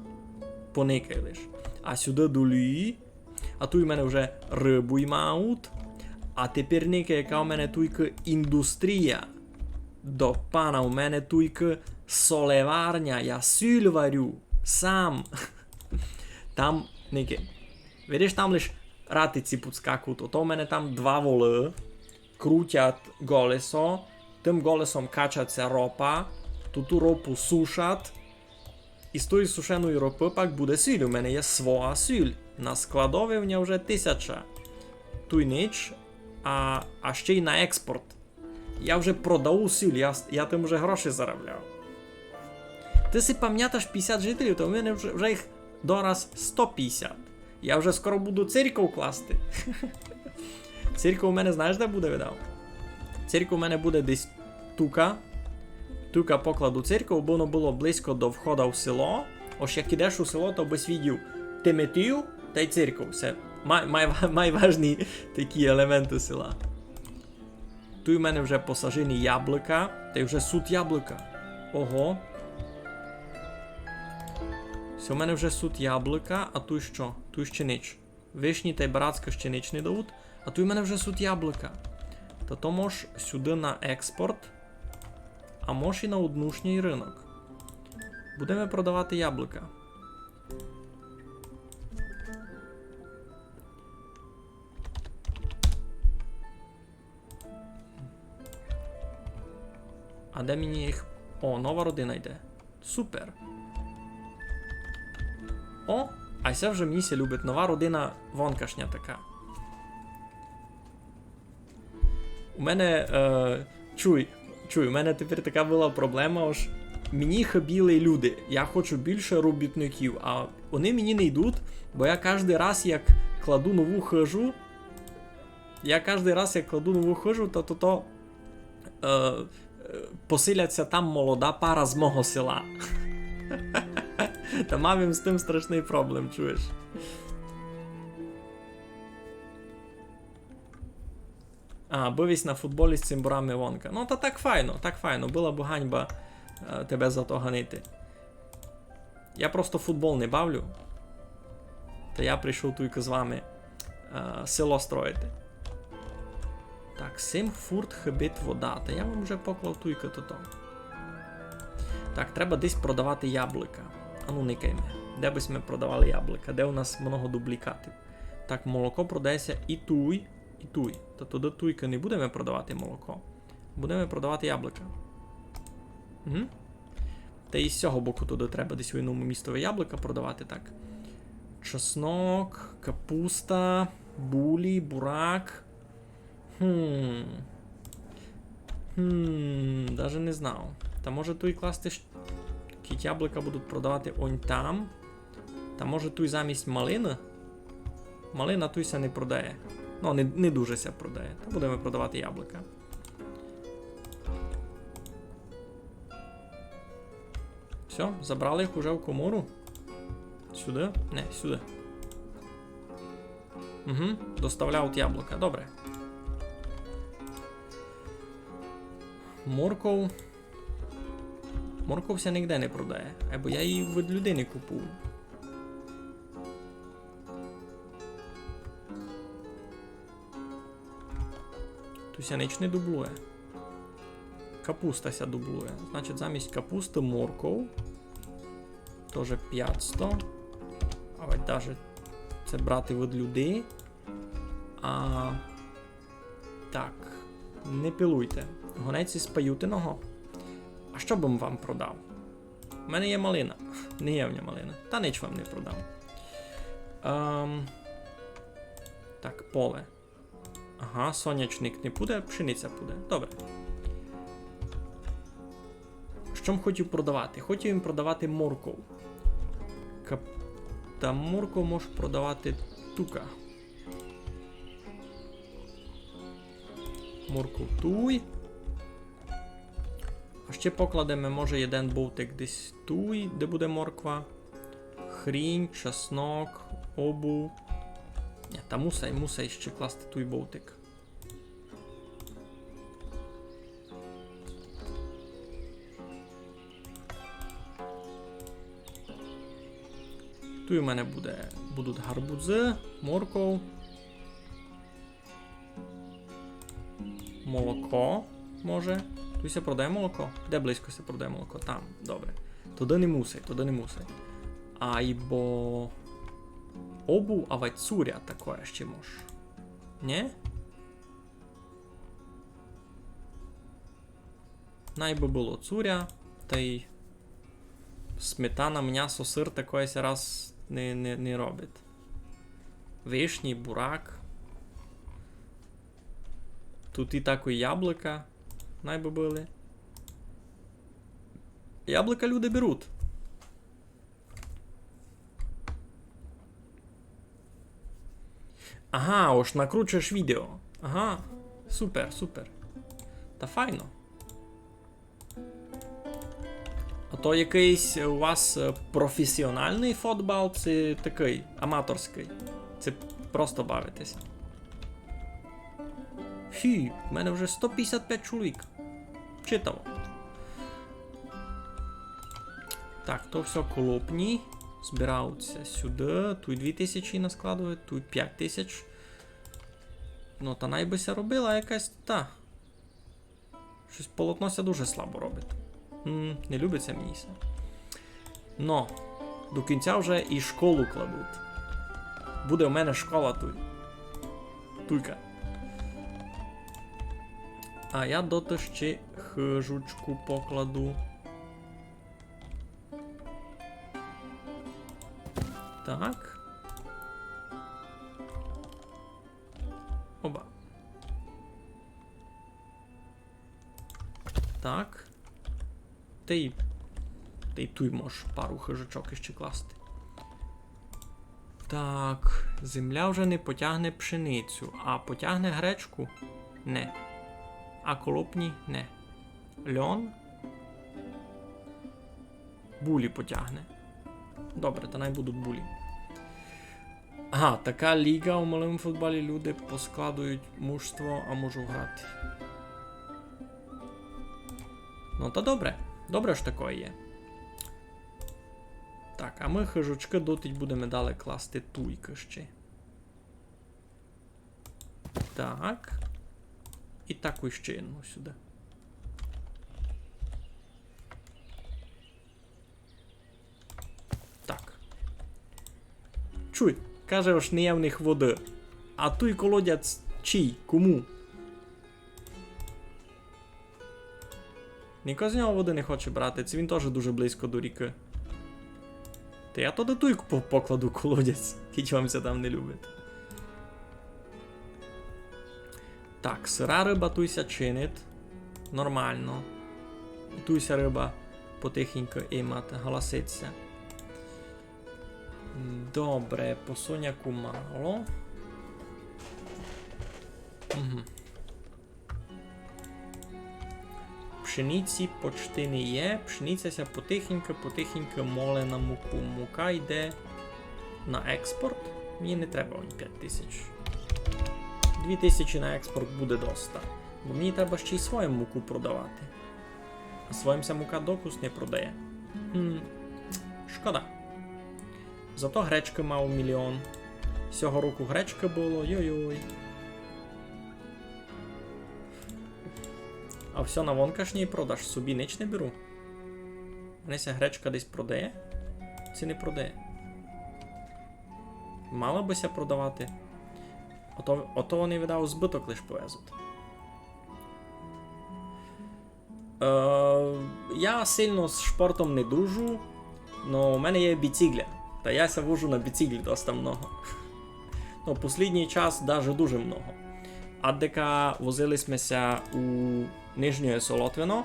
Поникай лиш. А сюды долі. А туй у мене вже рыбу й мають. А тепер никай, яка у мене туйка індустрія. До пана, у мене туйка солеварня, я сіль варю. Сам. Там, никай. Видиш, там лиш ратиці підскакують. Ото у мене там два волы. Крутять колесо, тым колесом качать ся ропа, ту, ту ропу сушать. І з тої сушеної ропы пак буде сіль. У мене є своя сіль. На складови в мене вже тисяча. Туй нич, а, а ще й на експорт. Я вже продав сіль, я, я тым вже гроші заробляв. Ты си памяташ пятдесят жителів, та в мене вже, вже їх дораз сто пятдесят. Я вже скоро буду церков класти. Церков у мене, знаєш, де буде, видав? Церков у мене буде десь тука. Тука покладу церков, бо воно было близько до входа в село. Ож як ідеш у село, то бысь видів теметів тай церков. Се май-, май-, майважні такі елементы села. Туй у мене вже посажені яблука, тай вже сут яблука. Ого. Се у мене вже сут яблука, а туй што? Туй ще нич. Вишні тай барацка ще нич не дають, а туй у мене вже сут яблука. Та то мож сюды на експорт, а мож і на однушній рынок. Будеме продавати яблука. А де мені їх? О, нова родина йде. Супер. О, а се вже мені ся любить. Нова родина вонкашня така. У мене, е, чуй, чуй, у мене тепер така была проблема, ож мені хыбіли люди. Я хочу більше робітників, а вони мені не йдуть, бо я каждый раз, як кладу нову хыжу, я каждый раз, як кладу нову хыжу, то, то, то, е, е, поселять ся там молода пара з мого села. Та мав им з тым страшный проблем, чуєш? А, быв єсь на футболі з цимборами вонка. Ну, та так файно, так файно. Была бы ганьба, е, тебе за то ганити. Я просто футбол не бавлю. Та я прийшов туйка з вами, е, село строїти. Так, сим фурт хыбить вода. Та я вам вже поклав туйка тото. Так, треба десь продавати яблука. А ну, никайме. Де бы сьме продавали яблука? Де у нас много дублікатів? Так, молоко продається і туй, і туй. Та туды туйка не будеме продавати молоко. Будеме продавати яблука. Угу. Та і з сього боку туды треба десь у іному містові яблука продавати, так. Чеснок, капуста, булі, бурак. Хм. Хм, даже не знав. Та може туй класти щ-, кідь яблука будуть продавати онь там. Та може туй замість малины? Малина туй ся не продає. Ну, не, не дуже ся продає. Та будеме продавати яблука. Всьо, забрали їх уже в комору. Сюды? Не, сюды. Угу, доставляють яблука, добре. Морков. Морков ся нигде не продає, айбо я її від людей не купую. Туй ся нич не дублує. Капуста ся дублує. Значить, замість капусты морков. Тоже пятсто. А от даже це брати від людей. А, так, не пилуйте. Гонець із Паютиного. А што бым вам продав? У мене є малина. Не є в мене малина. Та нич вам не продам. Ем, так, поле. Ага, сонячник не буде, пшениця буде. Добре. Што м хотів продавати? Хотів им продавати морков. Кап-, та морков можеш продавати тука. Морков туй. А ще покладеме, може, єден бовтик десь туй, де буде морква. Хрінь, чеснок, обув. Ні, та мусай, мусай ще класти туй бовтик. Туй у мене буде, будуть гарбузы, морков. Молоко, може. Туй ся продає молоко? Де близько ся продає молоко? Там, добре. Туды не мусай, туды не мусай. Айбо обув, авадь цуря такоє ще мож. Нє? Най бы было цуря, тай сметана, мнясо, сыр такоє ся раз не, не, не робить. Вишні, бурак. Туй і такоє яблука. Най бы были. Яблука люди беруть. Ага, ож накручуєш відео. Ага, супер, супер. Та файно. А то якыйсь у вас, е, професіоналный футбол, ци такый аматорськый? Ци просто бавитеся? Фі, в мене вже сто пятдесят пять чоловік. Читаво. Так, то всьо колопні. Збираються сюды. Туй дві тисячі наскладують, туй пять тисяч. Ну, та най бы ся робила якась та. Штось полотно ся дуже слабо робить. М, не любить ся мені ся. Но, до кінця вже і школу кладуть. Буде у мене школа туй. Туйка. А я доты ще хыжучку покладу. Так. Оба. Так. Та й, та й туй мож пару хыжачок іще класти. Так, земля вже не потягне пшеницю, а потягне гречку? Не. А колопні? Не. Льон? Булі потягне. Добре, та най будуть булі. Ага, така ліґа у малым футболі, люди поскладують мужство, а можу грати. Ну та добре. Добре, ож такоє є. Так, а мы хыжочкы дотить будеме далі класти туйкы ще. Так. І таку ще одну сюды. Так. Чуй, каже, ож не є в них воды. А туй колодязь чий? Кому? Нико з нього воды не хоче брати, ци він тоже дуже близько до рікы. Та я туды туй по-, покладу колодязь, кідь вам ся там не любить. Так, сыра рыба туй ся чинить. Нормално. І туй ся рыба потихеньку имать, галасить ся. Добре, по соняку мало. Угу. Пшениці почти не є. Пшениця ся потихеньку, потихеньку моле на муку. Мука йде на експорт. Мені не треба он пять тисяч. Дві тисячі на експорт буде доста. Бо мені треба ще й своїм муку продавати. А своїм ся мука докус не продає. Хм, шкода. Зато гречкы мав мільйон. Сього року гречкы было, йой-йой. А всьо на вонкашній продаж, собі нич не беру. Мене ся гречка десь продає? Ци не продає? Мала бы ся продавати. Ото, ото вони, видав, у збыток лиш повезуть. Е, я сильно з шпортом не дружу, но у мене є біцігля. Та я ся вожу на біцігли доста много. Ну, послідній час даже дуже много. Аддека возили сьме ся у Нижнє Солотвино,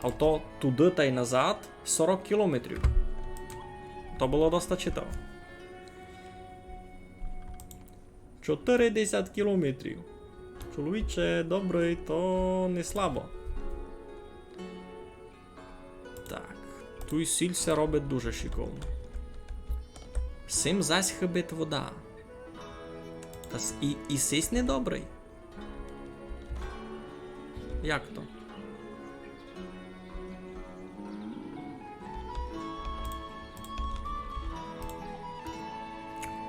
а то туды тай назад сорок кілометрів. То было доста читаво. Чотиридесят кілометрів. Чоловіче, добрый, то не слабо. Так, туй сіль ся робить дуже шиковно. Сим зась хыбить вода. Та с-, і, і сись недобрый. Як то?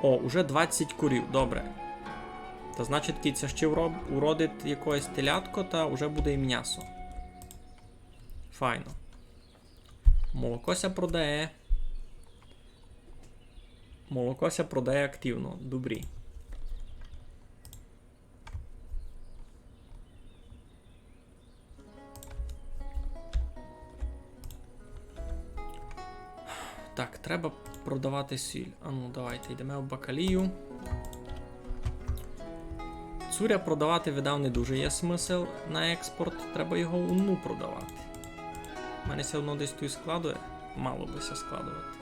О, уже двадцять курів, добре. Та значить, кідь ся ще уроб-, уродить якоєсь телятко, та уже буде і мнясо. Файно. Молоко ся продає. Молоко ся продає активно, добрі. Так, треба продавати сіль. А ну, давайте, йдеме в бакалію. Цуря продавати, видав, не дуже є смысл на експорт. Треба його уну продавати. У мене ся одно десь туй складує. Мало бы ся складовати.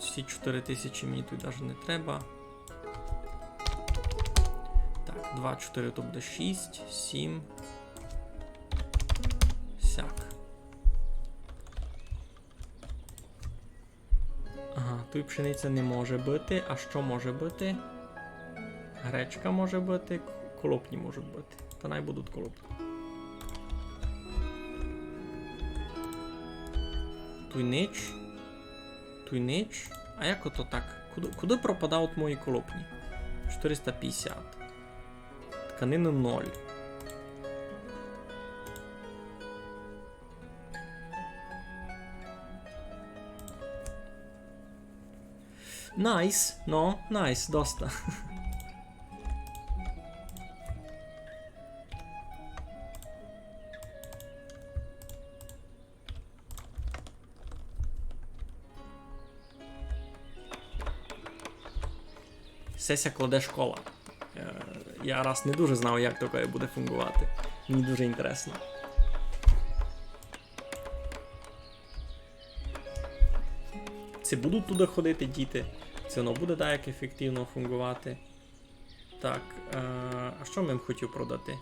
Ці чотири тисячі мені туй даже не треба. Так, два, чотири, то буде шість, сім. Сяк. Ага, туй пшениця не може быти. А што може быти? Гречка може быти, к-, колопні можуть быти. Та най будуть колопні. Туй нич. Туй нич. А як ото так? Куды, куды пропадають мої колопні? Чотириста пятдесят. Тканины ноль. Найс, но, найс, доста. Се ся кладе школа. Е, я раз не дуже знав, як таке буде фунґовати. Мені дуже інтересно. Ци будуть туды ходити діти? Ци воно буде так ефективно фунґовати? Так, е, а што м им хотів продати?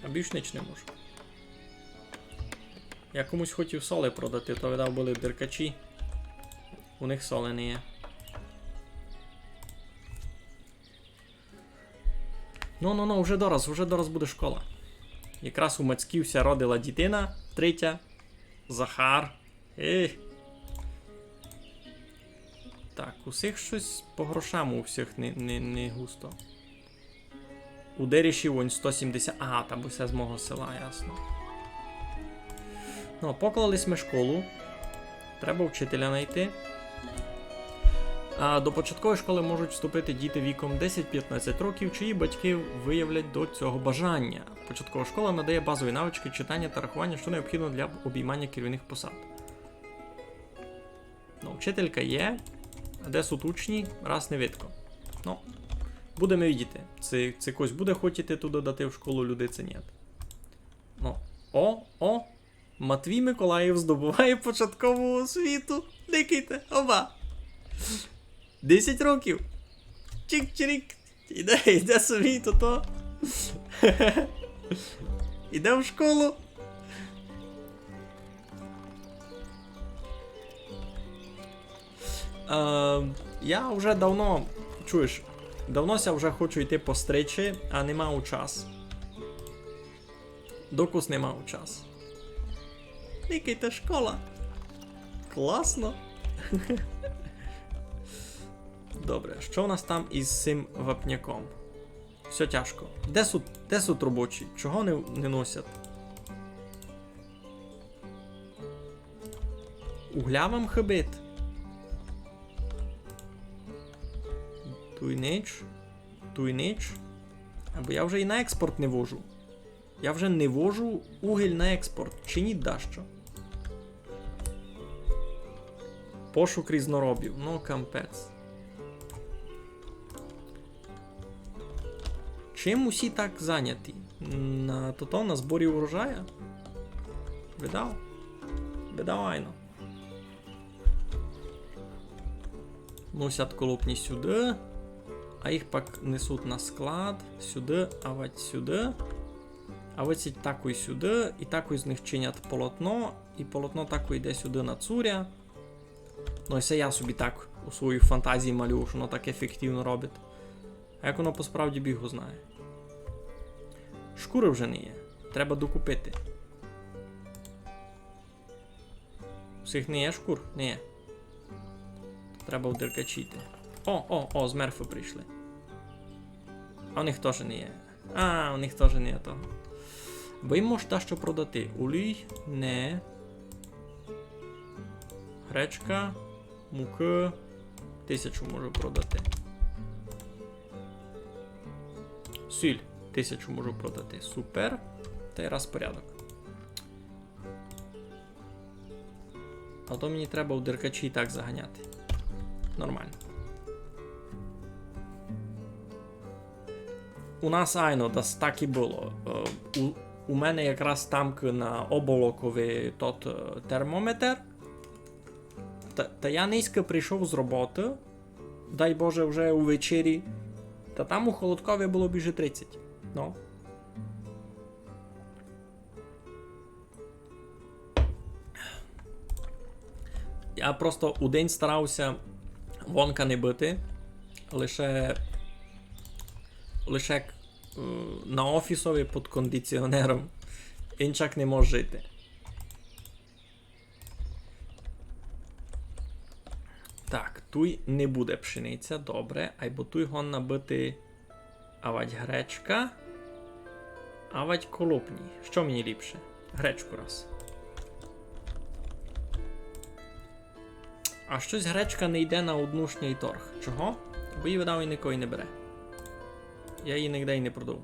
А більш нич не можу. Я комусь хотів соли продати, то, видав, были деркачі. У них соли не є. Ну, ну, ну, уже дораз, уже дораз буде школа. Якраз у Мацьків ся родила дітина, третя. Захар. Ей. Так, у сих штось по грошам у всіх не, не, не густо. У Деріші вон сто сімдесят. А, та бо се з мого села, ясно. Ну, поклали сьме школу. Треба вчителя найти. А до початкової школи можуть вступити діти віком десять-пятнадцять років, чиї батьки виявлять до цього бажання. Початкова школа надає базові навички читання та рахування, що необхідно для обіймання керівних посад. Ну, вчителька є, а де суть учні, раз не видко. Ну, будеме видіти, ци, ци когось буде хотіти туды дати в школу люди, ци ні. Ну, о, о, Матвій Миколаїв здобуває початкову освіту. Никайте, оба. Десять років. Чик-чирик. Іде, іде собі тото. Іде в школу. Е, я вже давно, чуєш, давно ся вже хочу йти постричи, а не мав час. Докус не мав час. Никайте, школа. Класно. Добре, що у нас там із сим вапняком? Всьо тяжко. Де сут, де сут робочі? Чого не, не носять? Угля вам хибить? Туй нич. Туй нич. Або я вже і на експорт не вожу. Я вже не вожу угіль на експорт. Чиніть дашто. Пошук різноробів. Ну, капець. Чим усі так заняті? На тото, на зборі урожая? Видав? Видав, айно. Носять колопні сюды, а їх пак несуть на склад, сюды, авать сюды. А висить такой сюды, і такой з них чинять полотно, і полотно такой йде сюды на цуря. Ну, і се я собі так у своїй фантазії малюю, што воно так ефективно робить. А як воно по справді, біг го знає. Шкуры вже не є. Треба докупити. У сих не є шкур? Не є. Треба вдеркачити. О, о, о, змерфы прийшли. А у них тоже не є. А, у них тоже не є того. Бо їм мож дашто продати. Улій, не. Гречка, мукы. Тисячу можу продати. Сіль. Тисячу можу продати. Супер. Тай раз порядок. А то мені треба у деркачі і так заганяти. Нормално. У нас айно дас так і было. Е, у, у мене якраз тамкы на оболокови тот, е, термометр. Та, та я нынька прийшов з роботы. Дай Боже, вже увечері. Та там у холодкові было більше тридцять. Ну. Я просто удень старав ся вонка не быти. Лише, лише, е, на офісови під кондиціонером. Инчак не мож жити. Так, туй не буде пшениця, добре. Айбо туй годна быти авать гречка, авать колопні. Што мені ліпше? Гречку раз. А штось гречка не йде на однушній торг. Чого? Бо її, видав, і никой не бере. Я її нигде й не продав.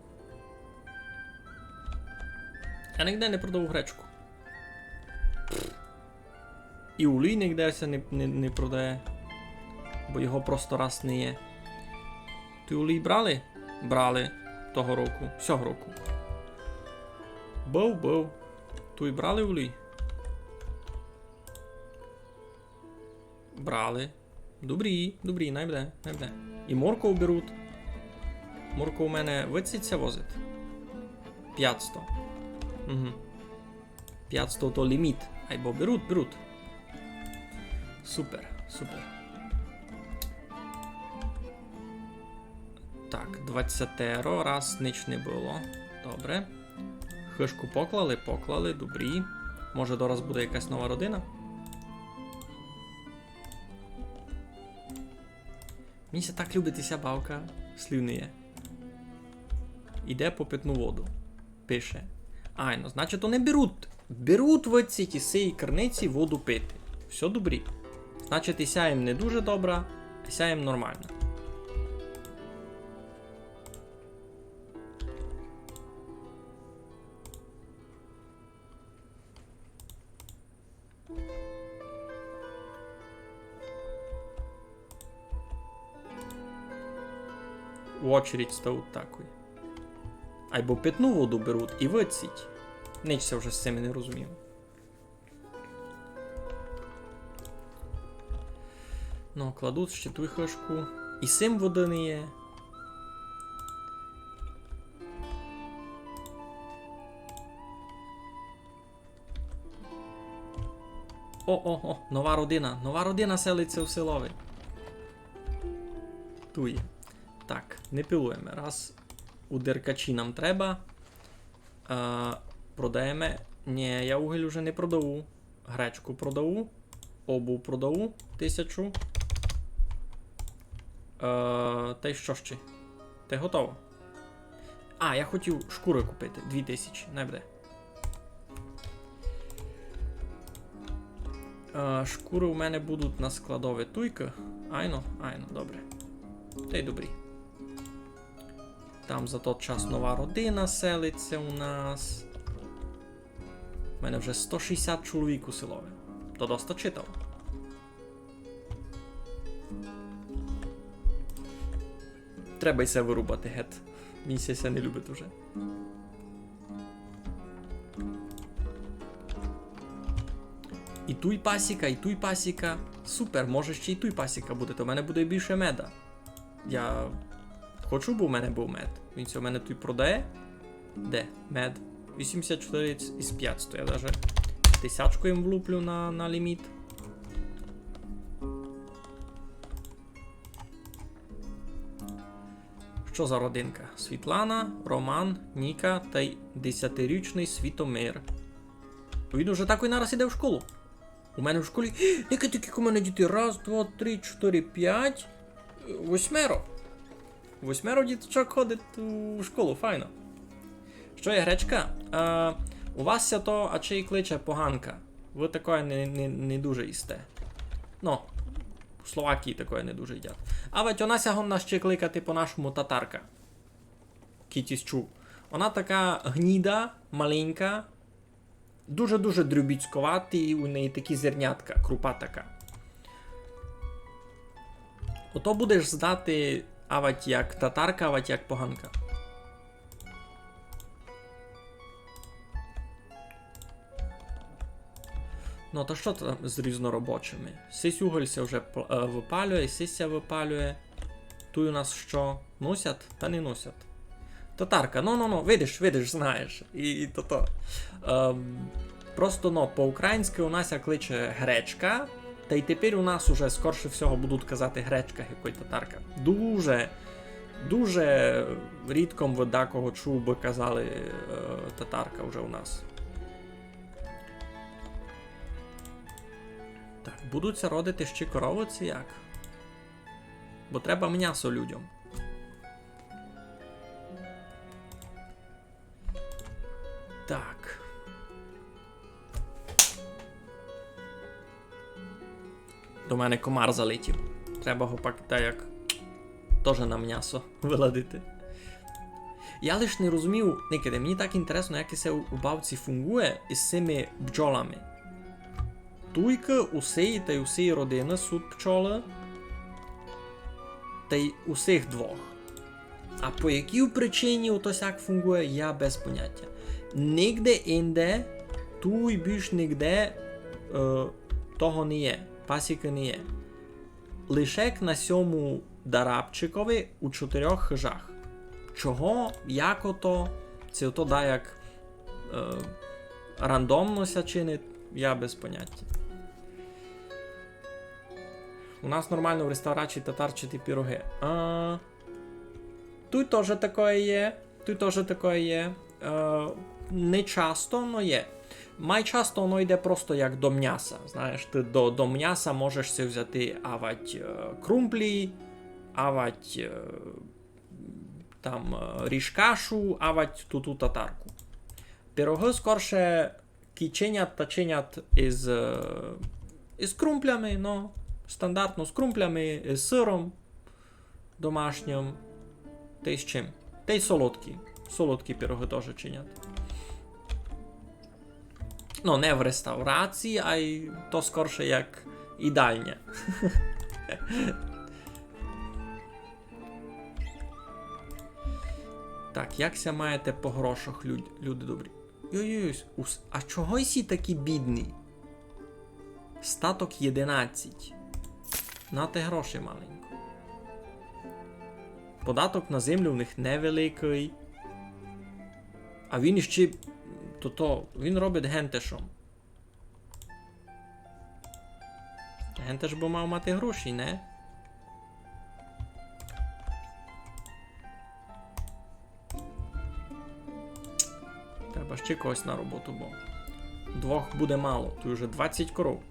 Я нигде не продав гречку. І улій нигде ся не, не, не продає, бо його просто раз не є. Туй улій брали? Брали того року, сього року. Быв, быв. Туй брали улій? Брали. Добрі, добрі, най буде, най буде. І морков беруть. Морков у мене вицить ся возить. Пятсто. Угу. Пятсто то ліміт. Айбо беруть, беруть. Супер, супер. Так, двадцятеро, раз нич не было. Добре. Хыжку поклали, поклали, добрі. Може, дораз буде якась нова родина. Мені ся так любить ся бавка, слів не є. Іде по питну воду. Пише. Айно, значить, они беруть, беруть вицить із сеї криниці воду пити. Всьо добрі. Значить, і ся їм не дуже добра, а ся їм нормална. У очередь стають такой. Айбо питну воду беруть і вицить. Нич ся вже з цим не розумію. Ну, кладуть ще ту хыжку. І сим воды не є. О, о, о, нова родина. Нова родина селить ся в селови. Туй. Так, не пилуєме. Раз у деркачі нам треба. А, продаєме. Нї, я уголь уже не продаву. Гречку продаву. Обув продаву. Тисячу. Е, тай што ще? Тай готово. А, я хотів шкуры купити. Дві тисячі. Не буде. Е, шкуры у мене будуть на складови туйкы. Айно, айно, добре. Тай добрі. Там за тот час нова родина селить ся у нас. У мене вже сто шістдесят чоловік у селови. То доста читаво. Треба й се вырубати гет. Мені ся не любить уже. І туй пасіка, і туй пасіка. Супер, може ще й туй пасіка буде, то в мене буде більше меда. Я хочу, бо в мене быв мед. Він ся в мене туй продає. Де? Мед. Вісімдесят чотири із пятсот. Я даже тисячку їм влуплю на, на ліміт. Што за родинка? Світлана, Роман, Ніка тай десятирічный Світомир. Він уже такой нараз іде в школу. У мене в школі, никай, кілько у мене дітей. Раз, два, три, чотири, пять, восьмеро. Восьмеро діточок ходить у школу, файно. Што є гречка? А, у вас ся то, а чи й кличе поганка. Вы такоє не, не, не дуже їсте. Ну, в Словакії такоє не дуже їдять. А ведь она ся годна ще кликати по-нашому татарка. Кіть ись чув. Она така гніда, маленька, дуже-дуже дрюбіцьковаті, і у неї такі зернятка, крупа така. Ото будеш знати авать як татарка, авать як поганка. Ну, та што там з різноробочими? Сись уголь ся вже пл-, е, выпалює, сись ся выпалює. Туй у нас што? Носять? Та не носять. Татарка, ну, ну, ну, видиш, видиш, знаєш. І, і то то. Ем, просто, ну, по-українськи у нас ся кличе гречка, та й тепер у нас уже скорше всього будуть казати гречка, як і татарка. Дуже, дуже рідко м дакого чув, бы казали, е, татарка вже у нас. Так, будуть ся родити ще коровы, ци як? Бо треба мнясо людям. Так. До мене комар залетів. Треба го пак та як тоже на мнясо выладити. Я лиш не розумів, никайте, мені так інтересно, як се у, у бавці фунґує із сими бджолами. Туйкы у сеї тай у сеї родины суть пчолы, тай у сих двох. А по якій причині ото сяк фунґує, я без понятя. Нигде инде, туй більш нигде, е, того не є, пасікы не є. Лишек на сьому дарабчикови у чотирьох хыжах. Чого, як ото, ци ото даяк, е, рандомно ся чинить, я без понятя. У нас нормално в реставрації татарчаті пироги. А, туй тоже такоє є. Туй тоже такоє є. Е, не часто, но є. Май часто воно йде просто як до мняса. Знаєш, ты до, до мняса можеш си взяти авать, е, крумплі, авать, е, там, е, ріжкашу, авать туту татарку. Пирогы скорше кі чинять та чинять із, е, із крумплями, но, стандартно з крумплями, із сыром домашнім. Та й з чим? Та й солодкі. Солодкі пирогы тоже чинять. Ну, не в реставрації, а й то скорше як їдальня. Так, як ся маєте по грошах, люд-, люди добрі? Йой-йой, ус-, а чого сі такі бідні? Статок єдинадцять. Нате гроші маленько. Податок на землю в них невеликый. А він іщи, то, то, він робить гентешом. Гентеш бы мав мати гроші, не? Треба ще когось на роботу, бо двох буде мало. Туй уже двадцять коров.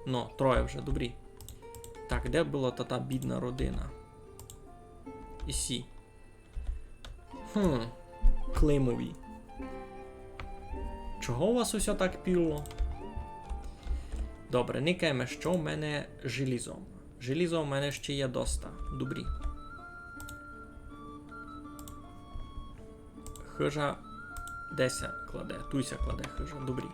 Но, троє вже, добрі. Так, де была та, та бідна родина? Ісі. Хм, Климові. Чого у вас усьо так піло? Добре, никаєме, што в мене з желізом. Желіза у мене ще є доста. Добрі. Хыжа де ся кладе? Туй ся кладе хыжа. Добрі.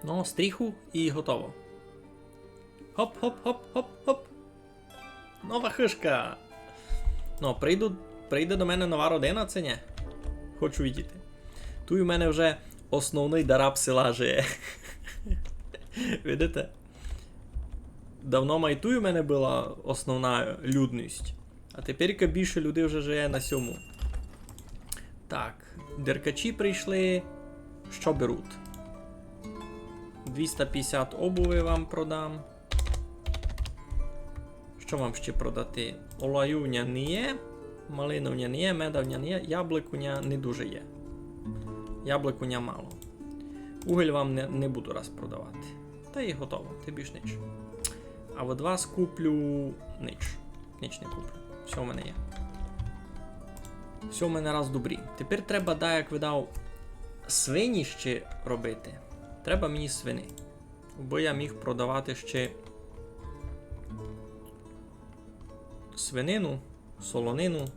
Ну, стріху і готово. Хоп, хоп, хоп, хоп, хоп. Нова хыжка. Ну, прийду, прийде до мене нова родина, ци нї? Хочу видіти. Туй у мене вже основный дараб села жиє. Видите? Давно май туй у мене была основна людность. А тепер більше людей вже жиє на сьому. Так, деркачі прийшли. Што беруть? Двіста пятдесят обуви вам продам. Што вам ще продати? Олаю в ня не є, малина в ня не є, меда в ня не є, яблук у ня не дуже є. Яблук у ня мало. Уголь вам не, не буду раз продавати. Та й готово, ти більш нич. А од вас куплю нич. Нич не куплю. Всьо в мене є. Всьо в мене раз добрі. Тепер треба, да, як видав, свині ще робити. Треба мені свини. Бо я міг продавати ще свинину, солонину.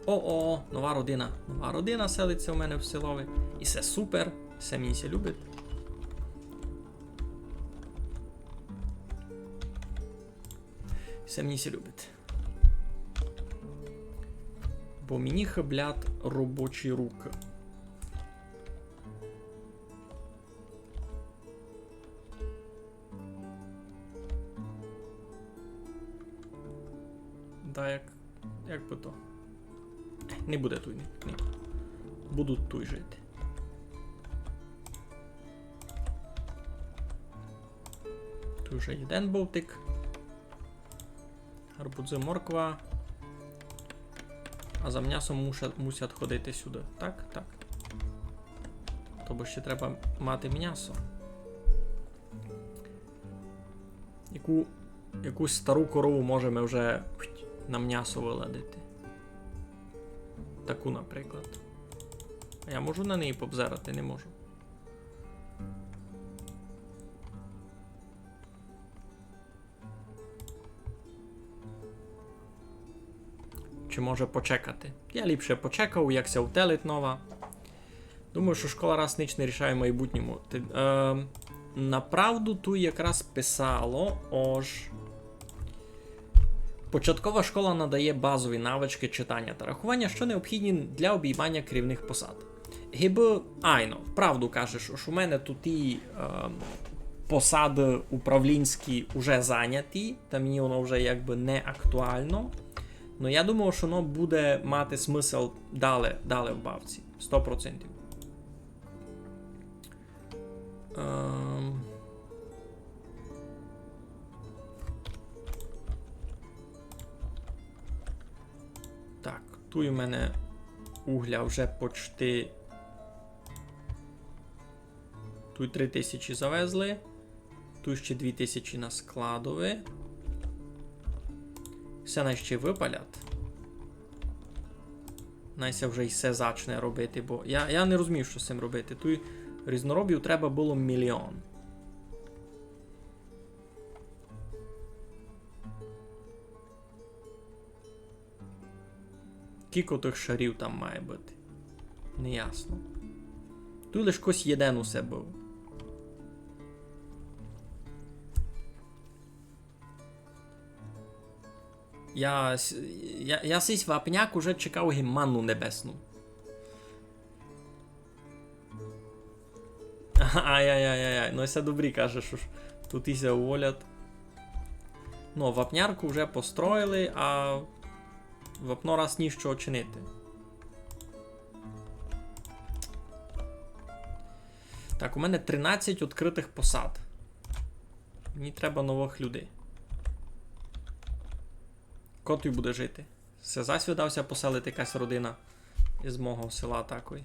О, о, о, нова родина. Нова родина селиться у мене в селови. І се супер. Се мені ся любить. Се мені ся любить. Бо мені хыблять робочі рукы. Да, як, як бы то. Не буде туй, ні. Будуть туй жити. Туй уже єден бовтик. Гарбузы, морква. А за мнясом муша-, мусять ходити сюды. Так, так. Тобто ще треба мати мнясо. Яку, якусь стару корову можеме вже на мнясо выладити. Таку, наприклад. А я можу на неї повзирати? Не можу. Чи може почекати? Я ліпше почекав, як ся втелить нова. Думаю, што школа раз нич не рішає в майбутньому. Ти, е, направду туй якраз писало, ож початкова школа надає базові навички читання та рахування, што необхідні для обіймання керівних посад. Гибы, айно, правду кажеш, ож у мене туй і, е, посады управлінські уже заняті, та мені воно вже якбы не актуално. Но я думаю, што воно буде мати смысл дале, дале в бавці. Сто процентів. Ем. Так, туй у мене угля вже почти. Туй три тисячі завезли. Туй ще дві тисячі на складови. Се най ще выпалять. Най ся вже й се зачне робити, бо я, я не розумію, што з сим робити. Туй різноробів треба было мільйон. Кілько тых шарів там має быти? Неясно. Туй лиш кось єден усе быв. Я, с-, я, я сись вапняк уже чекав ги манну небесну. Ай-яй-яй-яй, ну се добрі, каже, што ж туй ся уволять. Ну, вапнярку вже построїли, а вапно раз ніщо чинити. Так, у мене тринадцять відкрытых посад. Мені треба новых людей. Ко туй буде жити? Се зась видав ся поселити якась родина із мого села такой.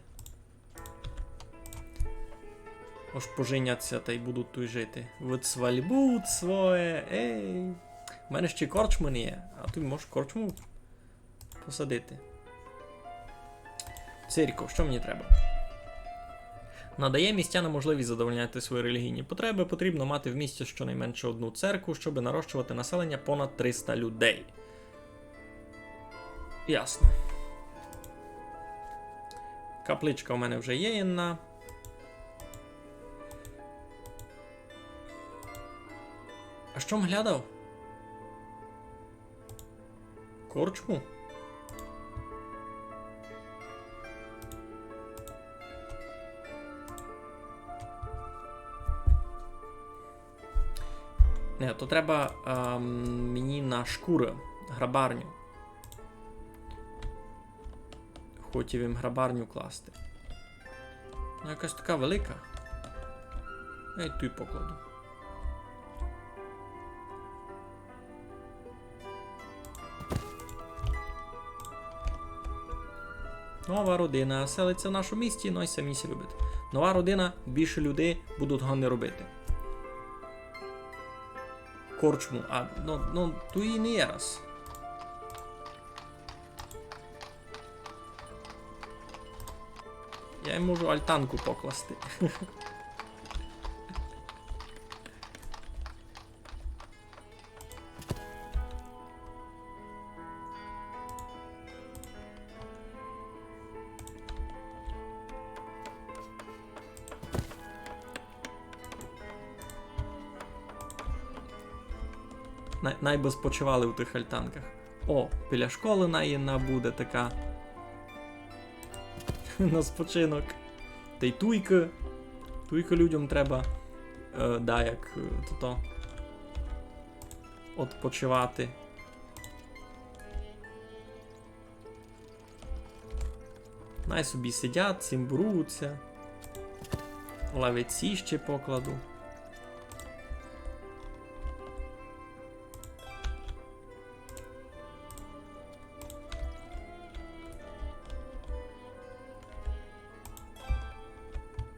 Ож поженять ся тай будуть туй жити. Выцвальбуть своє, ей. У мене ще корчмы не є, а туй можеш корчму посадити. Церков, што мені треба? Надає містянам можливість задовольняти свої релігійні потреби. Потрібно мати в місті щонайменше одну церкву, щоб нарощувати населення понад триста людей. Ясно. Капличка у мене вже є єдна. А што м глядав? Корчму? Не, то треба, ем, мені на шкуры, грабарню. Хотів им грабарню класти. Ну, якась така велика. Я й туй покладу. Нова родина селиться в нашому місті, ну і самі ся любить. Нова родина, більше людей будуть гонни робити. Корчму, а, ну, ну, туй і не є раз. Я їм можу альтанку покласти. Най, най бы спочивали у тых альтанках. О, біля школы най єдна буде така. На спочинок. Тай туйка. Туйка людям треба, е, даяк, е, тото, одпочивати. Най собі сидять, цимборуються. Лавиці ще покладу.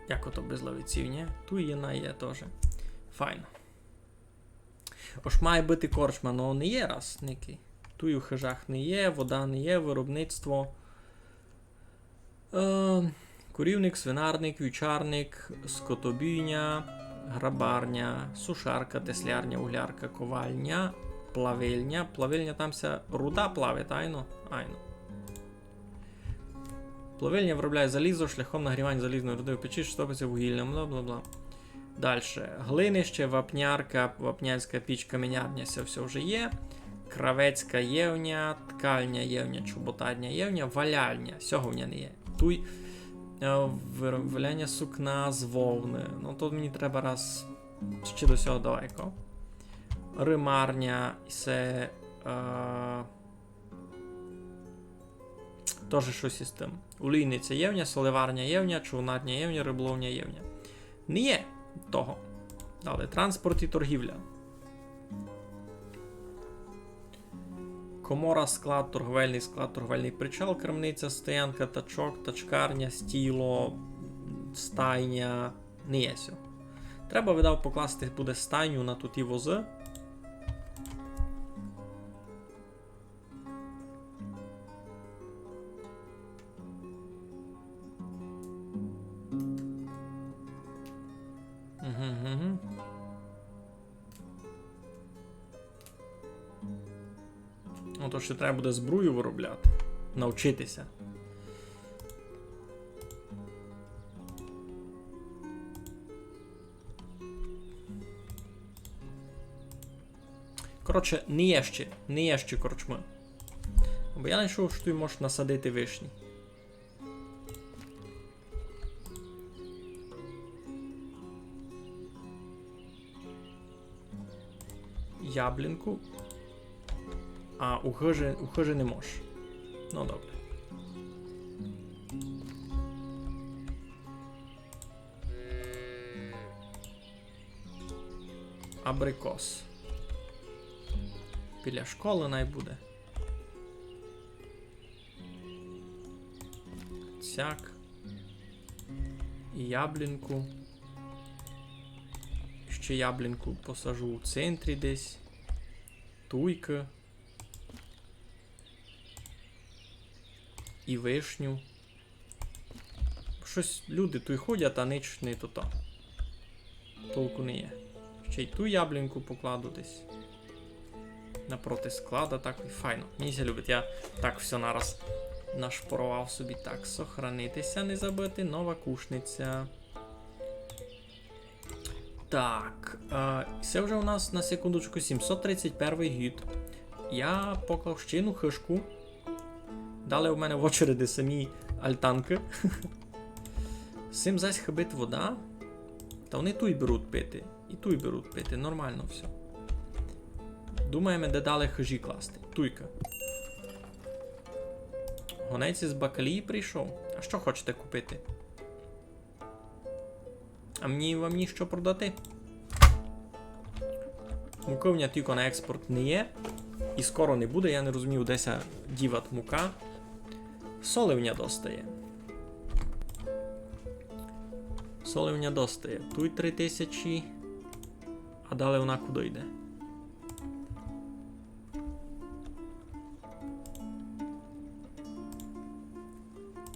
Як ото без лавиців, нї? Туй єдна є тоже. Файно. Ож має быти корчма, но не є раз никый. Туй у хыжах не є, вода не є, виробництво. Е, корівник, свинарник, вівчарник, скотобійня, грабарня, сушарка, теслярня, углярка, ковальня, плавильня. Плавильня, там ся руда плавить, айно? Айно. Плавильня виробляє залізо шляхом нагрівання залізної руди в печі, що топиться вугіллям, бла-бла-бла. Дальше. Глинище, вапнярка, вапнярська піч, каменярня, се всьо вже є. Кравецька євня, ткальня євня, чоботарня євня, валяльня. Сього в ня не є. Туй, е, виробляння сукна з вовны. Ну, тут мені треба раз ще до сього далеко. Римарня, се, е, Тоже штось із тым. Олійниця євня, соливарня євня, човнарня євня, риболовня євня. Не є того. Далі. Транспорт і торгівля. Комора, склад, торговельный склад, торговельный причал, крамниця, стоянка, тачок, тачкарня, стійло, стайня. Не є сьо. Треба, видав, покласти буде стайню на туті возы. Мгм, мгм. Ну, то ще треба буде збрую виробляти. навчити ся. Коротше, не є ще, не є ще корчмы. Бо я знайшов, што туй можеш насадити вишні. Яблінку. А у хыжі, у хыжі не можеш. Ну, добре. Абрикос. Біля школы най буде. Сяк. І яблінку. Ще яблінку посажу у центрі десь. Туйкы. І вишню. Штось люди туй ходять, а нич не тото. Толку не є. Ще й ту яблінку покладу десь. Напроти склада, так і файно. Мені ся любить, я так всьо нараз нашпоровав собі. Так, сохранити ся, не забыти. Нова Кушниця. Так, е, се вже у нас на секундочку сімсот тридцять первый гід. Я поклав ще одну хыжку. Далі у мене в очереди самі альтанкы. Сим зась хыбить вода. Та вони туй беруть пити. І туй беруть пити. Нормално всьо. Думаєме, де далі хыжі класти. Туйка. Гонець із Бакалії прийшов. А што хочете купити? А мені вам ніщо продати? Мукы в ня тілько на експорт не є. І скоро не буде, я не розумію, де ся дівать мука. Соли в ня доста є. Соли в ня доста є. Туй три тисячі. А далі вона куды йде?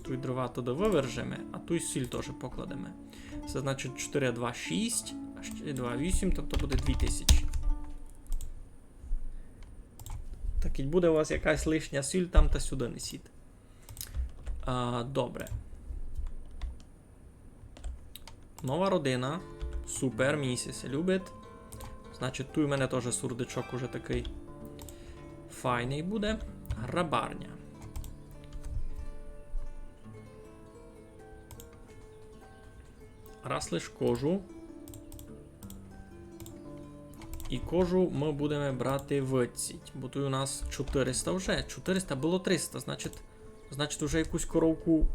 Туй дрова туды вывержеме, а туй сіль тоже покладеме. Се значить чотири, два, шість, а ще два, вісім, тобто буде дві тисячі. Так і буде у вас якась лишня сіль, там та сюды несіть. А, добре. Нова родина. Супер, мені ся любить. Значить, туй у мене тоже сурдичок уже такый файный буде. Грабарня. Раз лиш кожу. І кожу мы будеме брати виціть, бо туй у нас чотириста вже. Чотириста, было триста, значить, Значить, уже якусь коровку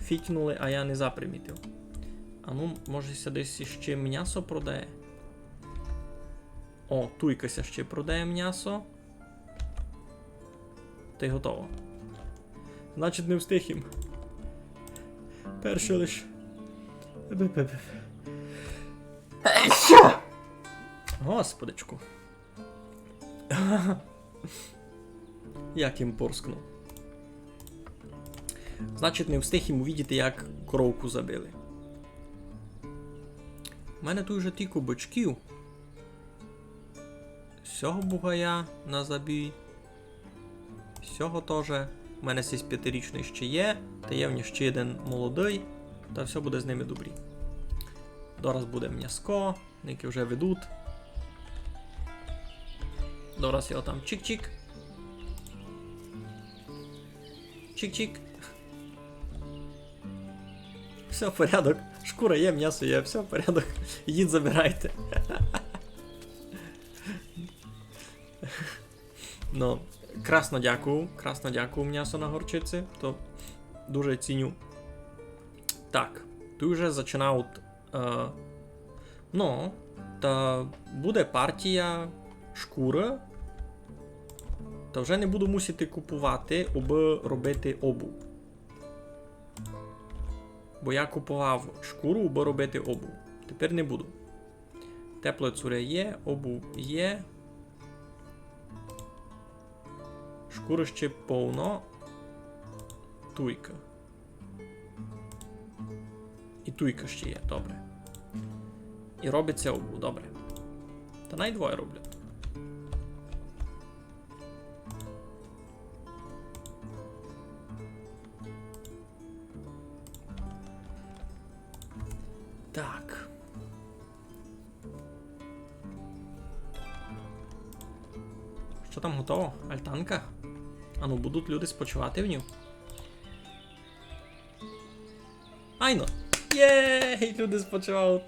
фітьнули, а я не запримітив. А ну, може, ся десь іще мнясо продає? О, туйка ся ще продає мнясо. Та й готово. Значить, не встиг їм. Перше лиш. Господичку. Як їм порскнув. Значить, не встиг їм увидіти, як коровку забили. У мене туй уже тілько бичків. Сього бугая на забій. Сього тоже. У мене сись пятирічный ще є. Та є в нього ще єден молодый. Та всьо буде з ними добрі. Дораз буде мняско. Ники вже ведуть. Дораз його там чик-чик. Чик-чик. Всьо, порядок. Шкура є, мнясо є, всьо, порядок. Їдь, забирайте. Ну, красно дякую, красно дякую, мнясо на горчиці, то дуже ціню. Так, туй уже зачинають, е, ну, та буде партія шкуры, та вже не буду мусити купувати, абы робити обув. Бо я купував шкуру, абы робити обув. Тепер не буду. Теплоє цуря є, обув є. Шкуры ще повно. Туйка. І туйка ще є, добре. І робить ся обув, добре. Та най двоє роблять. Так. Што там готово? Альтанка? Ану, будуть люди спочивати в ню? Айно! Єй! Люди спочивають.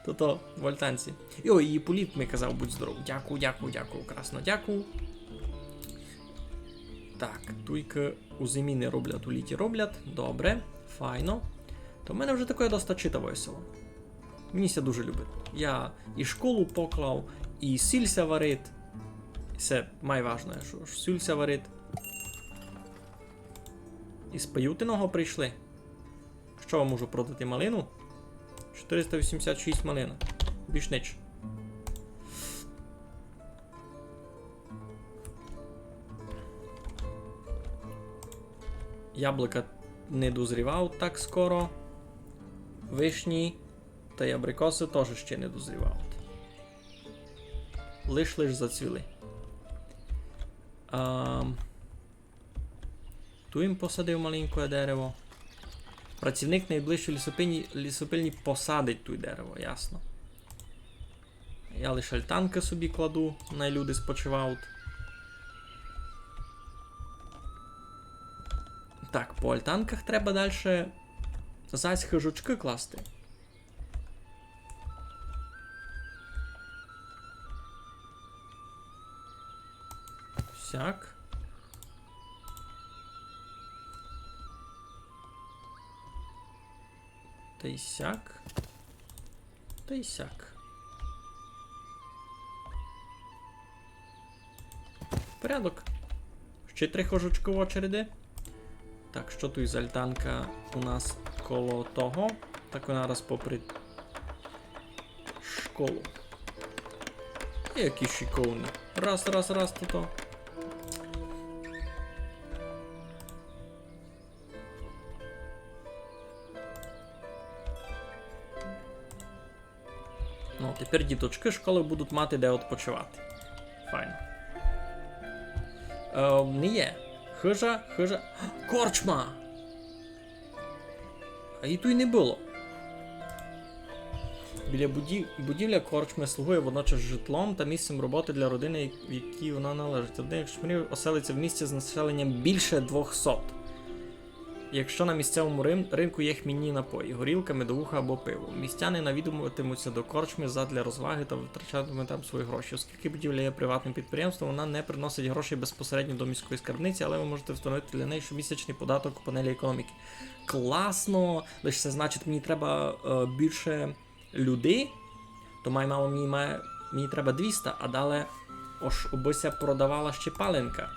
Тото, в альтанці. Йо, і Політ ми казав, будь здоров. Дякую, дякую, дякую, красно, дякую. Так, туйка у зимі не роблять, у літі роблять. Добре, файно. То в мене вже таке доста читаве село. Мені ся дуже любить. Я і школу поклав, і сіль ся варить. Се найважніше, што, што сіль ся варить. Із Паютиного прийшли. Што вам можу продати? Малину? Чотириста вісімдесят шість малина. Більш нич. Яблука не дозрівають так скоро. Вишні та й абрикоси теж ще не дозрівають. Лиш-лиш зацвіли. Ам, Ту їм посадив маленьке дерево. Працівник найближчої лісопильні, лісопильні посадить туй дерево, ясно. Я лише альтанки собі кладу, най люди спочивають. Так, по альтанках треба дальше зась хижочки класти. Сяк. Та й сяк. Та й сяк. Порядок. Ще три хижочки в очереди. Так, што туй за альтанка у нас коло того? Так вона раз попри школу. Які шиковні. Раз, раз, раз, то то. Ну, тепер діточки школи будуть мати де відпочивати. Файно. Е, не є. Хижа, хижа. Корчма! А її туй не было. Біля буді-, будівля корчми слугує водночас житлом та місцем роботи для родини, якій вона належить. Родина, якщо мріє, оселиться в місті з населенням більше двохсот. Якщо на місцевому рин-, ринку є хмільні напої, горілка, медовуха або пиво, містяни навідуватимуться до корчми задля розваги та витрачатимуть там свої гроші. Оскільки будівля є приватним підприємством, вона не приносить грошей безпосередньо до міської скарбниці, але ви можете встановити для неї щомісячний податок у панелі економіки. Класно! Лише це значить, мені треба, е, більше людей, то май мало мені має, мені треба двіста, а далі ож убы ся продавала ще паленка.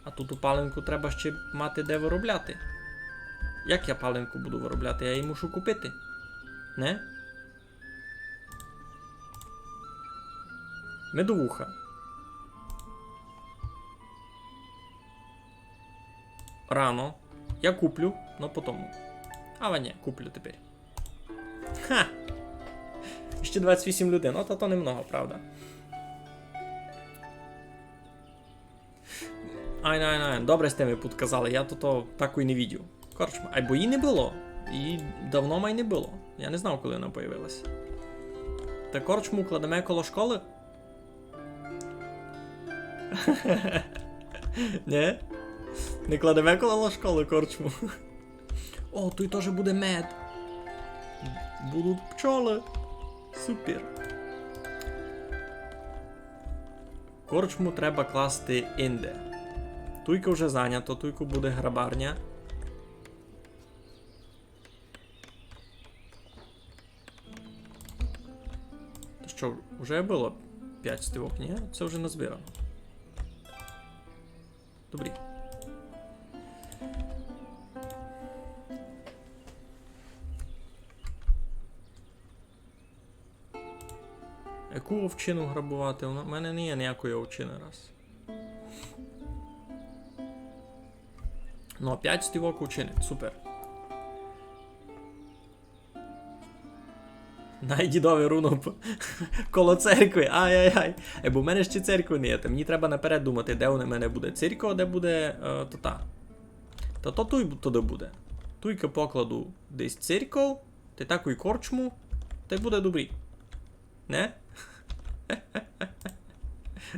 А ту паленку треба ще мати де виробляти. Як я паленку буду виробляти? Я її мушу купити. Не? Медовуха. Рано. Я куплю, но потом. А, ні, куплю тепер. Ха! Ще двадцять вісім людей. Ну, та то немного, правда. Айно, айно, айно. Добре сьте ми підказали, я то, то так і не видів. Корчма. Айбо її не было. Її давно май не было. Я не знав, коли вона появилася. Та корчму кладеме коло школи? Нє? Не кладеме коло школи корчму? О, туй тоже буде мед. Будуть пчолы. Супер. Корчму треба класти инде. Туйка вже занято, туйку буде грабарня. То што, вже было пять стівок, нї? Се вже назбирано. Добрі. Яку овчину грабовати? У мене не є ніякої овчини раз. Ну, пять стівок овчини, супер. Най дідові руно п-, коло церкви, ай-яй-яй. Е, бо в мене ще церкви не є, та мені треба наперед думати, де у мене буде церква, де буде, е, то та. Та то туй бу-, туды буде. Туйка покладу десь церков, Тай такуй корчму, тай буде добрі. Не?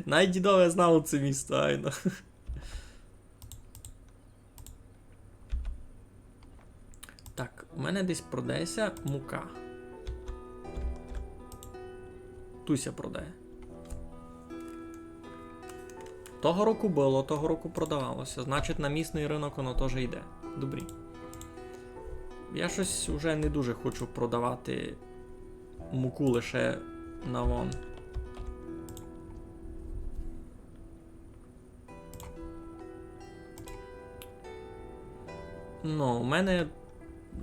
Най дідове знало це місто, айно. Так, у мене десь продається мука. Туй ся продає. Того року было, того року продавало ся. Значить, на місный рынок воно тоже йде. Добрі. Я штось уже не дуже хочу продавати муку лише на вон. Ну, у мене,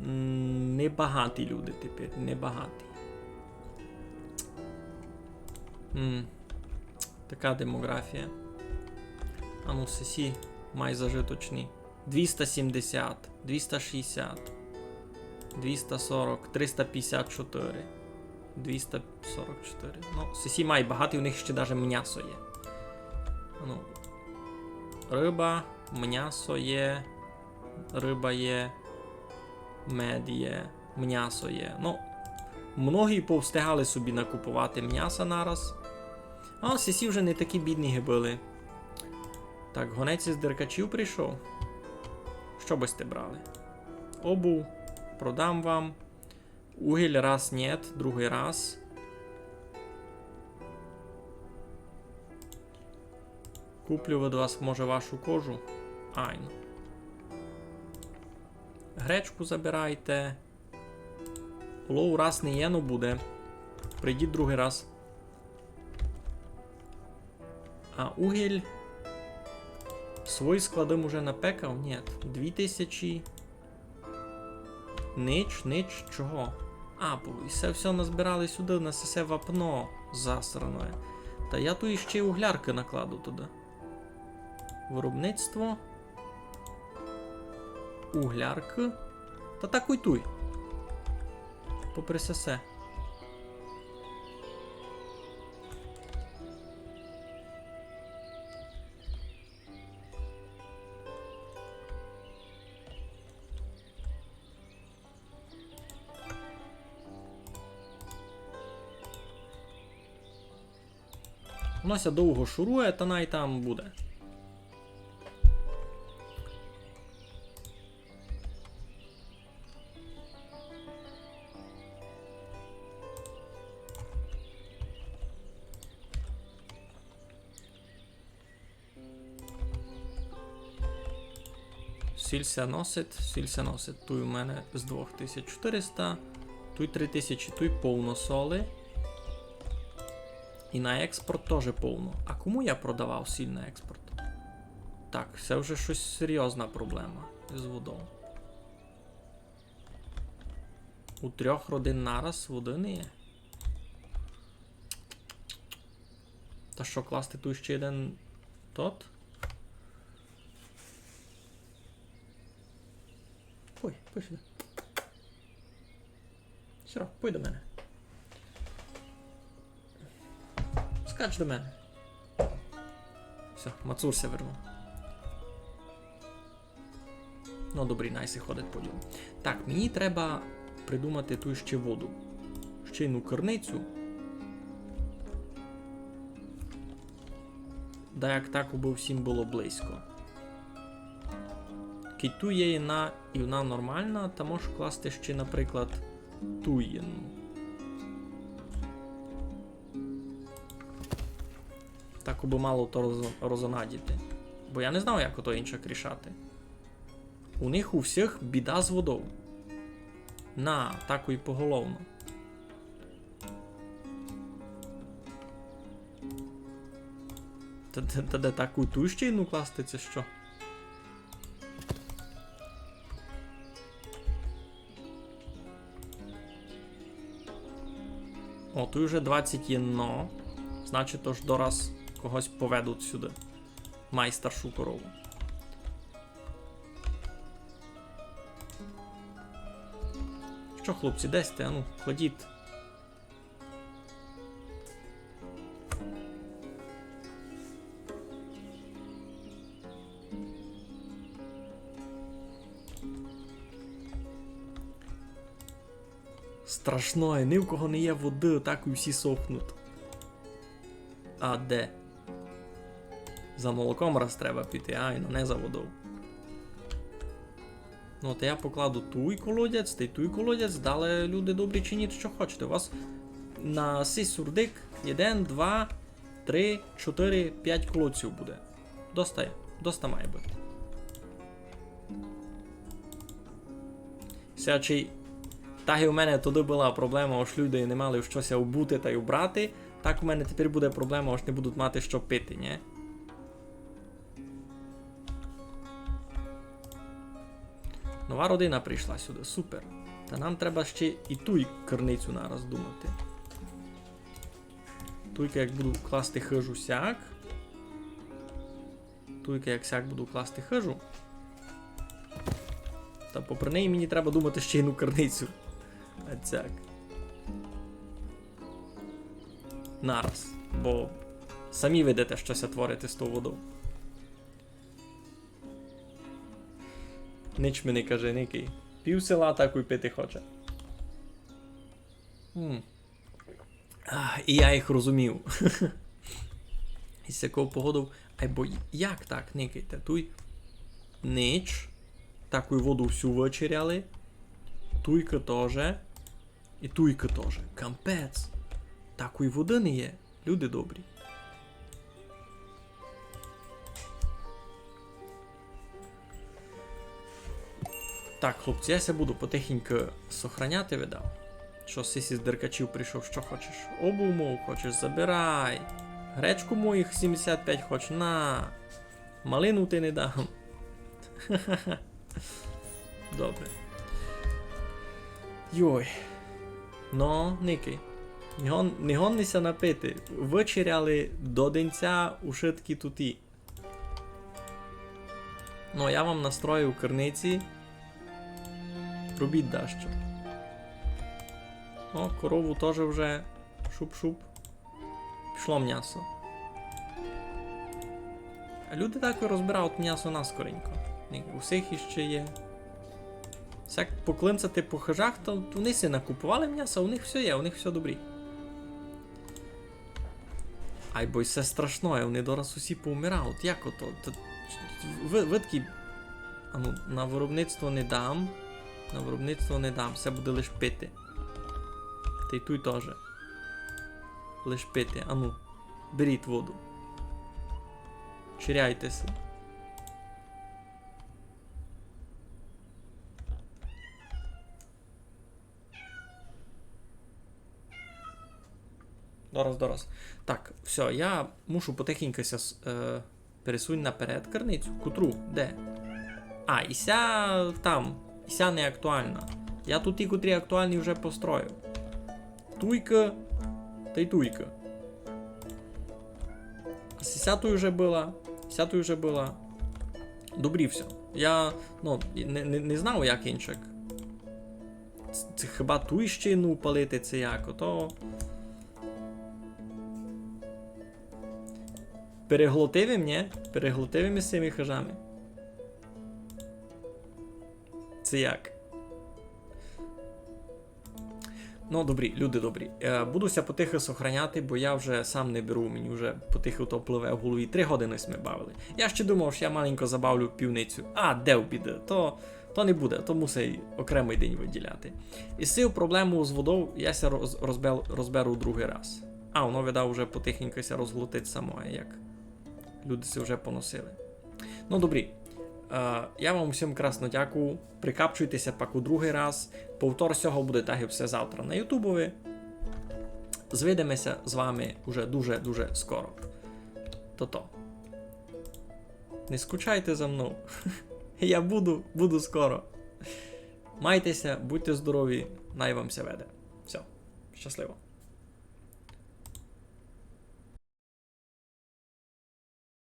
м, небагаті люди тепер, небагаті. М, така демографія. А ну, сесі май зажиточні. Двіста сімдесят, двіста шістдесят, двіста сорок, триста пятдесят чотири. Двіста сорок чотири. Ну, сесі май багаті, у них ще даже мнясо є. Ну, рыба, мнясо є, рыба є, мед є, мнясо є. Ну, многі повстигали собі накуповати мняса нараз. А сесі вже не такі бідні ги были. Так, гонець із Деркачів прийшов. Што бы сьте брали? Обув, продам вам. Угіль раз нєт, другый раз. Куплю від вас, може, вашу кожу? Айно. Гречку забирайте. Олов раз не є, но буде. Прийдіть другый раз. А угіль свої складом уже напекав? Нєт. Дві тисячі. Нич, нич, чого? А, бо і се всьо назбирали сюды, на сесе вапно засране. Та я туй іщи угляркы накладу туды. Виробництво. Угляркы. Та такуй туй. Попри сесе. Воно ся довго шурує, та най там буде. Сіль ся носить, сіль ся носить. Туй у мене з двох тисяч чотириста, туй три тисячі, туй повно соли. І на експорт тоже повно. А кому я продавав сіль на експорт? Так, се вже штось серйозна проблема з водов. У трьох родин нараз воды не є. Та што, класти туй іщи єден тот? Ой, пой сюды. Сіро, пой до мене. Скач до мене. Всьо, Мацур ся вернув. Ну, добрі, най си ходить по ділу. Так, мені треба придумати туй іщи воду. Іщи єдну керницю. Да як так, убы всім было близько. Кідь туй є єдна і вона нормална, та можеш класти іщи, наприклад, туй єдну. Так, убы мало то розо-, розонадіти. Бо я не знав, як ото іншак рішати. У них у всіх біда з водов. На, такой поголовно. Та, та, та де такой туй іщи єдну класти, ци што? О, туй уже двадцять єдно. Значить, ож дораз когось поведуть сюды. Май старшу корову. Што, хлопці, де сьте? Ану, кладіть. Страшно, і ні в кого не є воды, так і всі сохнуть. А де? За молоком раз треба піти, айно, не за водов. Ну, та я покладу туй колодязь, та й туй колодязь, далі, люди добрі, чиніть, што хочете. У вас на сей сурдик єден, два, три, чотири, пять колодців буде. Доста є, доста має быти. Сячий, так і у мене туды была проблема, ож люди не мали што ся обути та й убрати, так у мене тепер буде проблема, ож не будуть мати што пити, нє? Нова родина прийшла сюды, супер. Та нам треба ще і туй криницю нараз думати. Туйка як буду класти хыжу сяк. Туйка як сяк буду класти хыжу. Та попри неї мені треба думати ще й на криницю. А сяк. Нараз. Бо самі видите, што ся творить з тою водов. Нич ми не кажи, никай. Пів села так і пити хоче. М. А, і я їх розумів. Із сяков погодов. Айбо як так, никайте, туй нич. Таку воду всю вычеряли. Туйка тоже. І туйка тоже. Кампець. Такої воды не є. Люди добрі. Так, хлопці, я ся буду потихеньку сохраняти, видав. Што сись із деркачів прийшов, што хочеш? Обув мов хочеш, забирай. Гречку моїх сімдесят пять хочеш, на. Малину ти не дам. Добре. Йой. Но, никай. Не гон-, не годні ся напити. Вычеряли до денця ушыткі туті. Ну, я вам настрою криниці. Робіть дашто. О, корову тоже вже шуп-шуп. Пішло мнясо. А люди так і розбирають мнясо наскоренько. Ні, у всіх іще є. Всяк поклинцати по хыжах, то вони си накупували мняса, у них всьо є, у них всьо добрі. Айбо й се страшно, і вони дораз усі поумирають. Як ото? Та, ви, ви такі... Ану, на виробництво не дам. На виробництво не дам, всьо буде лиш пити. Та й туй тоже. Лиш пити. Ану, беріть воду. Чиряйте ся. Дораз, дораз. Так, всьо, я мушу потихеньку ся с-, е, пересунь наперед криницю. Котру? Де? А, і ся там. І ся не актуална. Я туй ті, котрі актуалні, вже построїв. Туйка. Та й туйка. А ся туй вже была. Ся туй вже была. Добрі всьо. Я, ну, не, не, не знав, як инчак. Ц-, ци хіба туй ще єдну упалити, ци як? Ото... Переглотив им, нє? Переглотив им із сими хыжами. Ци як? Ну, добрі, люди добрі. Е, буду ся потихы сохраняти, бо я вже сам не беру, мені вже потихы то пливе в голові. Три годины сьме бавили. Я ще думав, што я маленько забавлю пивницю. А, де в біды? То, то не буде, то мусить окремый день виділяти. І сю проблему з водов я ся роз-, розбел-, розберу другый раз. А, воно, видав, уже потихеньку ся розглотить само, як люди ся вже поносили. Ну, добрі. Е, я вам усім красно дякую. Прикапчуйте ся пак у другый раз. Повтор сього буде так і все завтра на ютубови. Звидиме ся з вами уже дуже-дуже скоро. Тото. Не скучайте за мнов. Я буду, буду скоро. Майте ся, будьте здорові, най вам ся веде. Всьо, щасливо.